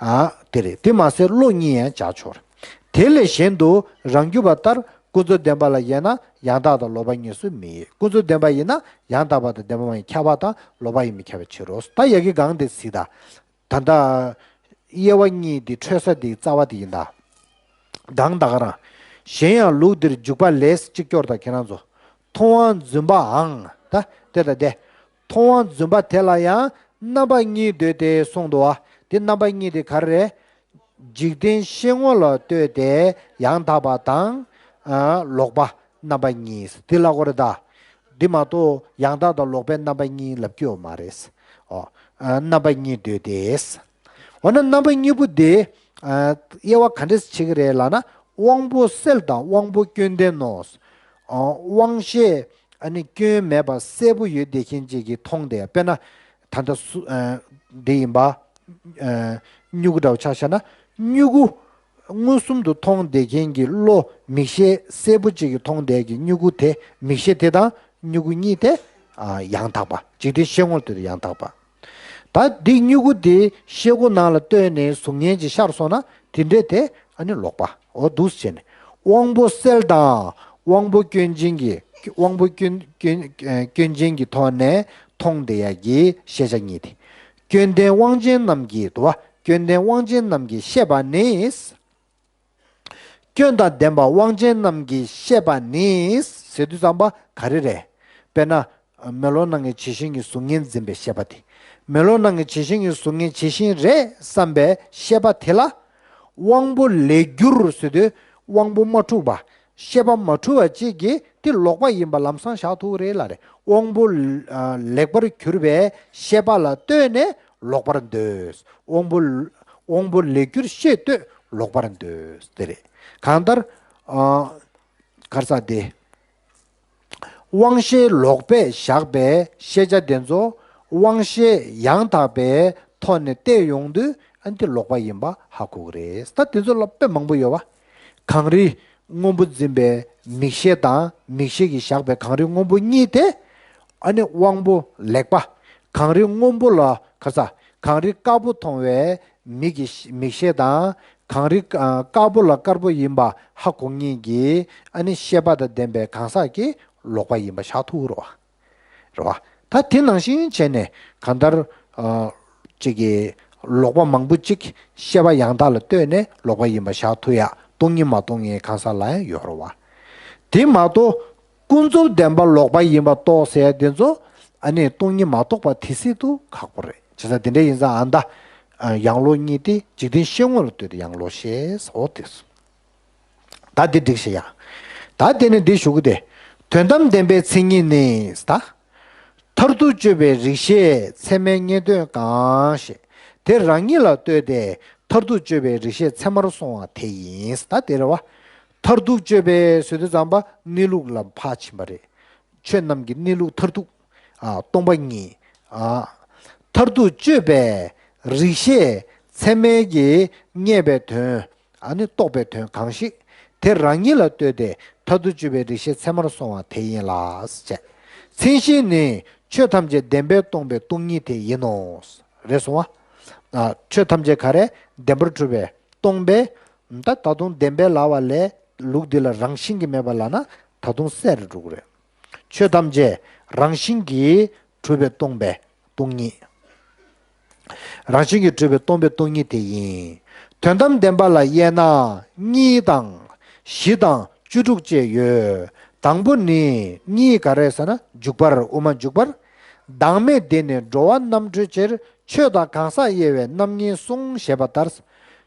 ཨ། དེ་རེད། དེ་མ་ཟད་བློ་གཉིས་ཡང་བྱ་ཆོག་རེད། དེ་ལས་གཞན་དུ་རང་རྒྱུད་པ་ལྟར་ཀུན་རྫོབ་བདེན་པ་ལ་དབྱེ་ན་ཡང་དག་དང་ལོག་པ་གཉིས་སུ་མི་དབྱེ། ཀུན་རྫོབ་བདེན་པ་ཡིན་ན་ཡང་དག་པ་དང་བདེན་པ་མ་ཡིན་ཁྱབ་པ་དང་ལོག་པ་ཡིན་མིན་ཁྱབ་པའི་ཕྱིར་རོ། ད་ཡ་གི་གང་དེ་གཟིགས་ད། ད་ལྟ་དབྱེ་བ་གཉིས་འདི་འཕྲོད་ས་འདི་རྩ་བ་དེ་ཡིན་ད། གདངས་ད་ག་རང་། གཞན་ཡང་ལུགས་འདིར་འཇུག་པ་ལས། གཅིག་སྐྱོར་དང་ཁྱེད་རང་ཚོ། མཐོང་བ་རྫུན་པའང་། ད་དེ་ད་དེ། མཐོང་བ་རྫུན་པ་དེ་ལ་ཡང་རྣམ་པ་གཉིས་འདོད་དེ་གསུངས་འདུག་བ། དེ་རྣམ་པ་གཉིས་དེ་ག་རེ་རེད། འཇིག་རྟེན་ཤེས་ངོ་ལ་ལྟོས་ཏེ་ཡང་དག་པ་དང་། ཨ། ལོག་པ་རྣམ་པ་གཉིས་དེ་ལབ་དགོས་རེད་ད། འདི་མ་གཏོགས་ཡང་དག་དང་ལོག་པའི་རྣམ་པ་གཉིས་ལབ་ཀྱི་ཡོད་མ་རེད། ཨོ། ཨ། རྣམ་པ་གཉིས་འདོད་དེ། འོ་ན་རྣམ་པ་གཉིས་པོ་དེ། ཨ། དབྱེ་བ་ག་འདྲས་ཕྱེ་གི་རེད་ལབ་ན། དབང་པོ་གསལ་དང་དབང་པོ་སྐྱོན་ལྡན་ནོ། ཨ། དབང་ཤེས། ཨ་ནི་སྐྱོན་མེད་པ་གསལ་པོ་ཡོད་བསྡད་མཁན་ཅིག་གིས་མཐོང་བསྡད། དཔེར་ན། ད་ལྟ་སུ། ཨ། འདི་ཡིན་པ། ཨ། སྨྱུ་གུ་འདྲ་བོ་ཆ་བཞག་ན། སྨྱུ་གུ། མངོན་སུམ་དུ་མཐོང་བསྡད་མཁན་གྱི་བློ་མིག་ཤེས་གསལ་པོ་ཅིག་གིས་མཐོང་བསྡད་ཀྱི་སྨྱུ་གུ་དེ། མིག་ཤེས་དེ་དང་སྨྱུ་གུ་གཉིས་དེ། ཨ། ཡང་དག་པ། འཇིག་རྟེན་ཤེས་ངོ་ལ་ལྟོས་ཏེ་ཡང་དག་པ། ད་འདི་སྨྱུ་གུ་འདི་ཤེལ་སྒོ་ནང་ལ་ལྟོས་ནས་གཟུགས་བརྙན་ཅིག་ཤར་སོང་ན། དེ་འདྲས་དེ་ཨ་ནི་ལོག་པ། འོ་འདུག་སེ་བྱས་ནས། དབང་པོ་གསལ་དང་དབང་པོ་སྐྱོན་ཅན་གྱི། དབང་པོ་སྐྱོན་སྐྱོན་སྐྱོན་ཅན་གྱི་ཐོག་ནས་མཐོང་བསྡད་ཡ་གི་ཤེས་བྱ་གཉིས་དེ། སྐྱོན་ལྡན་དབང་ཅན་རྣམས་ཀྱིས། འདུག་བ། སྐྱོན་ལྡན་དབང་ཅན་རྣམས་ཀྱིས་ཤེས་པ་ནི། སྐྱོན་དང་ལྡན་པ་དབང་ཅན་རྣམས་ཀྱིས་ཤེས་པ་ནི་ཟེར་དུས་ཙམ་པ་ག་རེ་རེད། དཔེར་ན། མེ་ལོང་ནང་གི་ཇི་བཞིན་གྱི་གཟུགས་བརྙན་འཛིན་པའི་ཤེས་པ་དེ། མེ་ལོང་ནང་གི་ཇི་བཞིན་གྱི་གཟུགས་བརྙན་ཇི་བཞིན་རེད་བསམ་པའི་ཤེས་པ་དེ་ལ། དབང་པོ་ལས་གྱུར་ཟེར་དུས་དབང་པོ་མ་འཁྲུགས་པ། ཤེས་པ་མ་འཁྲུལ་བ་ཅིག་གིས་དེ་ལོག་པ་ཡིན་པ་ལམ་སང་བཞག་ཐུབ་ཀྱི་རེད་ལབ་རེད། དབང་པོ་ལེགས་པར་གྱུར་པའི་ཤེས་པ་ལ་ལྟོས་ནས་ལོག་པར་འདོད། དབང་པོ། དབང་པོ་ལས་གྱུར་ཤེས་ལྟོས་ལོག་པར་འདོད། དེ་རེད། གང་ལྟར། ཨ། ག་རེ་ཟེར་དེ། དབང་ཤེས་ལོག་པས་བཞག་པའི་ཤེས་བྱ་དེ་ཚོ་དབང་ཤེས་ཡང་དག་པའི་ཐོག་ནས་བལྟས་ཡོང་དུས་ཨ་ནི་དེ་ལོག་པ་ཡིན་པ་ཧ་གོ་གི་རེད། ད་དེ་ཚོ་ལ་དཔེ་མང་པོ་ཡོད་པ། གངས་རི་སྔོན་པོ་འཛིན་པའི་མིག་ཤེས་དང་། མིག་ཤེས་ཀྱིས་བཞག་པའི་གངས་རི་སྔོན་པོ་གཉིས་དེ། ཨ་ནི་དབང་པོ་ལེགས་པ། གངས་རི་སྔོན་པོ་ལ་ག་རེ་ཟེར། གངས་རི་དཀར་པོ་མཐོང་བའི་མིག་གི་མིག་ཤེས་དང་། གངས་རི་དཀར་པོ་ལ་དཀར་པོ་ཡིན་པ་ཧ་གོ་མཁན་གྱི་ཨ་ནི་ཤེས་པ་དང་ལྡན་པའི་གང་ཟག་གིས་ལོག་པ་ཡིན་པ་བཞག་ཐུབ་རོ། རེད་བ། ད་དེ་ནང་བཞིན་བྱས་ནས་གང་ལྟར། ཨ། ཅིག་གིས་ལོག་པ་མང་པོ་ཅིག་ཤེས་པ་ཡང་དག་ལ་ལྟོས་ནས་ལོག་པ་ཡིན་པ་བཞག་ཐུབ་ཡ། སྟོང་ཉིད་མ་རྟོགས་མཁན་གང་ཟག་ལ་ཡང་ཡོད་རེད་བ། དེ་མ་གཏོགས་ཀུན་རྫོབ་བདེན་པ་ལོག་པ་ཡིན་པ་རྟོགས་ཟེར་ཡ་དེ་ཚོ་ཨ་ནི་སྟོང་ཉིད་མ་རྟོགས་པ་དེ་སྲིད་དུ་ཁག་པོ་རེད། བྱས་ཙང་དེ་འདྲ་ཡིན་ཙང་ཨ་ད། ཡང་ལོག་གཉིས་དེ་འཇིག་རྟེན་ཤེས་ངོ་ལ་ལྟོས་ཏེ་ཡང་ལོག་ཤེས་སོ་དེ། ད་འདི་འགྲིག་ཤེས་ཡ། ད་དེ་ནི་འདི་ཞུ་གི་དེ། དོན་དམ་བདེན་པའི་མཚན་ཉིད་ནི། ད། མཐར་ཐུག་དཔྱོད་པའི་རིགས་ཤེས་ཚད་མའི་ངེས་དོན་གང་ཞེས། དེ་རང་ཉིད་ལ་ལྟོས་ཏེ་མཐར་ཐུག་དཔྱོད་པའི་རིགས་ཤེས་ཚད་མར་སོང་བ་དེ་ཡིན། ད་དེ་རེད་བ། མཐར་ཐུག་དཔྱོད་པས་ཟེར་དུས་ཙམ་པ་གནས་ལུགས་ལ་ཕར་ཕྱིན་པ་རེད། ཆོས་རྣམས་ཀྱི་གནས་ལུགས་མཐར་ཐུག་ཨ། སྟོང་པ་ཉིད། ཨ། མཐར་ཐུག་དཔྱོད་པས་རིགས་ཤེས་ཚད་མའི་གིས་རྙེད་པའི་དོན། ཨ་ནི་རྟོགས་པའི་དོན་གང་ཞིག་དེ་རང་ཉིད་ལ་ལྟོས་ཏེ་མཐར་ཐུག་དཔྱོད་པའི་རིགས་ཤེས་ཚད་མར་སོང་བ་དེ་ཡིན་ལ། ཅེས། མཚན་གཞི་ནི་ཆོས་ཐམས་ཅད་བདེན་པས་སྟོང་པའི་སྟོང་ཉིད་དེ་ཡིན་ནོ། རེད་སོང་བ། ཨ། ཆོས་ཐམས་ཅད་ག་རེ་བདེན་པར་གྲུབ་པས་སྟོང་པས། ད་ད་དུང་བདེན་པའི་ལབ་པ་ལས་ལུགས་འདི་ལ་རང་བཞིན་གྱིས་མེད་པ་ལབ་ན་ད་དུང་གསལ་རུ་འགྲོ་གི་རེད། ཆོས་ཐམས་ཅད་རང་བཞིན་གྱིས་གྲུབ་པས་སྟོང་པའི་སྟོང་ཉིད། རང་བཞིན་གྱིས་གྲུབ་པས་སྟོང་པའི་སྟོང་ཉིད་དེ་ཡིན། དོན་དམ་བདེན་པ་ལ་དབྱེ་ན་གཉིས་དང་བཞི་དང་བཅུ་དྲུག་བཅས་ཡོད། དང་པོ་ནི་གཉིས་ག་རེ་ཟེར་ན་འཇུག་པར་དབུ་མ་འཇུག་པར། བདག་མེད་འདི་ནི་འགྲོ་བ་རྣམ་གྲོལ་ཕྱིར་ཆོས་དང་གང་ཟག་དབྱེ་བའི་རྣམ་གཉིས་གསུངས་ཞེས་པ་ལྟར།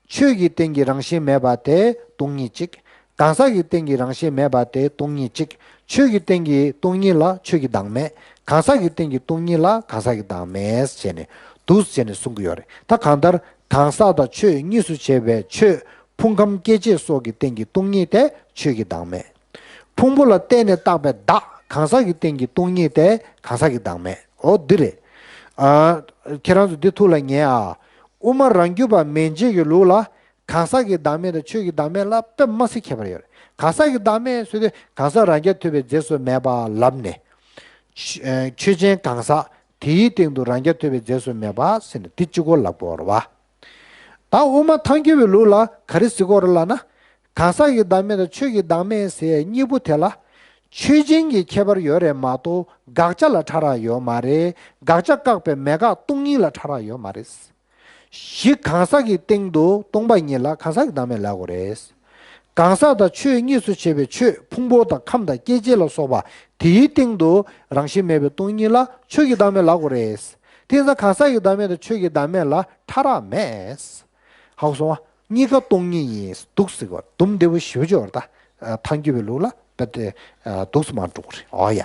ཆོས་ཀྱི་སྟེང་གི་རང་བཞིན་མེད་པ་དེ་སྟོང་ཉིད་གཅིག་གང་ཟག་གི་སྟེང་གི་རང་བཞིན་མེད་པ་དེ་སྟོང་ཉིད་གཅིག་ཆོས་ཀྱི་སྟེང་གི་སྟོང་ཉིད་ལ་ཆོས་ཀྱི་བདག་མེད། གང་ཟག་གི་སྟེང་གི་སྟོང་ཉིད་ལ་གང་ཟག་གི་བདག་མེད་ཟེར་ནས་འདུག་ཟེར་ནས་གསུང་གི་ཡོད་རེད། ད་གང་ལྟར་གང་ཟག་དང་ཆོས་གཉིས་སུ་ཕྱེ་བའི་ཆོས་ཕུང་ཁམས་སྐྱེ་མཆེད་སོགས་ཀྱི་སྟེང་གི་སྟོང་ཉིད་དེ་ཆོས་ཀྱི་བདག་མེད། ཕུང་པོ་ལ་བརྟེན་ནས་བཏགས་པའི་བདག་གང་ཟག་གི་སྟེང་གི་སྟོང་ཉིད་དེ་གང་ཟག་གི་བདག་མེད། འོ་འདི་རེད། ཨ། ཁྱེད་རང་ཚོ་འདི་ཐུགས་ལ་ངེས་ཨ། དབུ་མ་རང་རྒྱུད་པ་མན་ཇི་གི་ལུགས་ལ། གང་ཟག་གི་བདག་མེད་དང་ཆོས་ཀྱི་བདག་མེད་ལ་དཔེ་མ་སྲིད་ཁྱད་པར་ཡོད་རེད། གང་ཟག་གི་བདག་མེད་ཟེར་དུས་གང་ཟག་རང་རྐྱ་ཐུབ་པའི་རྫས་སུ་མེད་པ་ལབ་ནས། ཆོས་ཅན་གང་ཟག་དེའི་སྟེང་དུ་རང་རྐྱ་ཐུབ་པའི་རྫས་སུ་མེད་པ་ཟེར་ནས་འདི་གཅིག་པོ་ལབ་དགོས་རེད་བ། ད་དབུ་མ་ཐལ་འགྱུར་བའི་ལུགས་ལ་ག་རེ་ཟེར་དགོས་རེད་ལབ་ན། གང་ཟག་གི་བདག་མེད་དང་ཆོས་ཀྱི་བདག་མེད་ཟེར་གཉིས་པོ་དེ་ལ་ཆོས་ཅན་གྱི་ཁྱད་པར་ཡོད་རེད་མ་གཏོགས་དགག་བྱ་ལ་ཕྲ་རགས་ཡོད་མ་རེད། དགག་བྱ་བཀག་པའི་མེད་དགག་སྟོང་ཉིད་ལ་ཕྲ་རགས་ཡོད་མ་རེད། གཞི་གང་ཟག་གི་སྟེང་དུ་སྟོང་པ་ཉིད་ལ་གང་ཟག་གི་བདག་མེད་ལབ་དགོས་རེད། གང་ཟག་དང་ཆོས་གཉིས་སུ་ཕྱེ་བའི་ཆོས་ཕུང་པོ་དང་ཁམས་དང་སྐྱེ་མཆེད་ལ་སོགས་པ་དེའི་སྟེང་དུ་རང་བཞིན་མེད་པའི་སྟོང་ཉིད་ལ་ཆོས་ཀྱི་བདག་མེད་ལབ་དགོས་རེད། དེ་ཡིན་ཙང་གང་ཟག་གི་བདག་མེད་དང་ཆོས་ཀྱི་བདག་མེད་ལ་ཕྲ་རགས་མེད། ཧ་གོ་སོང་ང་། གཉིས་ཀ་སྟོང་ཉིད་ཡིན་འདུག་ཟེར་བ་དུམ་བདེ་བོ་ཞེ་པོ་ཅིག་ཡོད་རེད་ད། ཐལ་འགྱུར་བའི་ལུགས་ལ་དཔེ་དེ་འདུག་སེ་མར་འགྲོ་གི་རེད། འོ་ཡ།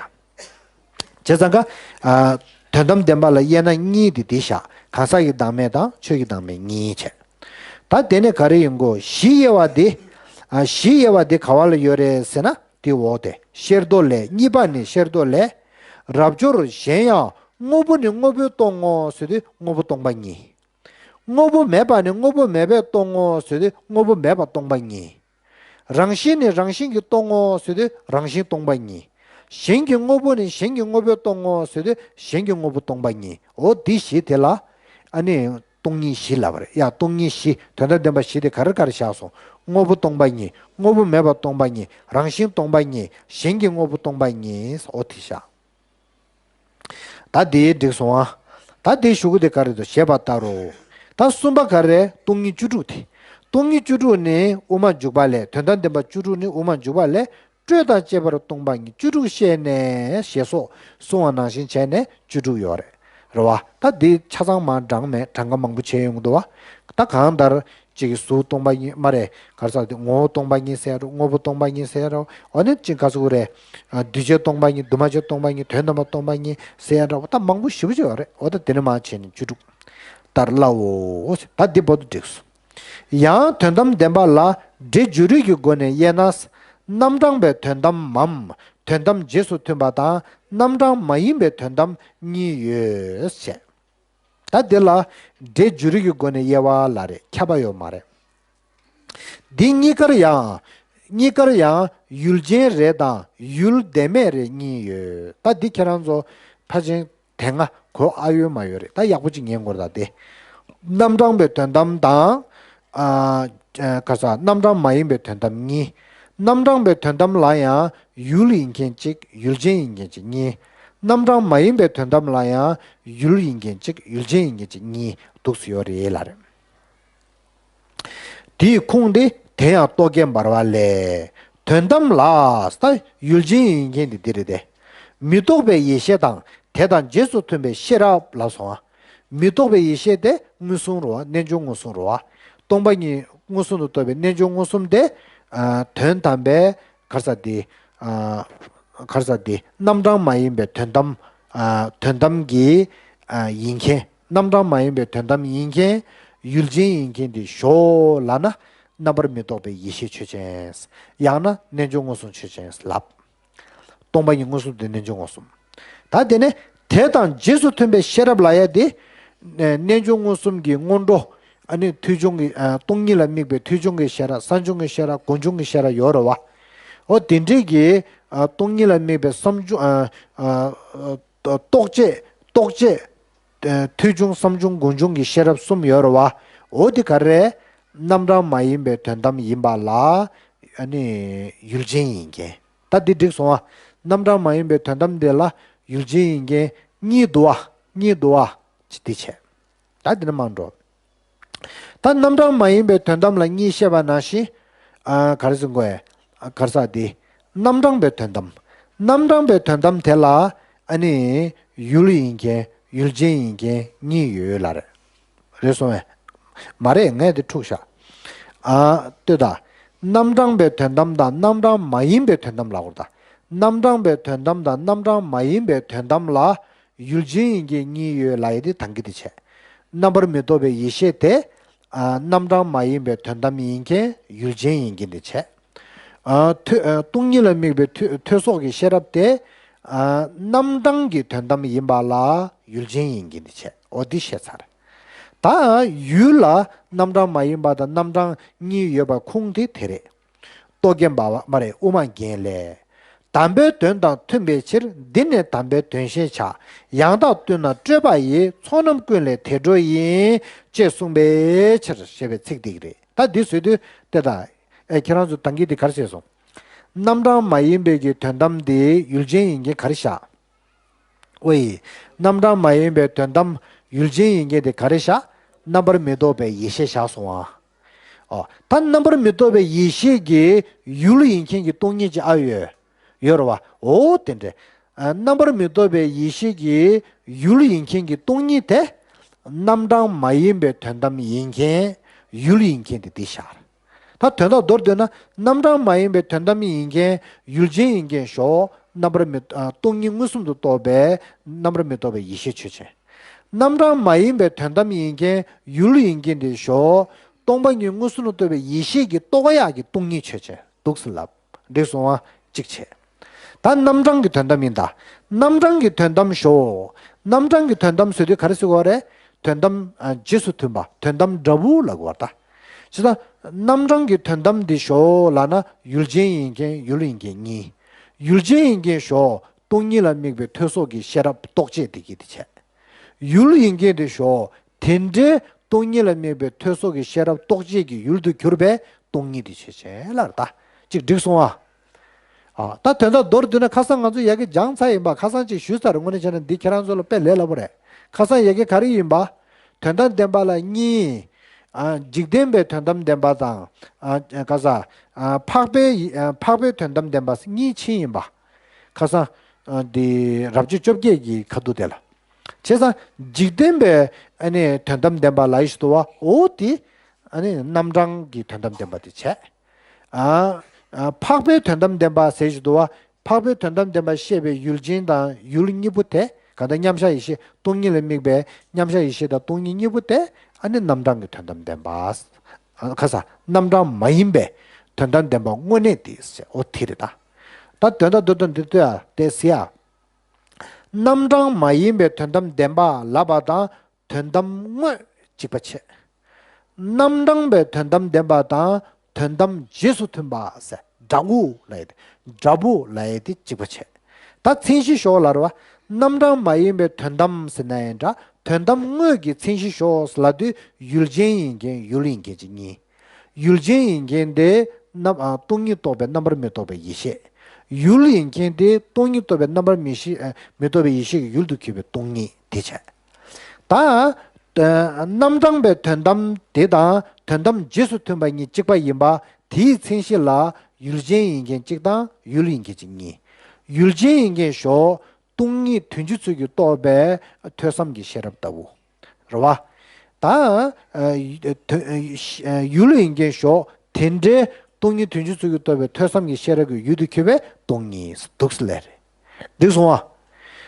བྱས་ཙང་ཀ། ཨ། དོན་དམ་བདེན་པ་ལ་དབྱེ་ན་གཉིས་དེ་འདི་བཞག་གང་ཟག་གི་བདག་མེད་དང་ཆོས་ཀྱི་བདག་མེད་གཉིས་བྱས། ད་དེ་ནས་ག་རེ་ཡོང་གོ། བཞི་དབྱེ་བ་འདི། ཨ། བཞི་དབྱེ་བ་འདི་ག་བ་ལ་ཡོད་རེད་ཟེར་ན་དེ་འོག་དེ་ཤེར་མདོ་ལས། གཉིས་པ་ནི་ཤེར་མདོ་ལས། རབ་འབྱོར་གཞན་ཡང་དངོས་པོ་ནི་དངོས་པོས་སྟོང་ངོ་ཟེར་དུས་དངོས་པོ་སྟོང་པ་ཉིད། དངོས་པོ་མེད་པ་ནི་དངོས་པོ་མེད་པས་སྟོང་ངོ་ཟེར་དུས་དངོས་པོ་མེད་པ་སྟོང་པ་ཉིད། རང་བཞིན་ནི་རང་བཞིན་གྱིས་སྟོང་ངོ་ཟེར་དུས་རང་བཞིན་སྟོང་པ་ཉིད། གཞན་གྱི་དངོས་པོ་ནི་གཞན་གྱི་དངོས་པོས་སྟོང་ངོ་ཟེར་དུས་གཞན་གྱི་དངོས་པོ་སྟོང་པ་ཉིད། འོ་འདི་བཞི་དེ་ལ་ཨ་ནི་སྟོང་ཉིད་བཞི་ལབ་པ་རེད་ཡ། སྟོང་ཉིད་བཞི་དོན་དམ་བདེན་པ་བཞི་དེ་ག་རེ་ག་རེ་བཞག་སོང་། དངོས་པོ་སྟོང་པ་ཉིད། དངོས་པོ་མེད་པ་སྟོང་པ་ཉིད། རང་བཞིན་སྟོང་པ་ཉིད། གཞན་གྱི་དངོས་པོ་སྟོང་པ་ཉིད། འོ་དེ་བཞག་ད་དེ་འགྲིག་སོང་ཨ། ད་དེ་གཞུག་གུ་དེ་ག་རེ་འདུག་ཞེས་པ་ལྟར་རོ། ད་གསུམ་པ་ག་རེ། སྟོང་ཉིད་བཅུ་དྲུག་དེ། སྟོང་ཉིད་བཅུ་དྲུག་ནི་དབུ་མ་འཇུག་པ་ལས། དོན་དམ་བདེན་པ་བཅུ་དྲུག་ནི་དབུ་མ་འཇུག་པ་ལས། སྤྲོས་དང་བཅས་པར་སྟོང་པ་ཉིད་བཅུ་དྲུག་བཤད་ནས་ཞེས་སོགས་གསུང་བ་ནང་བཞིན་བྱས་ནས་བཅུ་དྲུག་ཡོད་རེད། རེད་བ། ད་འདི་ཆ་ཚང་མ་གྲངས་མེད་གྲངས་ཀ་མང་པོ་བྱས་ཡོང་གི་འདུག་བ། ད་གང་ལྟར་གཅིག་གི་གཟུགས་སྟོང་པ་ཉིད་མ་རེད། ག་རེ་ཟེར་དེ་ངོ་བོ་སྟོང་པ་ཉིད་ཟེར་ཡ་འགྲོ། དངོས་པོ་སྟོང་པ་ཉིད་ཟེར་ཡ་འགྲོ། འོ་ནི་གཅིག་ག་ཚོད་རེད། འདུས་བྱས་སྟོང་པ་ཉིད། འདུས་མ་བྱས་སྟོང་པ་ཉིད། དོན་དམ་པ་སྟོང་པ་ཉིད་ཟེར་ཡ་འགྲོ། ད་མང་པོ་ཞེ་པོ་ཅིག་ཡོད་རེད། འོ་ད་དེ་ནི་མ་བྱས་ནས་བཅུ་དྲུག་ལྟར་སླའོ། ད་འདི་བར་དུ་འགྲིགས་སོ། ཡང་དོན་དམ་བདེན་པ་ལ་སྒྲའི་འཇུག་རིགས་ཀྱི་སྒོ་ནས་དབྱེ་ན། རྣམ་གྲངས་པའི་དོན་དམ་མམ། དོན་དམ་རྗེས་སུ་མཐུན་པ་དང་རྣམ་གྲངས་མ་ཡིན་པའི་དོན་དམ་གཉིས་ཡོད་ཅེས། ད་འདི་ལ་སྒྲའི་འཇུག་རིགས་ཀྱི་སྒོ་ནས་དབྱེ་བ་ལ་རེ་ཁྱབ་པ་ཡོད་མ་རེད། འདི་གཉིས་ཀར་ཡང་། གཉིས་ཀར་ཡང་ཡུལ་ཅན་རེ་དང་ཡུལ་བདེན་མེད་རེ་གཉིས་ཡོད། ད་འདི་ཁྱེད་རང་ཚོ་ཕལ་ཆེར་དེ་སྔ་གོ་ཨ་ཡོད་མ་ཡོད་རེད། ད་ཡག་པོ་ཅིག་ཉན་དགོས་རེད་ད་དེ། རྣམ་གྲངས་པའི་དོན་དམ་དང་། ཨ། ཨ། ག་ས་རྣམ་གྲངས་མ་ཡིན་པའི་དོན་དམ་གཉིས། རྣམ་གྲངས་པའི་དོན་དམ་ལ་ཡང་ཡུལ་ཡིན་མཁན་གཅིག་ཡུལ་ཅན་ཡིན་མཁན་གཅིག་གཉིས། རྣམ་གྲངས་མ་ཡིན་པའི་དོན་དམ་ལ་ཡང་ཡུལ་ཡིན་མཁན་གཅིག་ཡུལ་ཅན་ཡིན་མཁན་གཅིག་གཉིས་འདུག་སེ་ཡོད་རེད་ལབ་རེད། དེའི་ཁུངས་དེ་དེ་ཡང་རྟོག་གེ་འབར་བ་ལས། དོན་དམ་ལ་ད་ཡུལ་ཅན་ཡིན་མཁན་དེ་འདི་རེད་དེ། མི་རྟོག་པའི་ཡེ་ཤེས་དང་དེ་དང་རྗེས་སུ་མཐུན་པའི་ཤེས་རབ་ལ་སོང་ང་། མི་རྟོག་པའི་ཡེ་ཤེས་དེ་མངོན་སུམ་རེད་བ། རྣལ་འབྱོར་མངོན་སུམ་རེད་བ། སྟོང་པ་ཉིད་མངོན་སུམ་དུ་རྟོགས་པའི་རྣལ་འབྱོར་མངོན་སུམ་དེ། ཨ། དོན་དམ་པའི་ག་རེ་ཟེར་དེ། ཨ། ག་རེ་ཟེར་དེ་རྣམ་གྲངས་མ་ཡིན་པའི་དོན་དམ། ཨ། དོན་དམ་གྱི། ཨ། ཡིན་མཁན། རྣམ་གྲངས་མ་ཡིན་པའི་དོན་དམ་ཡིན་མཁན། ཡུལ་ཅན་ཡིན་མཁན་དེ་ཞོག་ལབ་ན། རྣམ་པར་མི་རྟོག་པའི་ཡེ་ཤེས་ཆོས་ཅན། ཡང་ན་རྣལ་འབྱོར་མངོན་སུམ་ཆོས་ཅན་ལབ། སྟོང་པ་ཉིད་མངོན་སུམ་དེ་རྣལ་འབྱོར་མངོན་སུམ། ད་དེ་ནས་དེ་དང་རྗེས་སུ་མཐུན་པའི་ཤེས་རབ་ལབ་ཡ་དེ། རྣལ་འབྱོར་མངོན་སུམ་གྱི་སྔོན་འགྲོ། ཨ་ནི་མཐོང་ཆུང་གི་ཨ་སྟོང་ཉིད་ལ་དམིགས་པའི་མཐོང་ཆུང་གི་ཤེས་རབ། གསང་ཆུང་གི་ཤེས་རབ། སྒོམ་ཆུང་གི་ཤེས་རབ་ཡོད་རེད་བ། འོ་དེ་འདྲས་ཀྱི་ཨ་སྟོང་ཉིད་ལ་དམིགས་པའི་བསམ་བྱུང་ཨ་ཨ་རྟོག་བཅས་རྟོག་བཅས། མཐོང་ཆུང་བསམ་བྱུང་སྒོམ་བྱུང་གི་ཤེས་རབ་གསུམ་ཡོད་རེད་བ། འོ་དེ་ག་རེ། རྣམ་གྲངས་མ་ཡིན་པའི་དོན་དམ་ཡིན་པ་ལ་ཨ་ནི་ཡུལ་ཅན་ཡིན་མཁན། ད་འདི་འགྲིག་སོང་ཨ། རྣམ་གྲངས་མ་ཡིན་པའི་དོན་དམ་དེ་ལ་ཡུལ་ཅན་ཡིན་མཁན་གཉིས་འདུག་ཨ། གཉིས་འདུག་ཨ། ཅི་འདི་བྱས། ད་འདི་ནས་མར་འགྲོ། ད་རྣམ་གྲངས་མ་ཡིན་པའི་དོན་དམ་ལ་གཉིས་བཤད་པ་ནང་བཞིན། ཨ་ག་རེ་ཟེར་དགོས། ཨ་ག་རེ་ཟེར་དེ། རྣམ་གྲངས་པའི་དོན་དམ། རྣམ་གྲངས་པའི་དོན་དམ་དེ་ལ་ཨ་ནི་ཡུལ་ཡིན་མཁན་ཡུལ་ཅན་ཡིན་མཁན་གཉིས་ཡོད་ལབ་རེད། རེད་སོང་བས། མ་རེད། ངས་དེ་འཁྲུགས་ཤག་ཨ་ལྟོས་དང་། རྣམ་གྲངས་པའི་དོན་དམ་དང་རྣམ་གྲངས་མ་ཡིན་པའི་དོན་དམ་ལབ་དགོས་རེད་ད། རྣམ་གྲངས་པའི་དོན་དམ་དང་རྣམ་གྲངས་མ་ཡིན་པའི་དོན་དམ་ལ་ཡུལ་ཅན་ཡིན་མཁན་གཉིས་ཡོད་ལབ་ཡ་དེ་དང་གི་དེ་བྱས། རྣམ་པར་མི་རྟོག་པའི་ཡེ་ཤེས་དེ། ཨ་རྣམ་གྲངས་མ་ཡིན་པའི་དོན་དམ་ཡིན་མཁན་ཡུལ་ཅན་ཡིན་མཁན་དེ་བྱས། ཨ་ཐོས་ཨ་སྟོང་ཉིད་ལ་དམིགས་པའི་ཐོས་ཐོས་སོགས་ཀྱི་ཤེས་རབ་དེ། ཨ་རྣམ་གྲངས་ཀྱི་དོན་དམ་ཡིན་པ་ལ་ཡུལ་ཅན་ཡིན་མཁན་དེ་བྱས། འོ་འདི་བཤད་ཚར། ད་ཡུལ་ལ་རྣམ་གྲངས་མ་ཡིན་པ་དང་རྣམ་གྲངས་གཉིས་ཡོད་པ་ཁུངས་དེ་དེ་རེད། རྟོག་གེ་འབར་བ་མ་རེད། དབུ་མ་རྒྱན་ལས། དམ་པའི་དོན་དང་མཐུན་པའི་ཕྱིར། འདི་ནི་དམ་པའི་དོན་ཞེས་བྱ། ཡང་དག་ལྟོས་ན་སྤྲོས་པ་ཡི། ཚོགས་རྣམས་ཀུན་ལས་དེ་འགྲོ་ཡིན། ཅེས་གསུངས་པའི་ཕྱིར་ཞེས་པའི་ཚིག་འདི་རེད། ད་འདི་བཟོས་དུས་དེ་དང་། ཨེ་ཁྱེད་རང་ཚོ་དང་གི་འདི་ག་རེ་བྱས་སོང་། རྣམ་གྲངས་མ་ཡིན་པའི་གི་དོན་དམ་འདི་ཡུལ་ཅན་ཡིན་མཁན་ག་རེ་བཞག་ཨོ་ཡི། རྣམ་གྲངས་མ་ཡིན་པའི་དོན་དམ་ཡུལ་ཅན་ཡིན་མཁན་དེ་ག་རེ་བཞག་རྣམ་པར་མི་རྟོག་པའི་ཡེ་ཤེས་བཞག་སོང་ཨ། ཨོ། ད་རྣམ་པར་མི་རྟོག་པའི་ཡེ་ཤེས་ཀྱི་ཡུལ་ཡིན་མཁན་གྱི་སྟོང་ཉིད་ཅིག་ཨ་ཡོད། ཡོད་རེད་བ། འོ་དེ་འདྲ། ཨ་རྣམ་པར་མི་རྟོག་པའི་ཡེ་ཤེས་ཀྱི་ཡུལ་ཡིན་མཁན་གྱི་སྟོང་ཉིད་དེ། རྣམ་གྲངས་མ་ཡིན་པའི་དོན་དམ་ཡིན་མཁན་ཡུལ་ཡིན་མཁན་དེ་འདི་བཞག་ད་དོན་དག་མདོར་བསྡུས་ན་རྣམ་གྲངས་མ་ཡིན་པའི་དོན་དམ་ཡིན་མཁན་ཡུལ་ཅན་ཡིན་མཁན་ཞོག་རྣམ་པར་མི་ཨ་སྟོང་ཉིད་མངོན་སུམ་དུ་རྟོགས་པའི་རྣམ་པར་མི་རྟོག་པའི་ཡེ་ཤེས་ཆོས་ཅན། རྣམ་གྲངས་མ་ཡིན་པའི་དོན་དམ་ཡིན་མཁན་ཡུལ་ཡིན་མཁན་དེ་ཞོག་སྟོང་པ་ཉིད་མངོན་སུམ་དུ་རྟོགས་པའི་ཡེ་ཤེས་ཀྱི་རྟོགས་ཡག་གི་སྟོང་ཉིད་ཆོས་ཅན་འདུག་སེ་ལབ། འགྲིག་སོང་ཨ། གཅིག་བྱས། ད་རྣམ་གྲངས་ཀྱི་དོན་དམ་ཡིན་ད། རྣམ་གྲངས་ཀྱི་དོན་དམ་ཞོག་རྣམ་གྲངས་ཀྱི་དོན་དམ་ཟེར་དུས་ག་རེ་ཟེར་དགོས་རེད། དོན་དམ་ཨ་རྗེས་སུ་མཐུན་པ་དོན་དམ་འདྲ་བོ་ལབ་དགོས་རེད་ད། ཇི་ལྟར། རྣམ་གྲངས་ཀྱི་དོན་དམ་འདི་ཞོག་ལབ་ན་ཡུལ་ཅན་ཡིན་མཁན་ཡུལ་ཡིན་མཁན་གཉིས། ཡུལ་ཅན་ཡིན་མཁན་ཞོག་སྟོང་ཉིད་ལ་དམིགས་པའི་ཐོས་སོགས་ཀྱི་ཤེས་རབ་རྟོག་བཅས་དེ་གི་དེ་བྱས། ཡུལ་ཡིན་མཁན་དེ་ཞོག་དེ་འདྲའི་སྟོང་ཉིད་ལ་དམིགས་པའི་ཐོས་སོགས་ཀྱི་ཤེས་རབ་རྟོག་བཅས་ཀྱི་ཡུལ་དུ་གྱུར་པའི་སྟོང་ཉིད་དེ་ཆོས་ཅན་ལབ་རེད་ད། གཅིག་འགྲིག་སོང་ཨ། ཨ། ད་དོན་དག་མདོར་བསྡུས་ན་ཁ་སང་ང་ཚོ་ཡ་གི་སྦྱངས་ཚར་ཡིན་པ། ཁ་སང་ཅིག་ཞུས་ཚར། དངོས་གནས་བྱས་ན་འདི་ཁྱེད་རང་ཚོ་ལ་དཔེ་ལས་སླ་པོ་རེད། ཁ་སང་ཡ་གི་ག་རེ་ཡིན་པ། དོན་དམ་བདེན་པ་ལ་གཉིས། ཨ། འཇིག་རྟེན་པའི་དོན་དམ་བདེན་པ་དང་། ཨ། ག་ས། ཨ། འཕགས་པའི་ཨ། འཕགས་པའི་དོན་དམ་བདེན་པ་གཉིས་ཕྱེ་ཡིན་པ། ཁ་སང་། ཨ། འདི་རབ་བྱེད་བཅོ་བརྒྱད་ཀྱི་ཁ་ཐུག་དེ་ལ། བྱས་ཙང་འཇིག་རྟེན་པའི་ཨ་ནི་དོན་དམ་བདེན་པ་ལབ་ཡ་ཞིག་འདུག་བ། འོ་དེ་ཨ་ནི་རྣམ་གྲངས་ཀྱི་དོན་དམ་བདེན་པ་དེ་བྱས། ཨ། ཨ། འཕགས་པའི་དོན་དམ་བདེན་པ་ཟེར་ཞིག་འདུག་བ། འཕགས་པའི་དོན་དམ་བདེན་པ་བཤད་པའི་ཡུལ་ཅན་དང་ཡུལ་གཉིས་པོ་དེ་གང་ལྟར་མཉམ་གཞག་ཡེ་ཤེས་སྟོང་ཉིད་ལ་དམིགས་པའི་མཉམ་གཞག་ཡེ་ཤེས་དང་སྟོང་ཉིད་གཉིས་པོ་དེ་ཨ་ནི་རྣམ་གྲངས་ཀྱི་དོན་དམ་བདེན་པ། ཨ། ཁ་ས། རྣམ་གྲངས་མ་ཡིན་པའི་དོན་དམ་བདེན་པ་དངོས་གནས་དེ་ཟེར། འོ་དེ་རེད་ད། ད་དོན་དག་མདོར་བསྡུས་འདི་ལྟོས་ཨ། དེ་ཟེར་ཨ། རྣམ་གྲངས་མ་ཡིན་པའི་དོན་དམ་བདེན་པ་ལབ་པ་དང་དོན་དམ་དངོས་གཅིག་པ་བྱས། རྣམ་གྲངས་པའི་དོན་དམ་བདེན་པ་དང་དོན་དམ་རྗེས་སུ་མཐུན་པ་ཟེར་འདྲ་བོ་ལབ་ཡ་དེ། འདྲ་བོ་ལབ་ཡ་དེ་གཅིག་པ་བྱས། ད་མཚན་གཞི་ཞོག་ལབ་རེད་བ། རྣམ་གྲངས་མ་ཡིན་པའི་དོན་དམ་ཟེར་ན་ཡང་འདྲ། དོན་དམ་དངོས་ཀྱི་མཚན་གཞི་ཞོག་ལབ་དུས་ཡུལ་ཅན་ཡིན་མཁན་ཡུལ་ཡིན་མཁན་གཅིག་གཉིས། ཡུལ་ཅན་ཡིན་མཁན་དེ་རྣམ་ཨ་སྟོང་ཉིད་རྟོགས་པའི་རྣམ་པར་མི་རྟོག་པའི་ཡེ་ཤེས། ཡུལ་ཡིན་མཁན་དེ་སྟོང་ཉིད་རྟོགས་པའི་རྣམ་པར་མི་ཤེས་ཨ་མི་རྟོག་པའི་ཡེ་ཤེས་ཀྱི་ཡུལ་དུ་གྱུར་པའི་སྟོང་ཉིད་དེ་བྱས། ད། ཨ་རྣམ་གྲངས་པའི་དོན་དམ་དེ་དང་དོན་དམ་རྗེས་སུ་མཐུན་པ་གཉིས་གཅིག་པ་ཡིན་པ་དེའི་མཚན་གཞི་ལ་ཡུལ་ཅན་ཡིན་མཁན་གཅིག་དང་ཡུལ་ཡིན་མཁན་གཅིག་གཉིས། ཡུལ་ཅན་ཡིན་མཁན་ཞོག་སྟོང་ཉིད་དོན་སྤྱི་ཚུལ་གྱིས་རྟོགས་པའི་ཐོས་བསམ་གྱི་ཤེས་རབ་ལྟ་བུ། རེད་བ། ད། ཨ་དོན་ཨ་ཡུལ་ཡིན་མཁན་ཞོག་དེ་འདྲའི་སྟོང་ཉིད་དོན་སྤྱི་ཚུལ་གྱིས་རྟོགས་པའི་ཐོས་བསམ་གྱི་ཤེས་རབ་ཀྱི་ཡུལ་དུ་གྱུར་པའི་སྟོང་ཉིད་འདུག་སེ་ལབ་རེད། འགྲིག་སོང་ཨ།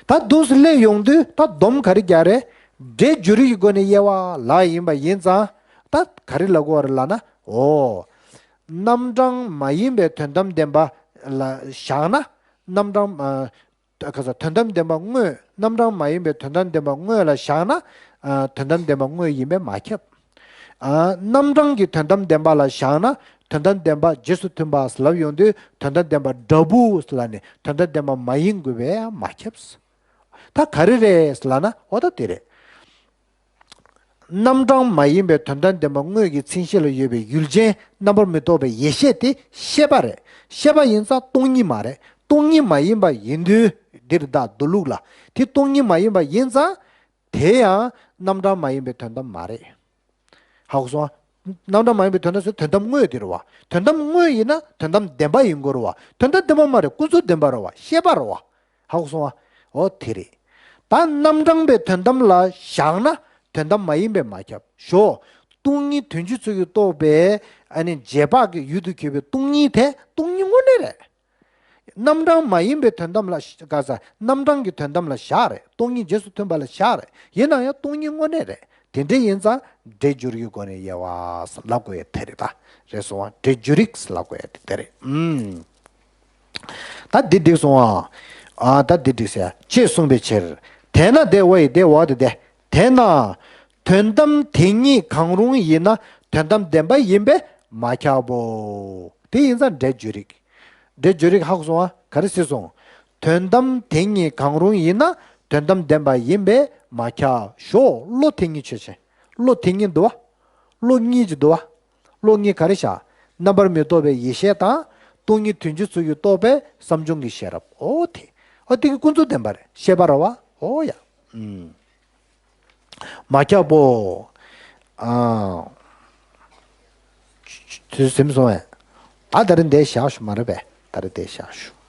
ད་འདུག་སེ་སླེབས་ཡོང་དུས་ད་སྡོམ་ག་རེ་རྒྱག་རེད། སྒྲའི་སྦྱོར་ཡུལ་གྱི་སྒོ་ནས་དབྱེ་བ་ལབ་ཡིན་པ་ཡིན་ཙང་། ད་ག་རེ་ལབ་དགོས་རེད་ལབ་ན། འོ། རྣམ་གྲངས་མ་ཡིན་པའི་དོན་དམ་བདེན་པ་ལ་བཞག་ན། རྣམ་གྲངས་ཨ་ག་ས་དོན་དམ་བདེན་པ་དངོས། རྣམ་གྲངས་མ་ཡིན་པའི་དོན་དམ་བདེན་པ་དངོས་ལ་བཞག་ན། ཨ་དོན་དམ་བདེན་པ་དངོས་ཡིན་པས་མ་ཁྱབ། ཨ་རྣམ་གྲངས་ཀྱི་དོན་དམ་བདེན་པ་ལ་བཞག་ན། དོན་དམ་བདེན་པ་རྗེས་སུ་མཐུན་པ་ལབ་ཡོང་དུས། དོན་དམ་བདེན་པ་འདྲ་བོ་ལ་ནི་དོན་དམ་བདེན་པ་མ་ཡིན་དགོས་པས་མ་ཁྱབ། ད་ག་རེ་རེད་ལབ་ན། འོ་ད་དེ་རེད། རྣམ་གྲངས་མ་ཡིན་པའི་དོན་དམ་བདེན་པ་དངོས་ཀྱི་མཚན་གཞི་ལ་ཡོད་པའི་ཡུལ་ཅན་རྣམ་པར་མི་རྟོག་པའི་ཡེ་ཤེས་དེ་ཤེས་པ་རེད། ཤེས་པ་ཡིན་ཙང་སྟོང་ཉིད་མ་རེད། སྟོང་ཉིད་མ་ཡིན་པ་ཡིན་དུས། འདིར་བདག་མདོ་ལུགས་ལ། དེ་སྟོང་ཉིད་མ་ཡིན་པ་ཡིན་ཙང་། དེ་ཡང་རྣམ་གྲངས་མ་ཡིན་པའི་དོན་དམ་མ་རེད། ཧ་གོ་སོང་ང་། རྣམ་གྲངས་མ་ཡིན་པའི་དོན་དམ་ཟེར་དོན་དམ་དངོས་དེ་རེད་བ། དོན་དམ་དངོས་ཡིན་ན་དོན་དམ་བདེན་པ་ཡིན་དགོས་རེད་བ། དོན་དམ་བདེན་པ་མ་རེད། ཀུན་རྫོབ་བདེན་པ་རེད་བ། ཤེས་པ་རེད་བ། ཧ་གོ་སོང་ང་། འོ་དེ་རེད། ད་རྣམ་གྲངས་པའི་དོན་དམ་ལ་བཞག་ན་དོན་དམ་མ་ཡིན་པས་མ་ཁྱབ། ཞོག་སྟོང་ཉིད་དོན་སྤྱི་ཚུལ་གྱིས་རྟོགས་པའི་ཨ་ནི་རྗེས་དཔག་གི་ཡུལ་དུ་གྱུར་པའི་སྟོང་ཉིད་དེ་སྟོང་ཉིད་དངོས་གནས་རེད། རྣམ་གྲངས་མ་ཡིན་པའི་དོན་དམ་ལ་ག་ས་རྣམ་གྲངས་ཀྱི་དོན་དམ་ལ་བཞག་རེད། སྟོང་ཉིད་རྗེས་སུ་མཐུན་པ་ལ་བཞག་རེད། ཡིན་ན་ཡང་སྟོང་ཉིད་དངོས་གནས་རེད། དེ་འདྲ་ཡིན་ཙང་སྒྲས་སྦྱོར་བའི་སྒོ་ནས་དབྱེ་བ་ལབ་དགོས་ཡ་དེ་རེད། ད་རེད་སོང་ང་། སྒྲས་སྦྱོར་རིགས་ལབ་དགོས་ཡ་དེ་དེ་རེད། ཨུམ། ད་འདི་འགྲིག་སོང་ང་། ཨ་ད་འདི་འགྲིག་ཟེར་ཡ་ཅེས་གསུངས་པའི་ཕྱིར། དེས་ན་དེ་འོ་ཡི་དེ་འོ་དེ་དེ། དེས་ན་དོན་དམ་དེ་ཉིད་གང་རུང་ཡིན་ན་དོན་དམ་བདེན་པ་ཡིན་པས་མ་ཁྱབ་བོ། དེ་ཡིན་ཙང་སྒྲས་སྦྱོར་རིགས། སྒྲས་སྦྱོར་རིགས་ཧ་གོ་སོང་ང་། ག་རེ་ཟེར་སོང་། དོན་དམ་དེ་ཉིད་གང་རུང་ཡིན་ན་དོན་དམ་བདེན་པ་ཡིན་པས་མ་ཁྱབ། ཞོག་བློ་དེ་ཉིད་ཆོས་ཅན། བློ་དེ་ཉིད་འདུག་བ། བློ་གཉིས་ཀྱི་འདུག་བ། བློ་གཉིས་ག་རེ་བཞག་རྣམ་པར་མི་རྟོག་པའི་ཡེ་ཤེས་དང་། སྟོང་ཉིད་དོན་སྤྱི་ཚུལ་གྱིས་རྟོགས་པའི་བསམ་བྱུང་གི་ཤེས་རབ། འོ་དེ། འོ་དེ་གི་ཀུན་རྫོབ་བདེན་པ་རེད། ཤེས་པ་རེད་བ། འོ་ཡ། ཨུམ། མ་ཁྱབ་བོ། ཨ། དུས་ཟིན་སོང་བས། ད་ད་རེས་འདིར་བཞག་ཞུ་མ་རེད་པས། ད་རེས་འདིར་བཞག་ཞུ།